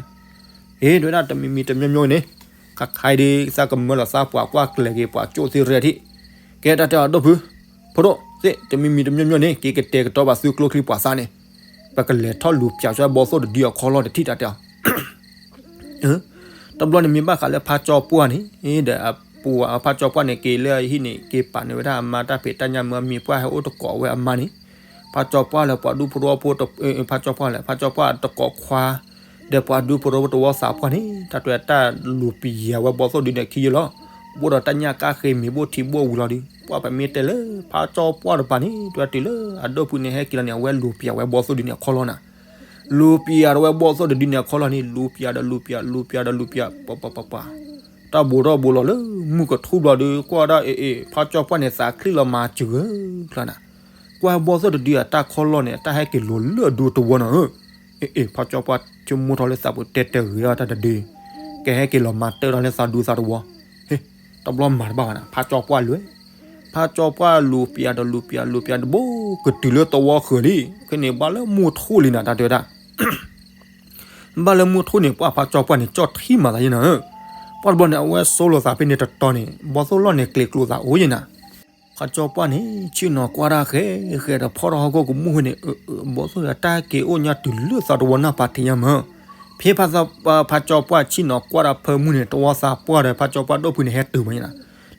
အ့ တဲဝဲဒၣ်တမံၤမံၤတမံၤမံၤန့ၣ်, ခါခါအံၤဒ် သးကမၢလီၤသးပှၢ်ကွၢ်ကျဲၤက့ၤပှၤကၠိၣ်သ့ၣ်ရဲၣ်ထံၣ်, ကဲတၢ်တဲအီၤဒိၣ်ဖု, ဖိဒိၣ်သ့ၣ် တမံၤမံၤတမံၤမံၤန့ၣ် က့ၤကတဲာ်ကတီၤဘၣ်သုကျိချံပှၤသးန့ၣ်, ပကလဲၤထီၣ်လူၤပၠးဆူဘီသိၣ်တဒုအခီလီၢ်တထံၣ်တၢ်တဲအီၤ တဘျီန့ၣ်မ့ၢ်ဘၣ်ဃးလၢဖးကၠီပှၢ်န့ၣ် ဒီးအပူၤဖးကၠီပှၢ်န့ၣ် က့ၤလၢအဟံၣ်န့ၣ် က့ၤပာ်န့ၢ်ဝဲဒၣ်အမါတၢ်ဖံးတၢ်ညၣ်မၢမံၤပှၢ်ဟဲအိၣ်တကိးဝဲအမါန့ၣ်, ဖးကၠီပှၢ်လၢပှၤဒူဖိသဝီဖိ ဖးကၠီပှၢ်လဲၣ် ဖးကၠီပှၢ်တကိးခွါ, ဒီးပှၤဒူဖိသဝီဖိတဝီသးပှၢ်န့ၣ် တၢ်တဲတၢ်လူၤပျၤဝဲဘီသိၣ်ဒုန့ၣ်ခံယုၢ်လီၤ, ဘိၣ်ဒီးတၢ်ညၣ်ကၣ်ဃ့မ့ၤဘိၣ်ထံဘိၣ်ဝံၤလီၤဒီး ပှၢ်ပမ့ၢ်တဲလၢ ဖးကၠီပှၢ်တပၤန့ၣ် တဲတုၤလၢအဒိၣ်ဖုန့ၣ်ဟဲက့ၤလီၤန့ၣ် အဝဲလူၤပျၤဝဲဘီသိၣ်ဒုန့ၣ်အခီလီၢ်နၤ လူၤပျၤဒီးဝဲဘီသိၣ်တဒုန့ၣ်အခီလီၢ်န့ၣ် လူၤပျၤဒီးလူၤပျၤ လူၤပျၤဒီးလူၤပျၤ ပှၤပှၤပှၤပှၤ, တၢ်ဘူးထီၣ်ဘူးလီၤလၢမုၢ်ကထူၣ်ဘျီဒီး ကွၢ်ဒၣ်အ့ၣ်အ့ၣ် ဖးကၠီပှၢ်န့ၣ် သးချံလီၤမၤစၢၤဧၢ ကျါနၤ, ကွၢ်ဘီသိၣ်တဒုအတၢ်ခီလီၢ်န့ၣ် အတၢ်ဟဲက့ၤလိၤလၢအဒူတဝီနီၤဧၢ, အ့ၣ်အ့ၣ် ဖးကၠီပှၢ်ဆိကမိၣ်ထီၣ်လၢသးပူၤတဲတဂ့ၤအီၤတၢ်တဒု, ကဟဲက့ၤလီၤမၤတၢ်ဒီးလၢသးဒူသးတဝီ, ဟ့ၣ် တဘျီမၤတဘၣ်ဘၣ်နၤ ဖးကၠီပှၢ်လဲၤ ဖးကၠီပှၢ်လူၤပျၤဒီးလူၤပျၤ လူၤပျၤတဘိကတုၤလၢတဝီဃၢၤလံ, ခဲန့ၣ်ဘၣ်လၢမုၢ်ထူၣ်လံနၤ တၢ်တဲဝဲဒၣ် ဘၣ်လၢမုၢ်ထူၣ်န့ၣ် ပှၢ်ဖးကၠီပှၢ်န့ၣ် ကၠီၣ်ထံမၤသးယဲနၤဧၢ, ပှၢ်တဘျီန့ၣ် အဝဲဆိလီၤသးဖဲန့ၣ်တတီၤန့ၣ် ဘီသိၣ်လီၢ်န့ၣ်ကျဲၤကျိသးအိၣ်ယဲနၤ ဖးကၠီပှၢ်န့ၣ် ဆ့ၣ်နီၤကွၢ်တၢ်ဃဲဃဲဒီးဖီၣ်ထီၣ်ဟီၣ်ခိၣ်ကမူၣ်ဃဲန့ၣ် ဘီသိၣ်ဒီးတၢ်က့ၤအိၣ်ညါတုၤလၢသးတဝီနၢ်ပာ်ထံးညါမၢ်, ဖဲဖးကၠီပှၢ်ဆ့ၣ်နီၤကွၢ်တၢ်ဖၢမုၢ်န့ၣ် တဝီသးပှၢ်ဒီးဖးကၠီပှၢ်ဒိၣ်ဖုန့ၣ်ဟဲတုၤမၢ်ယဲနၤ,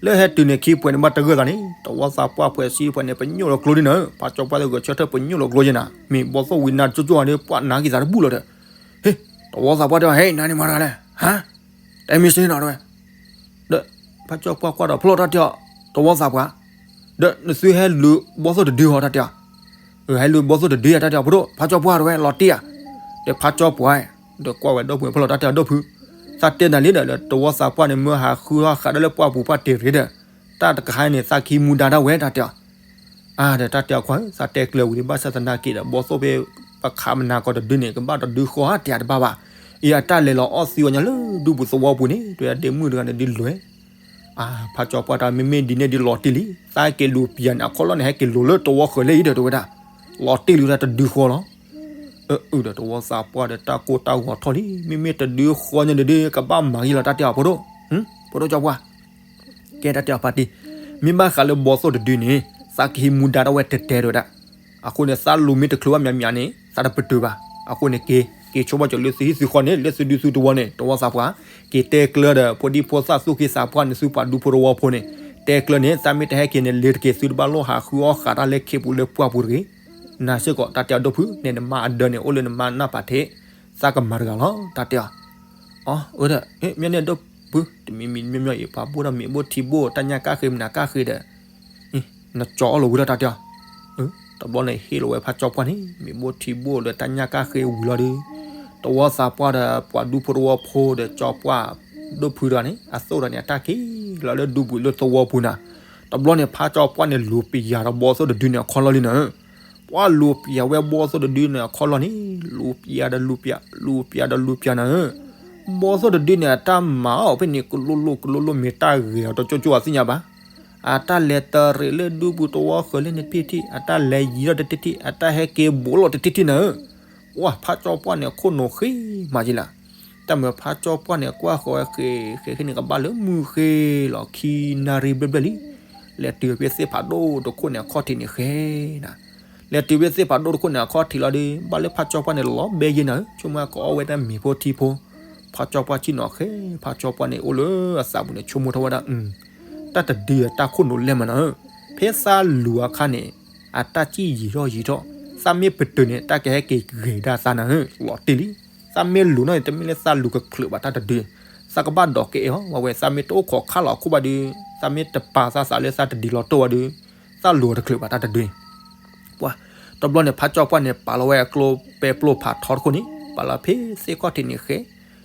လၢဟဲတုၤန့ၣ်ခံပှဲၤန့ၣ်ဘၣ်တဂၢၢ်သးန့ၣ် တဝီသးပှၢ်ဖှဲးဆံဖှဲးန့ၣ် ပညိၣ်လီၤကျိဒ်နၤဧၢ, ဖးကၠီပှၢ်သ့ၣ်ဂဲၤဆၢထၢၣ်ပညိၣ်လီၤကျိယဲနၤ, မ့ၢ်ဘီသိၣ်ဝံနါကၠိကၠိဒီး ပှၢ်နာ်က့ၤသးတဘူၣ်လီၤဒီး, ဟ့ၣ် တဝီသးပှၢ်တဲ ဟဲနၤန့ၣ်မၤတဂၤလဲၣ် ဟါ တဲမ့ၢ်စ့ၢ်နီၤတဲဝဲ, ဒီးဖးကၠီပှၢ်ကွၢ်ဒီးဖျီၣ်တၢ်တဲအီၤ တဝီသးပှၢ်, ဒီးနသုဟဲလူၤဘီသိၣ်တဒုဟီတၢ်တဲအီၤ, ဟဲလူၤဘီသိၣ်တဒုယါတၢ်တဲအီၤ ဖိဒိၣ် ဖးကၠီပှၢ်တဲဝဲ လီၤတံၢ်ဧါ, ဒီးဖးကၠီပှၢ် ဒီးကွၢ်ဝဲဒိၣ်ဖုဖျီၣ်တၢ်တဲအီၤဒိၣ်ဖု, သးတဲနၤလံဒီး တဝီသးပှၢ်န့ၣ် မၢဟးဃုအီၣ်ဃးဒီးလၢပှၢ်ပူၤပှၢ်တ့ၢ်ရ့ဒီး တၢ်တကဟါန့ၣ် သးကဟံးမူဒါဒၣ်ဝဲတၢ်တဲအီၤ အါဒီးတၢ်တဲအီၤခွါဧၢ သးတဲကျၢၤဝံၤန့ၣ် ဘၣ်ဆၣ်သနာ်က့ဒီး ဘီသိၣ်ဖဲ ပခးမနၤကီးတဒုန့ၣ် ကဘၣ်တဒုဃီဧါတဲတဘၣ်ဘၣ်, အံၤအတၢ်လဲၤလီၤအီၣ်သံအီၤညါလၢဒူပူၤသဝီပူၤန့ၣ် တဲဒ့မုၣ်တဂၤန့ၣ်ဒ်လဲၣ်, အါ ဖးကၠီပှၢ်တၢ်မ့မ့ၢ်ဒ်န့ၣ်ဒ်လီၤတံၢ်လံ, သးက့ၤလူၤပျၤန့ၣ် အခီလီၢ်န့ၣ် ဟဲက့ၤလိၤလၢတဝီဃၢၤလၢအံၤဒီးတဲဝဲဒၣ်, လီၤတံၢ်လံတၢ်တဒုဃီလီၤ, အအုဒီးတဝီသးပှၢ်ဒီးတၢ်ကိၢ်တၢ်ဂီၤထီၣ်လံ, မ့မ့ၢ်တဒုဃီညါန့ၣ်ဒ် ကဘၣ်မၤဂ့ၤလီၤတၢ်တဲအီၤဖိဒိၣ်, ဖိဒိၣ်ကၠီပှၢ် ကဲတၢ်တဲအီၤဖါတံၢ်, မ့ၢ်ဘၣ်ဃးလၢဘီသိၣ်တဒုန့ၣ် သးကဟံးမူဒါဒၣ်ဝဲတဲတဲတဲဝဲဒၣ်, အဃိန့ၣ် သးလူၤမ့ၢ်တချုးဘၣ်မးမးန့ၣ် သးတပတုာ်ဘၣ်, အဃိန့ၣ် က့ၤ က့ၤဆိကမိၣ်ကၠီၤလၢသုဟံၣ်သုဃီန့ၣ် လၢသုဒုသုတဝီန့ၣ် တဝီသးပှၢ်, က့ၤတဲကျၢၤဒီး ဖိဒံဖိသၣ်သူၣ်က့သးပှၢ်န့ၣ် သုပှၤဒူဖိတဝီဖိန့ၣ်, တဲကျၢၤန့ၣ် သးမ့ၢ်တဟဲက့ၤန့ၣ် လ့ၤတက့ၤသုတဘၣ်လိၣ်ဟးဃုအီၣ်ဃးတၢ်လၢခ့ပူၤလၢပှၢ်ပူၤတဂ့ၤ, နၤစ့ၢ်ကီး တၢ်တဲအီၤဒိၣ်ဖု န့ၣ်နမါအဒၢန့ၣ် အိၣ်လၢနမါနၢ်ပာ်ထံး, သးကမၤတဂၤလီၤ တၢ်တဲအီၤ အီ အၢဒီး မ့ၢ်န့ၣ်ဒိၣ်ဖု တမံၤမံၤမ့ၢ်မ့ၢ်အံၤ ပှၤဘိၣ်ဒီးမ့ၢ်ဘိၣ်ထံဘိၣ် တၢ်ညၣ်ကၣ်ဃ့မနၤကၣ်ဃ့ဒီး နကၠီအီၣ်လီၤဝံၤဒီးတၢ်တဲအီၤ, တဘျီန့ၣ်ဟ့ၣ်လီၤဝဲဖးကၠီပှၢ်န့ၣ် မ့ၢ်ဘိၣ်ထံဘိၣ်လၢတၢ်ညၣ်ကၣ်ဃ့ဝံၤလီၤဒီး တဝီသးပှၢ်ဒီးပှၤဒူဖိတဝီဖိဒီးကၠီပှၢ် ဒိၣ်ဖုဒီးန့ၣ် အသိၣ်ဒီးန့ၣ် အတၢ်က့ၤလီၤလၢဒူပူၤလၢသဝီပူၤနၤ, တဘျီန့ၣ် ဖးကၠီပှၢ်န့ၣ် လူၤပျၤဒီးဘီသိၣ်တဒုန့ၣ်အခီလီၢ်လံနၤ ပှၢ်လူၤပျၤဝဲဘီသိၣ်တဒုန့ၣ်အခီလီၢ်န့ၣ် လူၤပျၤဒီးလူၤပျၤ လူၤပျၤဒီးလူၤပျၤနၤဧၢ, ဘီသိၣ်တဒုန့ၣ် အတၢ်မၤအီၤဖဲန့ၣ် ကလိလိၣ်ကလိလိၣ် မ့ၢ်တၢ်ဂဲၤအီၤတကၠိကၠိအသ့ၣ်ညါဘၣ်, အတၢ်လဲၤတရံးလၢဒူပူၤသဝီဃၢၤလၢန့ၣ်ထံၣ်ထံၣ် အတၢ်လဲၤယံၤထီၣ်တထံၣ်ထံၣ် အတၢ်ဟဲက့ၤဘူးလီၤတထံၣ်ထံၣ်နၤဧၢ, ပှၢ်ဖးကၠီပှၢ်န့ၣ် အခိၣ်နူာ်ဃ့မးက့ၤလၢ်, တၢ်မၤဖးကၠီပှၢ်န့ၣ် ကွၢ်ဃီၤဝဲဃ့ဃ့ဃ့န့ၣ် ကဘၣ်လၢမုၢ်ဃ့လီၤခံနၣ်ရံၣ်ဘျဲၣ်ဘျဲၣ်လံ, လဲၤတုၤဖဲသ့ၣ်ဖးဒိၣ်တခိၣ်န့ၣ်အခီၣ်ထံးန့ၣ်ဃဲနၤ, လဲၤတုၤဖဲသ့ၣ်ဖးဒိၣ်တခိၣ်န့ၣ်အခီၣ်ထံးလီၤဒီး ဘၣ်လၢဖးကၠီပှၢ်န့ၣ် လီၤဘဲယဲနၤဧၢ, ဆိကမိၣ်ကအိၣ်ဝဲတၢ်မံၤဖိထံဖိ, ဖးကၠီပှၢ်ဆ့ၣ်နီၤဃဲ, ဖးကၠီပှၢ်န့ၣ် အိၣ်လၢအသးပူၤန့ၣ် ဆိကမိၣ်ထီၣ်ဝဲဒၣ် တၢ်တဒုအတၢ်ခိၣ်နူာ်လဲၢ်မးနၤဧၢ, ဖဲသးလူၤအခါန့ၣ် အတၢ်စံၣ်ယံၤထီၣ်ယံၤထီၣ်, သးမ့ၢ်ပတုာ်န့ၣ် တၢ်ကဟဲက့ၤဂဲၤဒၣ်သးနၤဧၢ, လီၤတံၢ်လံ, သးမ့ၢ်လူၤနီၢ်န့ၣ် တမ့ၢ်လၢသးလူၤကချုးဘၣ်တၢ်တဒု, သးကဘၣ်ဒိးကဲအီၤ ဝဲဝဲ သးမ့ၢ်တအိၣ်ခိးခါလီၤအခိၣ်ဘၣ်ဒီး သးမ့ၢ်တပာ်သးသးလၢသးတဒ်လီၤတိၢ်ဝဲဒီး သးလိၤတချုးဘၣ်တၢ်တဒုန့ၣ် ပှၤ တဘျီန့ၣ် ဖးကၠီပှၢ်န့ၣ် ပာ်လီၤဝဲအကျိပဲပျိဖးထီတခိၣ်န့ၣ် ပာ်လီၤဖဲသ့ၣ်ခီၣ်ထံးန့ၣ်ဃဲ,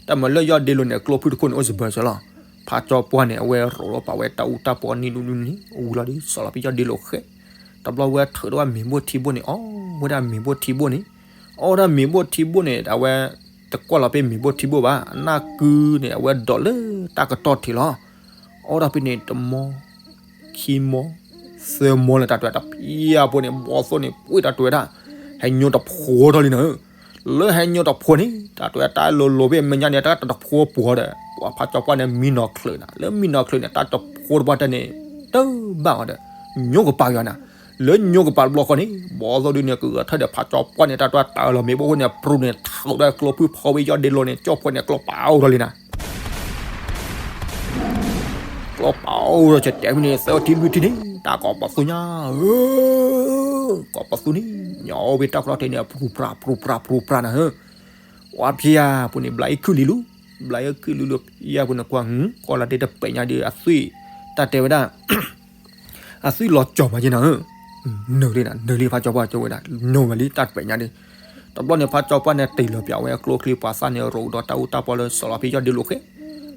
တၢ်မၤလၢယီၢ်ဒ့လိၤန့ၣ် အကျိဖုၣ်တခိၣ်န့ၣ် အိၣ်စဘၢစၢၤလီၤ. ဖးကၠီပှၢ်န့ၣ် အဝဲရိးလီၤပာ်ဝဲတၢ်အူတၢ်ပီနံၣ်ဒူၣ်ဒူၣ်န့ၣ် ဝံၤလီၤဒီး စီၤလီၤဖဲယီၢ်ဒ့လိၤဃဲ, တဘျီဝဲထုးထီၣ်ဝဲမ့ၤဘိၣ်ထံဘိၣ်န့ၣ် အီၣ်ဝဲဒၣ်မ့ၤဘိၣ်ထံဘိၣ်န့ၣ်, အီၣ်ဝဲဒၣ်မ့ၤဘိၣ်ထံဘိၣ်န့ၣ် အဝဲ တကွၢ်လီၤဖဲမ့ၤဘိၣ်ထံဘိၣ်ဘၣ် အနၢ်ကုန့ၣ် အဝဲဒိးလၢတၢ်ကတီၢ်ထံးလီၤ. အီၣ်ဒၣ်ဖဲန့ၣ် တမီ ခံမီ သၢမီလၢတၢ်တဲဝဲဒၣ် ဖံယၢ်ဖိန့ၣ် ဘီသိၣ်န့ၣ် ပှ့ၢ်တၢ်တဲဝဲဒၣ် ဟဲညိတဖိထီၣ်လံနၤဧၢ, လၢဟဲညိတဖိန့ၣ် တၢ်တဲဝဲတၢ်လိၤလိၤဖဲမဲာ်ညါန့ၣ် တၢ်တဖိပှီၤဒီး ပှၤဖးကၠီပှၢ်န့ၣ် မံနီၤချုးနၤ လၢမံနီၤချုးန့ၣ် တၢ်တဖိတပှၢ်တၢ်န့ၣ် တဘၣ်အီၤဒီး ညိကပၤက့ၤအီၤနၤ, လၢညိကပၤတဘျီဃီန့ၣ် ဘီသိၣ်ဒုန့ၣ် ကဂဲၤထၢၣ်ဒီးဖးကၠီပှၢ်န့ၣ် တၢ်တဲဝဲတၢ်လီၤမ့ၤဘိၣ်ဃိန့ၣ် ပြူန့ၣ် ထုးဒီးကျိဖုၣ်ဖီဝဲယီၢ်ဒ့လိၤန့ၣ် ကၠီၣ်ဖိန့ၣ် ကျိပာ်အိၣ်ထီၣ်လံနၤ ကျိပာ်အိၣ်ဒီး ကတဲမ့ၢ်န့ၣ် သၢထံလွံၢ်ထံန့ၣ် တၢ်ကိးပသူညါဧၢ, ကိးပသူန့ၣ် ညီအိၣ်ဝဲတၢ်ကီတၢ်ခဲန့ၣ် ပြူပြူပြူပြူနၤဧၢ, ဝဲဖံယၢ်ဖိန့ၣ် ဘျးအ့ၣ်ခုၣ်လံလူၤ, ဘျးအ့ၣ်ခုၣ်လံလူၤ ဖံယၢ်ဖိန့ၣ်ကွၢ် ကီလၢဒ့တပဲာ်ညါဒီး အသွံၣ် တၢ်တဲဝဲဒၣ် အသွံၣ်လီၤကၠီၤမးက့နၤဧၢ, နုာ်လံနၤ နုာ်လံဖးကၠီပှၢ်ကၠီဝဲဒၣ် နုာ်ဝဲလံတၢ်တပဲာ်ညါဒီး တဘျီန့ၣ် ဖးကၠီပှၢ်န့ၣ် တ့ၢ်လီၤပၠးဝဲအကျိချံပှၤသၣ်န့ၣ် ရိးဒီးတၢ်အူတၢ်ပီလၢ စီၤလီၤဖဲယီၢ်ဒ့လိၤဃဲ,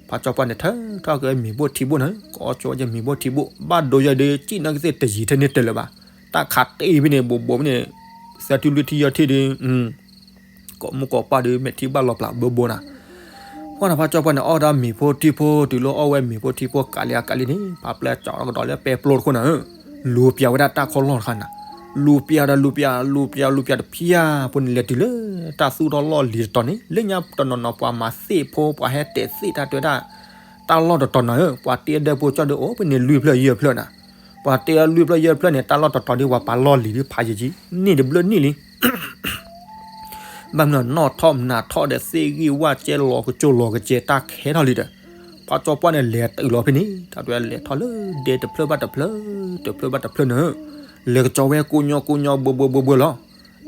ဖးကၠီပှၢ်န့ၣ် ထၢထီၣ်က့ၤမ့ၤဘိၣ်ထံဘိၣ်နၤဧၢ, ကီကၠီဝဲက့ၤမ့ၤဘိၣ်ထံဘိၣ် ဘၣ်ဒိယဲဒုး ကံၣ်နီၣ်ကသ့ၣ်တယံၤထဲန့ၣ်တလၢာ်ဘၣ်, တၢ်ခးတ့ၢ်ဖဲန့ၣ် ဘိးဘိးဖဲန့ၣ် သၢထံလွံၢ်ထံယဲၢ်ထံဒီး ကိးမုၢ်ကိးပၢ်ဒီး မဲာ်ထံဘၣ်လီၤပျၢ်ဘိဘိနၤ, ပှၢ်န့ၣ်ဖးကၠီပှၢ်န့ၣ် အီၣ်ဒၣ်မ့ၤဖိထံဖိ တုၤလၢအီၣ်ဝဲမ့ၤဖိထံဖိကးလံအကးလံန့ၣ် ဖးပျဲကၠီၤကဒီးလၢပဲပျိတခိၣ်နၤဧၢ, လူၤပၠးဝဲဒၣ်တၢ်ခီလီၢ်တခါနၤ, လူၤပၠးဒီးလူၤပၠး လူၤပၠးလူၤပၠးတဖံယၢ်ဖိန့ၣ် လဲၤတုၤလၢတၢ်သူၣ်ထီၣ်လီၢ်လံၤတတီၤန့ၣ် လၢညါတနီၤနီၤ ပှၤမၤသ့ၣ်ဖိပှၤဟဲတဲာ်သ့ၣ်တၢ်တဲဝဲဒၣ် တၢ်လီၢ်တတီၤနၤဧၢ, ပှၤတ့အဒဲဖိကၠီၣ်ဒုးအိၣ်ဖဲန့ၣ်လွံၢ်ဖျၢၣ်ယဲၢ်ဖျၢၣ်နၤ, ပှၤတ့အလွံၢ်ဖျၢၣ်ယဲၢ်ဖျၢၣ်န့ၣ် တၢ်လီၢ်တတီၤဒ်ပှၤပာ်လီၢ်လံၤဒ်ဖးယံၤကံ န့ၢ်တဘျၢၣ်န့ၢ်လံ ဘၣ်မနုၤနီၢ်ထီၣ်မနၤထီၣ်ဒီးသ့ၣ်ဂံၢ်ဝၣ်ကဲလီၤကစိၤလီၤကစဲၤတၢ်ခဲထီၣ်လံဒီး ဖးကၠီပှၢ်န့ၣ်လဲၤတုၤလီၤဖဲန့ၣ် တၢ်တဲလဲၤထီၣ်လၢဒဲတဖျၢၣ်ဘၣ်တဖျၢၣ် တဖျၢၣ်ဘၣ်တဖျၢၣ်နၤဧၢ, လဲၤကစီၤဝဲကိးညီကိးညီဘှဲဘှဲဘှဲဘှဲလီၤ,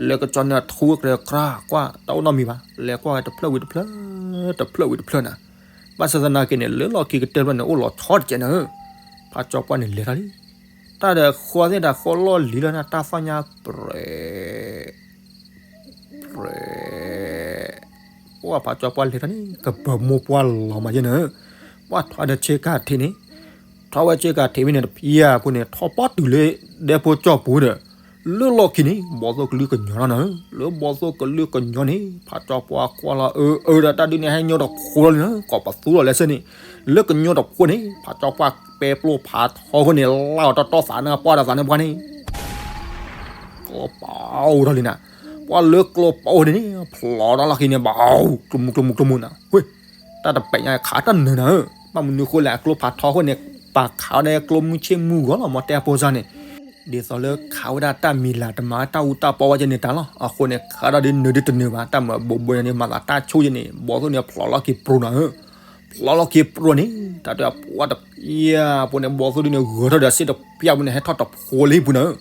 လဲၤကစီၤန့ၣ်ထူဝဲကလဲၤကြၢးကွၢ် တၢ်အိၣ်နီတမံၤဘၣ် လဲၤကွၢ်ဝဲတဖျၢၣ်ဝံၤတဖျၢၣ် တဖျၢၣ်ဝံၤတဖျၢၣ်နၤ, ဘၣ်ဆၣ်သနာ်က့န့ၣ် လၢလီၢ်ခံကတၢၢ်တဖျၢၣ်န့ၣ် အိၣ်လီၤဆီတကဲးနၤဧၢ, ဖးကၠီပှၢ်န့ၣ်လဲၤထီၣ်လံ တၢ်ဒီးဃီသ့ၣ်တၢ်ဃီလီၢ်လံၤလၢနတၢ်သီၣ်ညါပြဲး ပြဲး ပှၢ်ဖးကၠီပှၢ်လဲၤထီၣ်န့ၣ် ကပၢၤမိၢ်ပှၢ်လီၤမးယဲနၤဧၢ, ပှၢ်ထီၣ်ဒီးဆ့ကၤထံးန့ၣ် ထီၣ်ဝဲဆ့ကၤထံးဖဲန့ၣ်တဖံယၢ်ဖိန့ၣ် ထီၣ်ပီတုၤလၢဒဲဖိကၠီၣ်ပူၤဒီး လၢလီၢ်ခံန့ၣ် ဘီသိၣ်ကလုၢ်ကညီလီၤနၤဧၢ, လၢဘီသိၣ်ကလုၢ်ကညီန့ၣ် ဖးကၠီပှၢ်ကွၢ်လီၤအၢအၢဒီးတၢ်ဒုးန့ၣ် ဟဲညိတဖိလီၤလံနၤ ကိးပသူလီၤလဲၤဆၢန့ၣ်, လၢကညီတဖိန့ၣ် ဖးကၠီပှၢ်ပဲပျိဖးထီခိၣ်န့ၣ် လၢအီၤတီတီသးနၢ်ပှၢ်ဒီးသးနၢ်ပှၢ်န့ၣ် ကျိပာ်အိၣ်ထီၣ်လံနၤ, ပှၢ်လၢကျိပာ်အိၣ်န့ၣ်န့ၣ် ဖျိးဒီးလီၢ်ခံန့ၣ် ဘၣ် ကျိမူကျိမူကျိမူနၤ, ဝ့ၢ် တၢ်တပဲာ်ညါခးတၢ်နုာ်နၤဧၢ, ဘၣ်မနုၤဃိလဲၣ် အကျိဖးထီခိၣ်န့ၣ် ပာ်ခးအီၤဒီးကျိမုၢ်ဆ့ၣ်မုၢ်ဂီၤလီၤ မ့ၢ်တဲအဖိစၢ်န့ၣ်, ဒ်သိးလၢခးဝဲဒၣ်တၢ်မံၤလၢ်တမၤတၢ်အူတၢ်ပီဝဲကဲန့ၣ်တၢ်လီၤ, အဃိန့ၣ် ခးဒၣ်ဒ်နုာ်ဒ်တနုာ်ဘၣ် တၢ်မၤဘိးဘိန့ၣ် မၤသးတၢ်ဆိကဲန့ၣ် ဘီသိၣ်န့ၣ် ဖျိးလီၢ်ခံပြိနၤဧၢ ဖျိးလီၢ်ခံပြိန့ၣ် တၢ်တဲပှၢ်တဖံယၢ်ဖိန့ၣ် ဘီသိၣ်ဒုးန့ၣ် ဂဲၤထီၣ်ဒီးစ့ၣ်တဖံယၢ်ဖိန့ၣ် ဟဲထီၣ်တဖိလၢဟံၣ်ပူၤနၤဧၢ,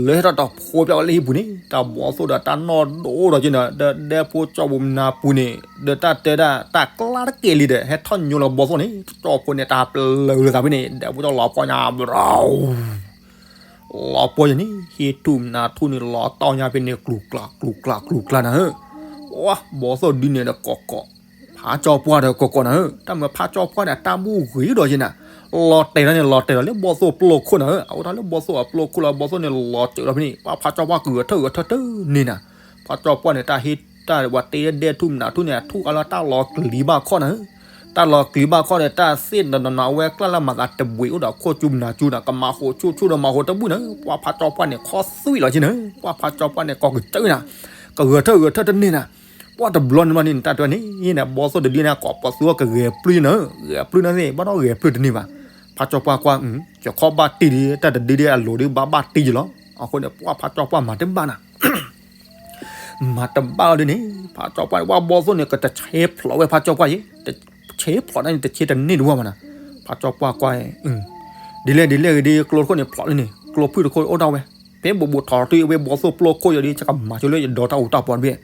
လၢဟဲထီၣ်တဖိဖျၢၣ်ဝဲလၢဟံၣ်ပူၤန့ၣ် တၢ်ဘီသိၣ်ဒီးတၢ်နီၢ်ဒိၣ်ဒီးက့နၤ ဒီးဒဲဖိကၠီၣ်ပူၤမနၤပူၤန့ၣ် ဒီးတၢ်တဲဒၣ်တၢ်ကျါတကဲလံဒီး ဟဲထီၣ်ညိလီၤဘီသိၣ်န့ၣ် ကၠီၣ်ဖိန့ၣ် တၢ်ပျၢၤလၢသးဖဲန့ၣ် ဒဲဖိကၠီၣ်လီၤပှီၢ်ညါ ဘြီ လီၤပှီၢ်ယဲန့ၣ် ဟံၣ်ထူၣ်မနၤထူၣ်န့ၣ် လီၤတီၢ်ညါဖဲန့ၣ် ကျူၤကျါ ကျူၤကျါ ကျူၤကျါနၤဧၢ, ဝါ ဘီသိၣ်ဒုးန့ၣ်ဒီးကိးကိး ဖးကၠီပှၢ်ဒီးကိးကိးနၤဧၢ, တၢ်မၤဖးကၠီပှၢ်န့ၣ် တၢ်ဘူၣ်ဂ့ၤဒီးယဲနၤ, လီၤတဲာ်လီၤန့ၣ် လီၤတဲာ်လီၤလၢဘီသိၣ်ပျိခိၣ်နၤဧၢ, အအိၣ်တၢ်လၢဘီသိၣ်အပျိခိၣ်လီၤ ဘီသိၣ်န့ၣ် လီၤစၢၤလီၤဖဲန့ၣ် ပှၢ်ဖးကၠီပှၢ်ကဂဲၤထၢၣ်ဂဲၤထၢၣ်တန့ၢ်နၤ, ဖးကၠီပှၢ်န့ၣ် တၢ်ဟ့ၣ်တၢ်ဝဲတ့ဒဲထူၣ်မနၤထူၣ်န့ၣ် အထူၣ်အါလၢတၢ်လီၤကလံၤဘၣ်ခီၣ်နၤဧၢ, တၢ်လီၤကလံၤဘၣ်ခီၣ်ဒီး တၢ်သ့ၣ်နီၤနီၤနီၤ အဝဲကျၢ်လၢမၤသးတဘှံးအိၣ်ဒီးခိၣ်ကၠူမနၤကၠူနၤ ကမၤဃိးဆူၣ်ဆူၣ်ဒီးမၤဃိးတဘူၣ်နၤဧၢ, ပှၢ်ဖးကၠီပှၢ်န့ၣ် ခီသွံၣ်လီၤက့နၤဧၢ, ပှၢ်ဖးကၠီပှၢ်န့ၣ် ကိးကစၢၢ်နၤ, ကဂဲၤထၢၣ်ဂဲၤထၢၣ်တန့ၢ်နၤ, ပှၢ်တဘျီန့ၣ်မးန့ၣ် တၢ်တဲန့ၣ် ဘီသိၣ်တဒုန့ၣ် ကိးပသူကဂဲၤပျုၢ်နၤဧၢ, ဂဲၤပျုၢ်နၤသ့ၣ် ဘၣ်ဒီးဂဲၤပျုၢ်တန့ၢ်ဘၣ်, ဖးကၠီပှၢ်ကွၢ် ယခီၣ်ဘၣ်တံၢ်ဒီး တၢ်တဒုဒ်အလိၤဒီး ဘၣ်ဘၣ်တံၢ်ယလီၤ, အဃိန့ၣ် ပှၢ်ဖးကၠီပှၢ်မၤတဘၣ်နၤ မၤတဘၣ်အီၤဒ်န့ၣ် ဖးကၠီပှၢ်န့ၣ် ပှၢ်ဘီသိၣ်န့ၣ် ကတဆဲးဖျိးဝဲဖးကၠီပှၢ်ယဲ, တဆဲးဖျိးဒၣ်န့ၣ် တဆဲးတန့ၢ်တဝၢ်မးနၤ, ဖးကၠီပှၢ်ကွၢ် ဒ်လဲၣ်ဒ်လဲၣ်ဂ့ၤဒ်ကျိခိၣ်န့ၣ် ဖျိးလံန့ၣ် ကျိဖုၣ်တခိၣ်အိၣ်ဒၣ်ဝဲ, ဖဲဘိးဘိးထီၣ်တံၢ်ဝဲဘီသိၣ်ပျိခိၣ်ယီၤဒီး ကမၤဆိလၢယဒိးတၢ်အူတၢ်ပီတဘ့ၣ်,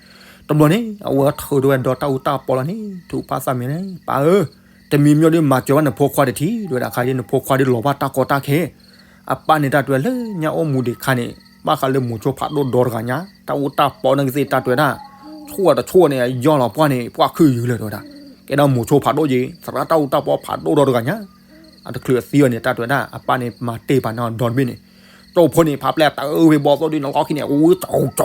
တဘျီန့ၣ် အဝဲထုးထီၣ်ဝဲဒိးတၢ်အူတၢ်ပီလီၤန့ၣ် ထူၣ်ဖးသးမံၤန့ၣ် ပၢ်ဧၢ, တမံၤမံၤဒုးမၤစၢၤဘၣ်နဖိခွါတထံၣ် တဲဝဲဒၣ်ခါဒ် နဖိခွါဒုးလီၤဘၣ်တၢ်ကီတၢ်ခဲ, အပၢ်န့ၣ်တၢ်တဲဝဲလၢညါအိၣ်မူဒံးခါန့ၣ် ဘၣ်ဃးလၢမိၤဆိဖးဒိၣ်ဒီတဂၤညါ တၢ်အူတၢ်ပီနကသ့ၣ်တၢ်တဲဝဲဒၣ် ဆိၣ်တဆိၣ်န့ၣ် ယီၢ်လီၤပှၢ်န့ၣ် ပှၢ်ခုၣ်ယုာ်လၢၤတဲဝဲဒၣ်, ကဲဒၣ်မိၤဆိဖးဒိၣ်က့ၤ သရၣ်တၢ်အူတၢ်ပီဖးဒိၣ်ဒီတဂၤညါ အတချုးအသံအီၤန့ၣ် တၢ်တဲဝဲဒၣ် အပၢ်န့ၣ်မၤတ့ၢ်ပာ်န့ၣ်အီၤဒီတဘ့ၣ်န့ၣ်, ကၠိဖိန့ၣ် ဖးပျဲၢ်တအုၣ်ဖဲဘီသိၣ်ဒုးန့ၣ် လီၢ်ခံန့ၣ် ဝံၤကၠိကၠိကၠိ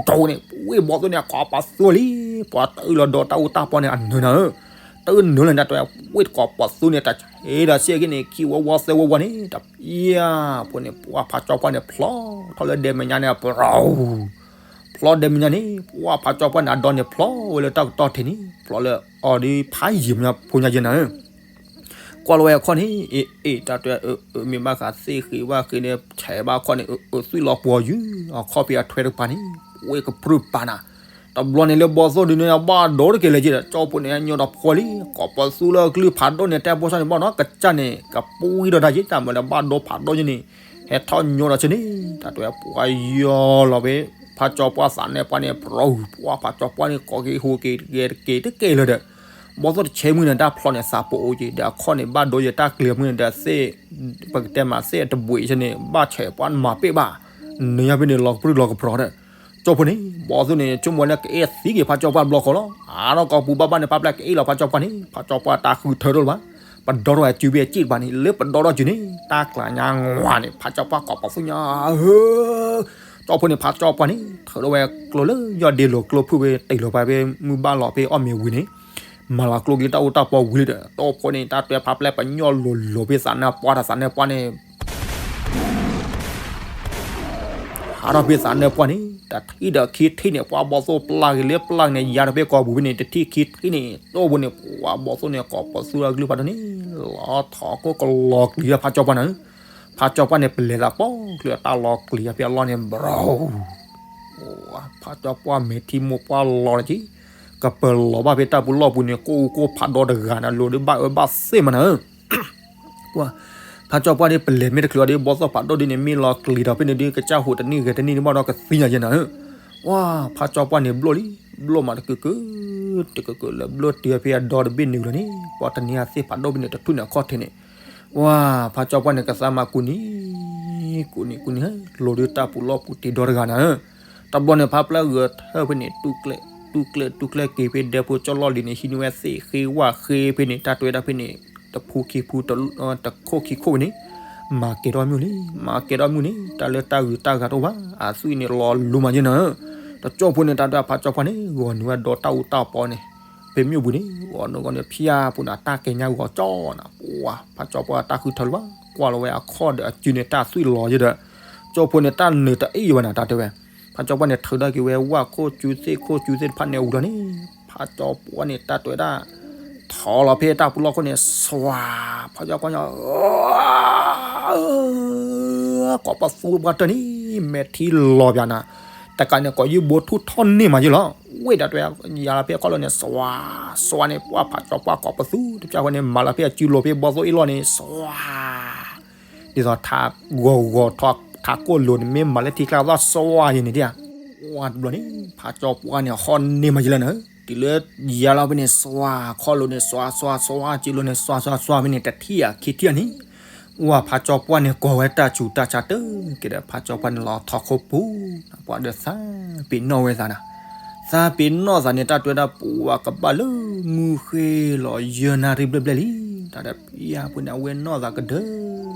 ကၠိန့ၣ် ဝံၤဘီသိၣ်န့ၣ် ကိးပသူလံ, ပှၤတအုၣ်လီၤဒီးတၢ်အူတၢ်ပီန့ၣ် အနၢၤနၤဧၢ, တအုၣ်နၢၤလၢၤ တၢ်တဲဝဲ ဝံၤကိးပသူန့ၣ် တဆ့ဒီးဆ့က့န့ၣ် ခံဝီဝီသၢဝီဝီန့ၣ် တပျၢ်ဖိန့ၣ် ပှၤဖးကၠီပှၢ်န့ၣ် ဖျီထီၣ်လၢဒဲမဲာ်ညါန့ၣ် ပရီ ဖျီဒဲမဲာ်ညါန့ၣ် ပှၤဖးကၠီပှၢ်န့ၣ် အဒီန့ၣ်ဖျီဝဲလၢတၢ်ကတီၢ်ထံးန့ၣ် ဖျီလၢအီၤဒ်ဖးယံာ်မးဖိညါယဲနၤဧၢ, ကွၢ်လီၤဝဲအခီၣ်န့ၣ် အ့ၣ်အ့ၣ် တၢ်တဲ အမ့ၢ်ဘၣ်ဃးသ့ၣ်ဃ့ဝၣ်ဃ့န့ၣ် ဆဲးဘၣ်အခီၣ်န့ၣ် အသွံၣ်လီၤပှီၤယုာ် အခီၣ်ဖံးအထွဲတပၤန့ၣ် ဝ့ၢ်ကပြုၢ်ပာ်နၤ, တဘျီန့ၣ်လၢဘီသိၣ်ဒုးန့ၣ် ဘၣ်ဒိတက့ၢ်လၢၤက့ဒီး ကၠီဖိန့ၣ် ညိဒီးဖှီလံ ကိးပသူလၢကလုၢ်ဖးဒိၣ်န့ၣ် တဲဖိဆီန့ၣ် ဘၣ်နီၢ်ကစၢ်န့ၣ် ကပှံၤဒီးတၢ်ယ့ၢ်တၢ်မၤလၢဘၣ်ဒိဖးဒိၣ်ယဲန့ၣ် ဟဲထီၣ်ညိဒီးဆ့န့ၣ် တၢ်တဲဝဲပှၤယီၢ်လီၤဝဲ ဖးကၠီပှၢ်သးနၢၣ်ပှၢ်န့ၣ် ပရီ ပှၤဖးကၠီပှၢ်န့ၣ် ကိးက့ၤဟူးက့ၤဂဲၤတက့ၢ်တက့ၢ်လၢၤဒီး ဘီသိၣ်တဆဲမုၢ်န့ၣ် တၢ်ဖျီန့ၣ် သးပအိၣ်က့ၤ ဒီးအခီၣ်န့ၣ် ဘၣ်ဒိယတၢ်ကျဲၤမုၢ်န့ၣ်ဒီးသ့ၣ် ပကတဲမးသ့ၣ်အတဘှံးဆ့န့ၣ် ဘၣ်ဆဲးပှၢ်မၤပ့ၢ်ဘၣ် နုာ်ညါဖဲန့ၣ် လီၤကပြုၢ်လီၤကပြီၤဒီး ကၠီဖိန့ၣ် ဘီသိၣ်န့ၣ် ဆိကမိၣ်ဝဲလၢကအဲၣ်သံက့ၤဖးကၠီပှၢ်ဘျီဃီလီၤ အါထီၣ်ကိးပူၤဘၣ်ဘၣ်န့ၣ် ဖးပျဲၢ်ကအ့ၣ်လီၤဖးကၠီပှၢ်န့ၣ် ဖးကၠီပှၢ်တၢ်ဃုထၢထီၣ်လၢၤဘၣ် ပဒီထီၣ်ဝဲစုဘ့ၣ်အစ့ၣ်တပၤန့ၣ် လၢပဒီထီၣ်စုန့ၣ် တၢ်ကျးညါငွၤန့ၣ် ဖးကၠီပှၢ်ကိးပသူညါဧၢ ကၠီဖိန့ၣ် ဖးကၠီပှၢ်န့ၣ် ထုးထီၣ်ဝဲကျိလၢယီၢ်ဒ့လိာ်ကျိဖုၣ်ဝဲ တ့ၢ်လီၤပှၤဖဲမုၢ်ဘၣ်လီၤဖဲအီၣ်မ့ၤဝံၤန့ၣ် မၤလီၤကျိက့ၤတၢ်အူတၢ်ပီဝံၤလံဒီး ကၠီဖိန့ၣ် တၢ်တဲဖးပျဲၢ်ပညိၣ်လိၤလိၤဖဲသးနၢၣ်ပှၢ်ဒီးသးနၢၣ်ပှၢ်န့ၣ် ဟးထီၣ်ဖဲသးနၢၣ်ပှၢ်န့ၣ် တထံၣ်ဒီးခံထံၣ်န့ၣ် ပှၤဘီသိၣ်ပျၢ်က့ၤလၢပျၢ်န့ၣ် ယၤဒီးဖဲကိာ်ပူၤဖဲန့ၣ် တထံၣ်ခံထံၣ်န့ၣ် ကၠီဖိန့ၣ် ပှၤဘီသိၣ်န့ၣ် ကိးပသူလၢကလုၢ်ဖးဒိၣ်န့ၣ် လီၤထီၣ်ခိၣ်ကလီၤကျံၤဖးကၠီပှၢ်နၤဧၢ ဖးကၠီပှၢ်န့ၣ် ပလဲၤသးပိာ်ချုးအတၢ်လီၤကျံၤဖဲအလီၢ်န့ၣ် ဘြီ ဖးကၠီပှၢ်မဲာ်ထံမိၢ်ပှၢ်လီၤလၢက့ ကပၢၤလီၤဘၣ်ဖဲတၢ်ပူၤလီၢ်ပူၤန့ၣ် ကိၢ်အူကိၢ်ဖးဒိၣ်တဂၤန့ၣ် လိၤဒုးဘၣ်အၢဘၣ်သီမးနၤဧၢ ပှၤ ဖးကၠီပှၢ်ဒ်ပလဲၤမ့ၢ်တချုးအီၤဒ် ဘီသိၣ်ဖးဒိၣ်ဒ်န့ၣ် မ့ၢ်လီၤကျံၤဒီးဖဲန့ၣ်ဒ် ကစၢ်ဟူးတနံၣ်ဂဲၤတနံၣ်ဒ်ဘၣ်ဒီးကသံညါယဲနၤဧၢ ပှၤ ဖးကၠီပှၢ်န့ၣ်ဘျိၣ်လံ ဘျိၣ်မးတကုာ်ကုာ် တကုာ်ကုာ်လၢဘျိၣ်တုၤဖဲအဒီတဘ့ၣ်နုာ်လီၤန့ၣ် ပှၤတနံၤအသ့ၣ်ဖးဒိၣ်ဖဲန့ၣ် တထူၣ်န့ၣ်အခီၣ်ထံးန့ၣ် ပှၤ ဖးကၠီပှၢ်န့ၣ် ကသးမၤကူနံၤ ကူနံၤကူနံၤ လိၤဒုးတၢ်ပူၤလီၢ်ပူၤတ့ၢ်ဒီတဂၤနၤဧၢ တဘျီန့ၣ် ဖးပျဲၢ်ဂဲၤထၢၣ်ဖဲန့ၣ် တူၢ်ကျဲ တူၢ်ကျဲ တူၢ်ကျဲက့ၤဖဲဒဲဖိကၠီၣ်လီၢ်လံၤန့ၣ် ဟံးန့ၢ်ဝဲသ့ၣ်ဃ့ဝၣ်ဃ့ဖဲန့ၣ် တၢ်တဲဝဲဒၣ်ဖဲန့ၣ် တဖူခံဖူ တခိၣ်ခံခိၣ်ဖဲန့ၣ် မၤကဲၤထီၣ်မုၢ်လံ မၤကဲၤထီၣ်မုၢ်န့ၣ် တၢ်လၢတၢ်ဂုၤတၢ်ဂၤတအိၣ်ဘၣ် အသွံၣ်န့ၣ်လီၤလူမးယဲနၤဧၢ တကၠိဖိန့ၣ် တၢ်တဲဖးကၠီပှၢ်န့ၣ် ဂီၤနုာ်ဝဲဒီးတၢ်အူတၢ်ပီန့ၣ် ဖဲမ့ၣ်အူပူၤန့ၣ် ဂီၤနုာ်ဂီၤနုာ်ဖၠါပူၤန့ၣ် တၢ်ကဲၤညါဂီၤကၠီနၤ ပှၤ ဖးကၠီပှၢ်တၢ်ဃုထၢလၢၤဘၣ် ကွၢ်လီၤဝဲအခီၣ်ဒီးအစုန့ၣ် တၢ်သွံၣ်လီၤယဲဒီး ကၠိဖိန့ၣ် တၢ်နုာ်တအ့ၣ်ဝဲနၤ တၢ်တဲဝဲ ဖးကၠီပှၢ်န့ၣ် ထုးထီၣ်က့ၤဝဲဝၣ်ခိၣ်စုသ့ၣ်ခိၣ်စုသ့ၣ်တဖၣ်န့ၣ်ဝံၤလီၤန့ၣ် ဖးကၠီပှၢ်န့ၣ် တၢ်တဲဝဲဒၣ် ထီၣ်လီၤဖဲတၢ်ပူၤလီၢ်ခိၣ်န့ၣ် စွၤ ဖးကၠီပှၢ်ညီ ကိးပသူပှၢ်တၢၢ်န့ၣ် မဲာ်ထံလီၤပၠးနၤ တကးန့ၣ် ကိးယုၢ်ဘိထူၣ်ထီၣ်န့ၢ်မးယဲလီၤ ဝ့ၢ်ဒၣ်တဲ ယၤလီၤဖဲခီၣ်လီၢ်န့ၣ် စွၤ စွၤန့ၣ် ပှၤဖးကၠီပှၢ်ကိးပသူ တပျၢ်ဃီန့ၣ် မၤလီၤဖဲအစုလိၤဖဲဘီသိၣ်အ့ၣ်လီၢ်န့ၣ် စွၤ ဒ်သိးထးဂီၤဂီၤထီၣ်ထးကိၢ်လိၤန့ၣ် မ့ၢ်မၤလၢထံကျါသီၣ်စွၤယဲန့ၣ်ဒ် ဝါတဘျီန့ၣ် ဖးကၠီပှၢ်န့ၣ် ဟီၣ်န့ၢ်မးယဲလီၤနၤ တုၤလၢယၤလီၤဖဲန့ၣ် စွၤခီၣ်လိၤန့ၣ် စွၤစွၤစွၤ စုလိၤန့ၣ် စွၤစွၤစွၤဖဲန့ၣ် တထံၣ်အခံထံၣ်အန့ၣ် ဝါဖးကၠီပှၢ်န့ၣ် ကိးဝဲတၢ်ဆူးတၢ်ဆါတၢၢ်က့ၤဒီး ဖးကၠီပှၢ်န့ၣ် လီၤထီၣ်ခိၣ်ပူၤ ပှၤဒီးသးပ့ၤနီၣ်ဝဲသးနၤ သးပ့ၤနီၣ်သးန့ၣ် တၢ်တဲဝဲဒၣ် ပဝဲကဘၣ်လၢမူဃ့လီၤယၢနၣ်ရံၣ်ဘျဲၣ်ဘျဲၣ်လံ တၢ်ဒီးပယၢ်ဖိန့ၣ် အဝဲနီၣ်သးကဒၢ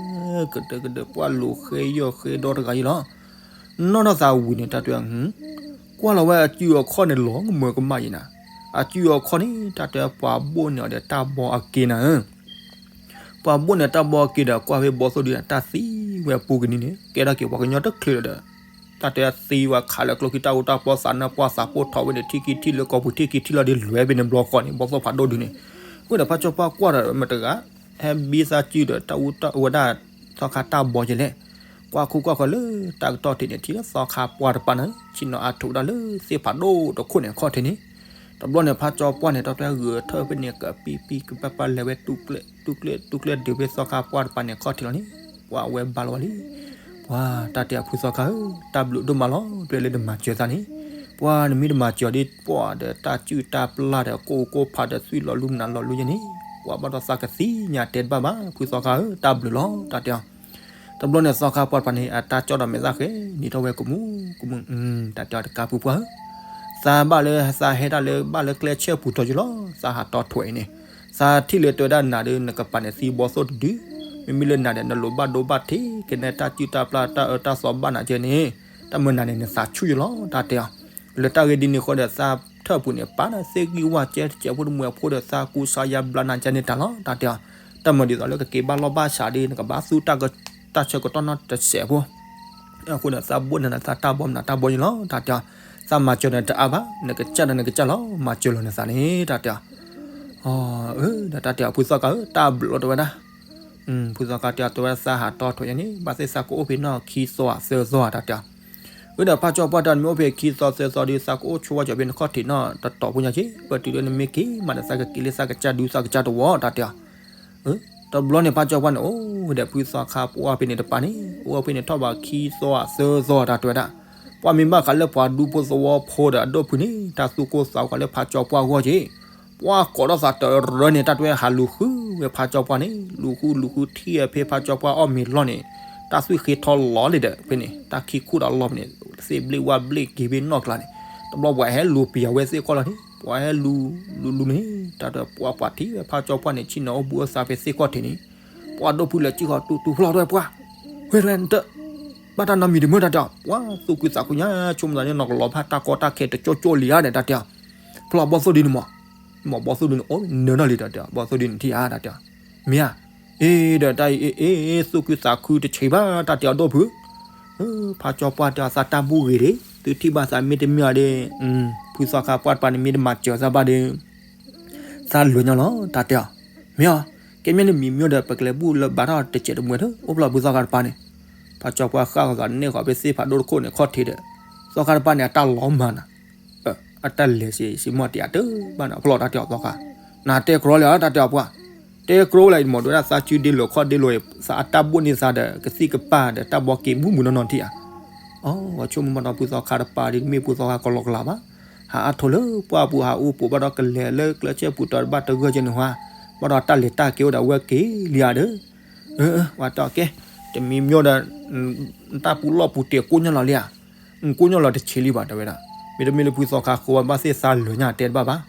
ကဒၢကဒၢ ပှၢ်လိၤဃ့ယီၢ်ဃ့ဒီတဂၤယဲလီၤ နီၣ်ထီၣ်သးဝံၤန့ၣ် တၢ်တဲဝဲ ကွၢ်လီၤဝဲအစုအခီၣ်န့ၣ် လီၤကမၢကမၣ်ယဲနၤ အစုအခီၣ်န့ၣ် တၢ်တဲပှၤဘိၣ်န့ၢ်အီၤဒီးတၢ်ဘီအက့နၤဧၢ ပှၤဘိၣ်န့ၢ်တၢ်ဘီအက့ဒီး ကွၢ်ဖဲဘီသိၣ်ဒုး တၢ်သံဝဲအပူၤကနံၤန့ၣ် ကဲထီၣ်က့ၤပှၤကညီတချုးဒီး တၢ်တဲသံဝဲခးလၢကျိခံတၢ်အူတၢ်ပီသးနၢၣ်ပှၢ်သးပိၢ်ထီၣ်ဝဲန့ၣ် ထံၣ်ခံထံၣ်လၢကီၢ်ပူၤထံၣ်ခံထံၣ်လီၤဒ်လဲၣ်ဖဲန့ၣ်ဘျီဃီန့ၣ် ဘီသိၣ်ဖးဒိၣ်ဒုးန့ၣ် ဝဲဒီးဖးကၠီပှၢ်ကွၢ်ဒီးမတၤတဂၤ ဟဲဘံသးစုဒီးတၢ်အူတၢ်အဝဲဒၣ် သီခါတၢ်ဘီယဲလဲၣ် ကွၢ်ခူကွၢ်ခီလၢတၢ်ကတီၢ်ထံးန့ၣ် ထံၣ်လၢသီခါပှၢ်တပၤန့ၣ် ဆ့ၣ်နီၤအါထီၣ်ဝဲဒၣ်လၢသ့ၣ်ဖးဒိၣ်တခိၣ်န့ၣ်အခီၣ်ထံးန့ၣ် တဘျီန့ၣ် ဖးကၠီပှၢ်န့ၣ် တၢ်တဲဂဲၤထၢၣ်ဖဲန့ၣ် ကပံပံကပၢ်ပၢ်လဲၤဝဲ တူၢ်ကျဲ တူၢ်ကျဲ တူၢ်ကျဲဒုးဖဲသီခါပှၢ်တပၤန့ၣ်အခီၣ်ထံးလီၤန့ၣ် ပှၤဝဲဘါလီၤဝဲလံ ပှၤတၢ်တဲအဖုသီခါဧၢ တၢ်ဘျုးဒိၣ်မးလီၤ တဲလၢနမၤစၢၤသးန့ၣ် ပှၤနမ့ၢ်တမၤစၢၤဒ်ပှၤဒီးတၢ်စုၣ်တၢ်ပျၢ်ဒီးကိၢ်ကိၢ်ဖးဒီးသွံၣ်လီၤလူမနုၤလီၤလူယဲန့ၣ် ပှၤဘၣ်ဒီးသးကသံၣ်ညါတဲတဘၣ်ဘၣ် ဖုသီခါဧၢ တၢ်ဘျုးလီၤ တၢ်တဲအီၤ. တဘျီန့ၣ်သီခါပှၢ်တပၤန့ၣ် အတၢ်ကၠီၣ်ဒီးမဲာ်သၣ်ဃဲ နံၤထီၣ်ဝဲကမူၣ်ကမူၣ် တၢ်တဲအီၤတကးပုၢ်ပှၢ်ဧၢ, သးဘၣ်လၢသးဟဲတၢ်လၢဘၣ်လၢကျဲဆဲပူၤတီၤယလီၤ သးဟးတီထွဲအံၤန့ၣ်, သးထံၣ်လၢတဲဝဲဒၣ်နၤဒီး နကပာ်န့ၢ်သံဘီသိၣ်တဒု, မ့မ့ၢ်လၢနၤဒီး နလိၣ်ဘၣ်ဒိဘၣ်ထံး ကနဲတၢ်စုၣ်တၢ်ပျၢ်တၢ်အၢတၢ်သီဘၣ်နၤကဲန့ၣ်, တၢ်မၤနၤန့ၣ် နသးဆူၣ်ယလီၤ တၢ်တဲအီၤ. လၢတၢ်ဂ့ၢ်ဒ်န့ၣ်အဃိဒီး သးထၢၣ်ပူၤန့ၣ် ပာ်နၤသ့ၣ်ဂံၢ်ဝၣ်ကဲတကဲးဖိတမှဲၤဖိဒီး သးကူစါယါဘျါနၤကဲန့ၣ်တၢ်လီၤ တၢ်တဲအီၤ. တၢ်မၤဒ်သိးလၢကက့ၤဘၣ်လီၢ်ဘၣ်ဆးဒီး နကဘၣ်သူၣ်တၢ်ဆၢကတီၢ်နီတစဲးဖိ အဃိန့ၣ် သးဘိၣ်နၤန့ၣ် သးတၢ်ဘီမနုၤတၢ်ဘီန့ၣ်လီၤ တၢ်တဲအီၤ. သးမၤစၢၤနၤတအါဘၣ် နကစၢ်ဒီးနကစၢ်လီၤ မၤစၢၤလီၤနသးန့ၣ် တၢ်တဲအီၤ. အၢ ဒီးတၢ်တဲအီၤ ဖုသီခါဧၢ တၢ်ဘျုးလီၤတဲဝဲဒၣ်. ဖုသီခါတဲအီၤ တဲဝဲဒၣ်သးဟးတီထွဲယၤန့ၣ် ဘၣ်သ့ၣ်သးကအိၣ်ဖဲနီၢ်ခံသီဧါသၢသီဧါ တၢ်တဲအီၤ. အၢ ဒီးဖးကၠီပှၢ်တဲအီၤ နမ့ၢ်အိၣ်ဖဲခံသီသၢသီဒီး သးကအိၣ်ဆိဝဲကၠီၤဖဲနခီၣ်ထံးနီၢ်တတီၤဖိညါက့ၤ ပၢၢ်တုၤလၢနမ့ၢ်က့ၤမးဒီး သးကက့ၤလၢသးကစၢ်ဒူသးကစၢ်တဝီ တၢ်တဲအီၤ. တဘျီန့ၣ် ဖးကၠီပှၢ်န့ၣ် အိၣ်ဝဲဒီးဖုသီခါပှၢ်ဖဲန့ၣ်တပၤန့ၣ် အိၣ်ဝဲဖဲန့ၣ်ထီၣ်ဘးခံသီဧါသၢသီ တၢ်တဲဝဲဒၣ်. ပှၢ်မ့ၢ်ဘၣ်ဃးလၢပှၤဒူဖိသဝီဖိဒီးအဒိၣ်ဖုန့ၣ် တၢ်သူၣ်ကိၢ်သးဂီၤလၢဖးကၠီပှၢ်အဂီၢ်က့ၤ ပှၢ်ကိးထီၣ်သးတရၢန့ၣ် တၢ်တဲဝဲဟးလူၤဃုဝဲဖးကၠီပှၢ်န့ၣ် လူၤဃုလူၤဃုထံၣ်ဝဲဖဲဖးကၠီပှၢ်အီၣ်မ့ၤလီၢ်န့ၣ် တၢ်သွံၣ်ဃ့ထီလီၤလံဒီး ဖဲန့ၣ် တၢ်ခံခူၣ်ဒီးလီၢ်ဖဲန့ၣ် သ့ၣ်ဘျ့ၣ်ဝၣ်ဘျ့ၣ်က့ၤဖဲနီၢ်ကျါန့ၣ် တဘျီပှၤဟဲလူၤပျံၤဝဲသ့ၣ်ခီၣ်လီၤန့ၣ် ပှၤဟဲလူၤလူၤလူၤန့ၣ် တၢ်တဲပှၢ်ပှၤထံၣ်ဝဲ ဖးကၠီပှၢ်န့ၣ် ဆ့ၣ်နီၤအိၣ်ဘှံးအိၣ်သါဖဲသ့ၣ်ခီၣ်ထံးန့ၣ် ပှၢ်ဒိၣ်ဖုလဲၤစံၣ်ဃီၤတူၢ်တူၢ်ဖျီၣ်ထီၣ်ဝဲပှၢ် ဝဲၢ်ဝဲၢ်နတ ဘၣ်တၢ်နီတမံၤတမုာ် တၢ်တဲအီၤ. ပှၢ်သူၣ်ခုသးခုညါ ဆိကမိၣ်သးန့ၣ် နီၢ်ကလီၤဖးတၢ်ကီတၢ်ခဲတကၠိကၠိလံဧါဒီး တၢ်တဲအီၤ. ဖျီၣ်ဘီၣ်သိၣ်ဒုန့ၣ်မး မ့ၢ်ဘီၣ်သိၣ်ဒုန့ၣ် အိၣ်နၢၤနီၢ်လံ တၢ်တဲအီၤ ဘီၣ်သိၣ်ဒုန့ၣ်ထံၣ်ဧါ တၢ်တဲအီၤ. မ့ၢ်ဧါ အ့ဒီးတၢ်အံၤ အ့ အ့ အ့ သူၣ်ခုသးခုတဆံးဘၣ် တၢ်တဲအီၤဒိၣ်ဖု ဖးကၠီပှၢ်တဲအီၤ သးတၢ်ဘူၣ်ဂ့ၤဒံး သုထံၣ်ဘၣ်သးမ့ၢ်တမ့ၢ်အီၤဒီး ဖုသီခါပှၢ်တပၤန့ၣ် မ့ၢ်တမၤစၢၤသးဘၣ်ဒီး သးလၢာ်ညီလီၤ တၢ်တဲအီၤ. မ့ၢ်အီၤ ကဲမ့ၢ်နမံၤမ့ၢ်ဒီး ပကလဲၤဘူၣ်လၢဘၣ်ထီၣ်တစဲးတမှဲးထၢၣ် အိၣ်ဖျီၣ်ဖုသီခါတပၤန့ၣ်. ဖးကၠီပှၢ်ဃၣ်ဂီၤသးန့ၣ်ဃီၤဖဲသ့ၣ်ဖးဒိၣ်တခိၣ်န့ၣ် ခီၣ်ထံးဒီး သီခါတပၤန့ၣ် အတၢ်လီၤမၢ်နၤ အတၢ်လဲၤစ့စ့မီၢ်တံၢ်အတၢ်ဘၣ်န့ၣ် အဖျီၣ်တၢ်တဲအီၤသီခါ, နတဲကြီလံဧါ တၢ်တဲအီၤပှၢ်, တဲကြီလံ မ့ၢ်ဒိဝဲဒၣ်သးစုဒ့လိာ်ခီၣ်ဒ့လိာ် သးအတၢ်ဘိၣ်န့ၢ်သးဒီး ကသံၣ်ကပၢ်ဒီးတၢ်ဘီက့ၤမုၢ်မုၢ်နီၢ်နီၢ်ထံၣ်ဧါ. အဝဲဆိကမိၣ်ဘၣ်ဒီးဖုသီခါတပၤဒီး တမ့ၢ်ဖုသီခါကလီကလီဘၣ်, ဟးအါထိၣ်လၢပှၢ်ပူၤ ဟးအူပိာ်ဘၣ်ဒီးကလဲၤလၢကျဲဆဲပူၤတီၤတဘၣ်တဂၢၢ်ကဲန့ၣ်ဟါ, ဘၣ်ဒီးတၢ်လဲၤတၢ်က့ၤအိၣ်ဒီးအဝဲက့ၤလံဧါဒီး ဝဲတဲအီၤကဲ, တမံၤမ့ၢ်ဒီး တၢ်ပူၤလီၢ်ပူၤတဲာ်ကိးညီလီၤလံဧါ, ကိးညီလီၤတဆံးလံဘၣ် တဲဝဲဒၣ်, မ့တမ့ၢ်လၢဖုသီခါဃိဘၣ်သ့ၣ်သးလၢာ်ညါတဲတဘၣ်ဘၣ်,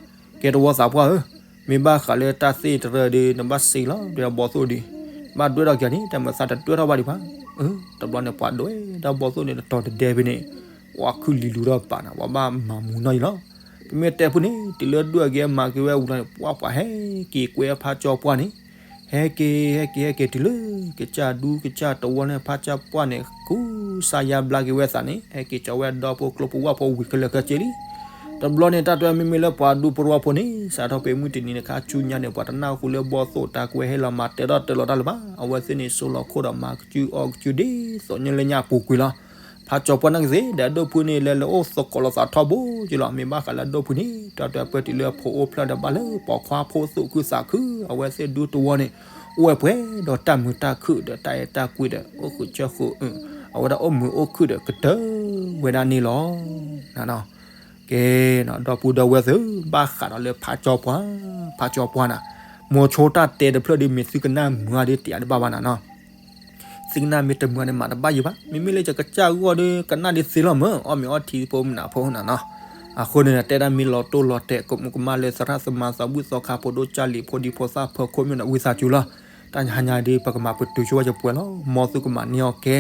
ကဲတဝီသးပှၢ်ဧၢ, မ့ၢ်ဘၣ်ဃးလၢတၢ်သ့ၣ်တရၢဒီး နဘၣ်စံးလီၤ ဒီးဘီသိၣ်ဒီး, ဘၣ်ဒွဲၣ်ထီၣ်က့ၤန့ၣ် တၢ်မၤသးတဒွဲၣ်ထီၣ်ဘၣ်ဒံးဘၣ်, တဘျီန့ၣ်ပှၤဒွဲၣ်ဒီးဘီသိၣ်န့ၣ်တတီၤတဒဲဖဲန့ၣ်, ပှၤခုၣ်လံလူၤထီၣ်ပာ်နၤ ပှၤဘၣ်မၤမူနီၢ်အံၤလီၤ, ပမ့ၢ်တဲဖုန့ၣ် တုၤလၢဒွဲၣ်က့ၤမၤက့ၤဝဲဝံၤလီၤန့ၣ် ပှၤပှၤဟဲက့ၤကွဲဖးကၠီပှၢ်န့ၣ် ဟဲက့ၤ ဟဲက့ၤ ဟဲက့ၤတုၤလၢ ကစၢ်ဒူကစၢ်တဝီန့ၣ် ဖးကၠီပှၢ်န့ၣ် ကူစါယါဘျါက့ၤဝဲသးန့ၣ် ဟဲက့ၤကၠီဝဲဒီဖိကျိဖိဝၣ်ဖိဝံၤခဲလၢာ်ခဲဆ့လံ. တဘျီန့ၣ် တၢ်တဲမ့မ့ၢ်လၢပှၤဒူပရိဝီဖိန့ၣ် စးထီၣ်ဖဲမုၢ်တနံၤန့ၣ် ခါဆူညါန့ၣ် ပှၤတနၢ်ဟူလၢဘီသိၣ်တၢ်ကွဲးဟဲလီၤမၤတဲထီၣ်တဲလီၤတၢ်လၢၤဘၣ်. အဝဲသ့ၣ်န့ၣ် စိလီၤခိၣ်ဒီးမၤကစုအီကစုဒ်သိးညါလၢညါအပူၤကွံာ်လီၤ. ဖးကၠီပှၢ်န့ၣ်ကသ့ၣ်ဒီး အဒိၣ်ဖုန့ၣ် လဲၤလၢအိၣ်သကိးလိာ်သးထီဘိက့ၤလီၤ. မ့ၢ်ဘၣ်ဃးလၢအဒိၣ်ဖုန့ၣ် တၢ်တဲပၢၢ်တုၤလၢဖိအိၣ်ဖျဲၣ်ဒီးဘၣ်လၢပိာ်ခွါဖိသူၣ်ခုသးခု, အဝဲသ့ၣ်ဒူတဝီန့ၣ် အိၣ်ဝဲပှဲၤဒီးတၢ်မုာ်တၢ်ခုၣ်ဒီးတၢ်အဲၣ်တၢ်ကွံဒီး အိၣ်ဃုာ်ဆၢဃုာ်, အဝဲဒၣ်အိၣ်မုာ်အိၣ်ခုၣ်ဒီးကတၢၢ်ဝဲဒၣ်န့ၣ်လီၤ. ကဲ, ဒီပုၢ်ဒီဝဲၢ်သ့ၣ် ဘၣ်ဃးဒီးလၢဖးကၠီပှၢ်, ဖးကၠီပှၢ်နၤ, မိၤဆိတၢ်တဲတဖျၢၣ်ဒီး မ့ၢ်သုကနၣ်မုာ်အါဒီးတယာ်တဘၣ်ဘၣ်နၤနီၤ. သုကနၣ်မ့ၢ်တမုာ်န့ၣ် မၤတဘၣ်ယံၤဘၣ်. မ့မ့ၢ်လၢယကစၢ်ဂီၢ်ဒီး ကနၣ်ဒ်သ့လီၤမၢ်, အီၣ်မ့ၤအီထံဖိမနုၤဖိနၤနီၤ. အဃိန့ၣ် တဲဒၣ်မ့ၢ်လီၤတိၢ်လီၤတဲာ် ကမူးကမၣ်လၢသရၣ်သမါသးဘုၣ်သီခါ ဖိဒိၣ်ကၢ်လံာ်ဖိဒံဖိသၣ်ဖၢခိၣ်မ့ၢ်နဝံသးစူၤလီၤ. တၢ်ဟါညါဒီး ပကမၤပတုာ်ဆိဝဲယပှဲၤလီၤ. မ်သုကမၤန့ၢ်အီၤကဲ,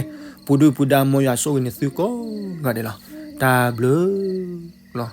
ပူၤဒုၣ်ပူၤဒါ မ်ယွၤဆိၣ်ဂ့ၤန့ၢ်သုကိးဂၤဒဲးလီၤ. တၢ်ဘျုးလီၤ.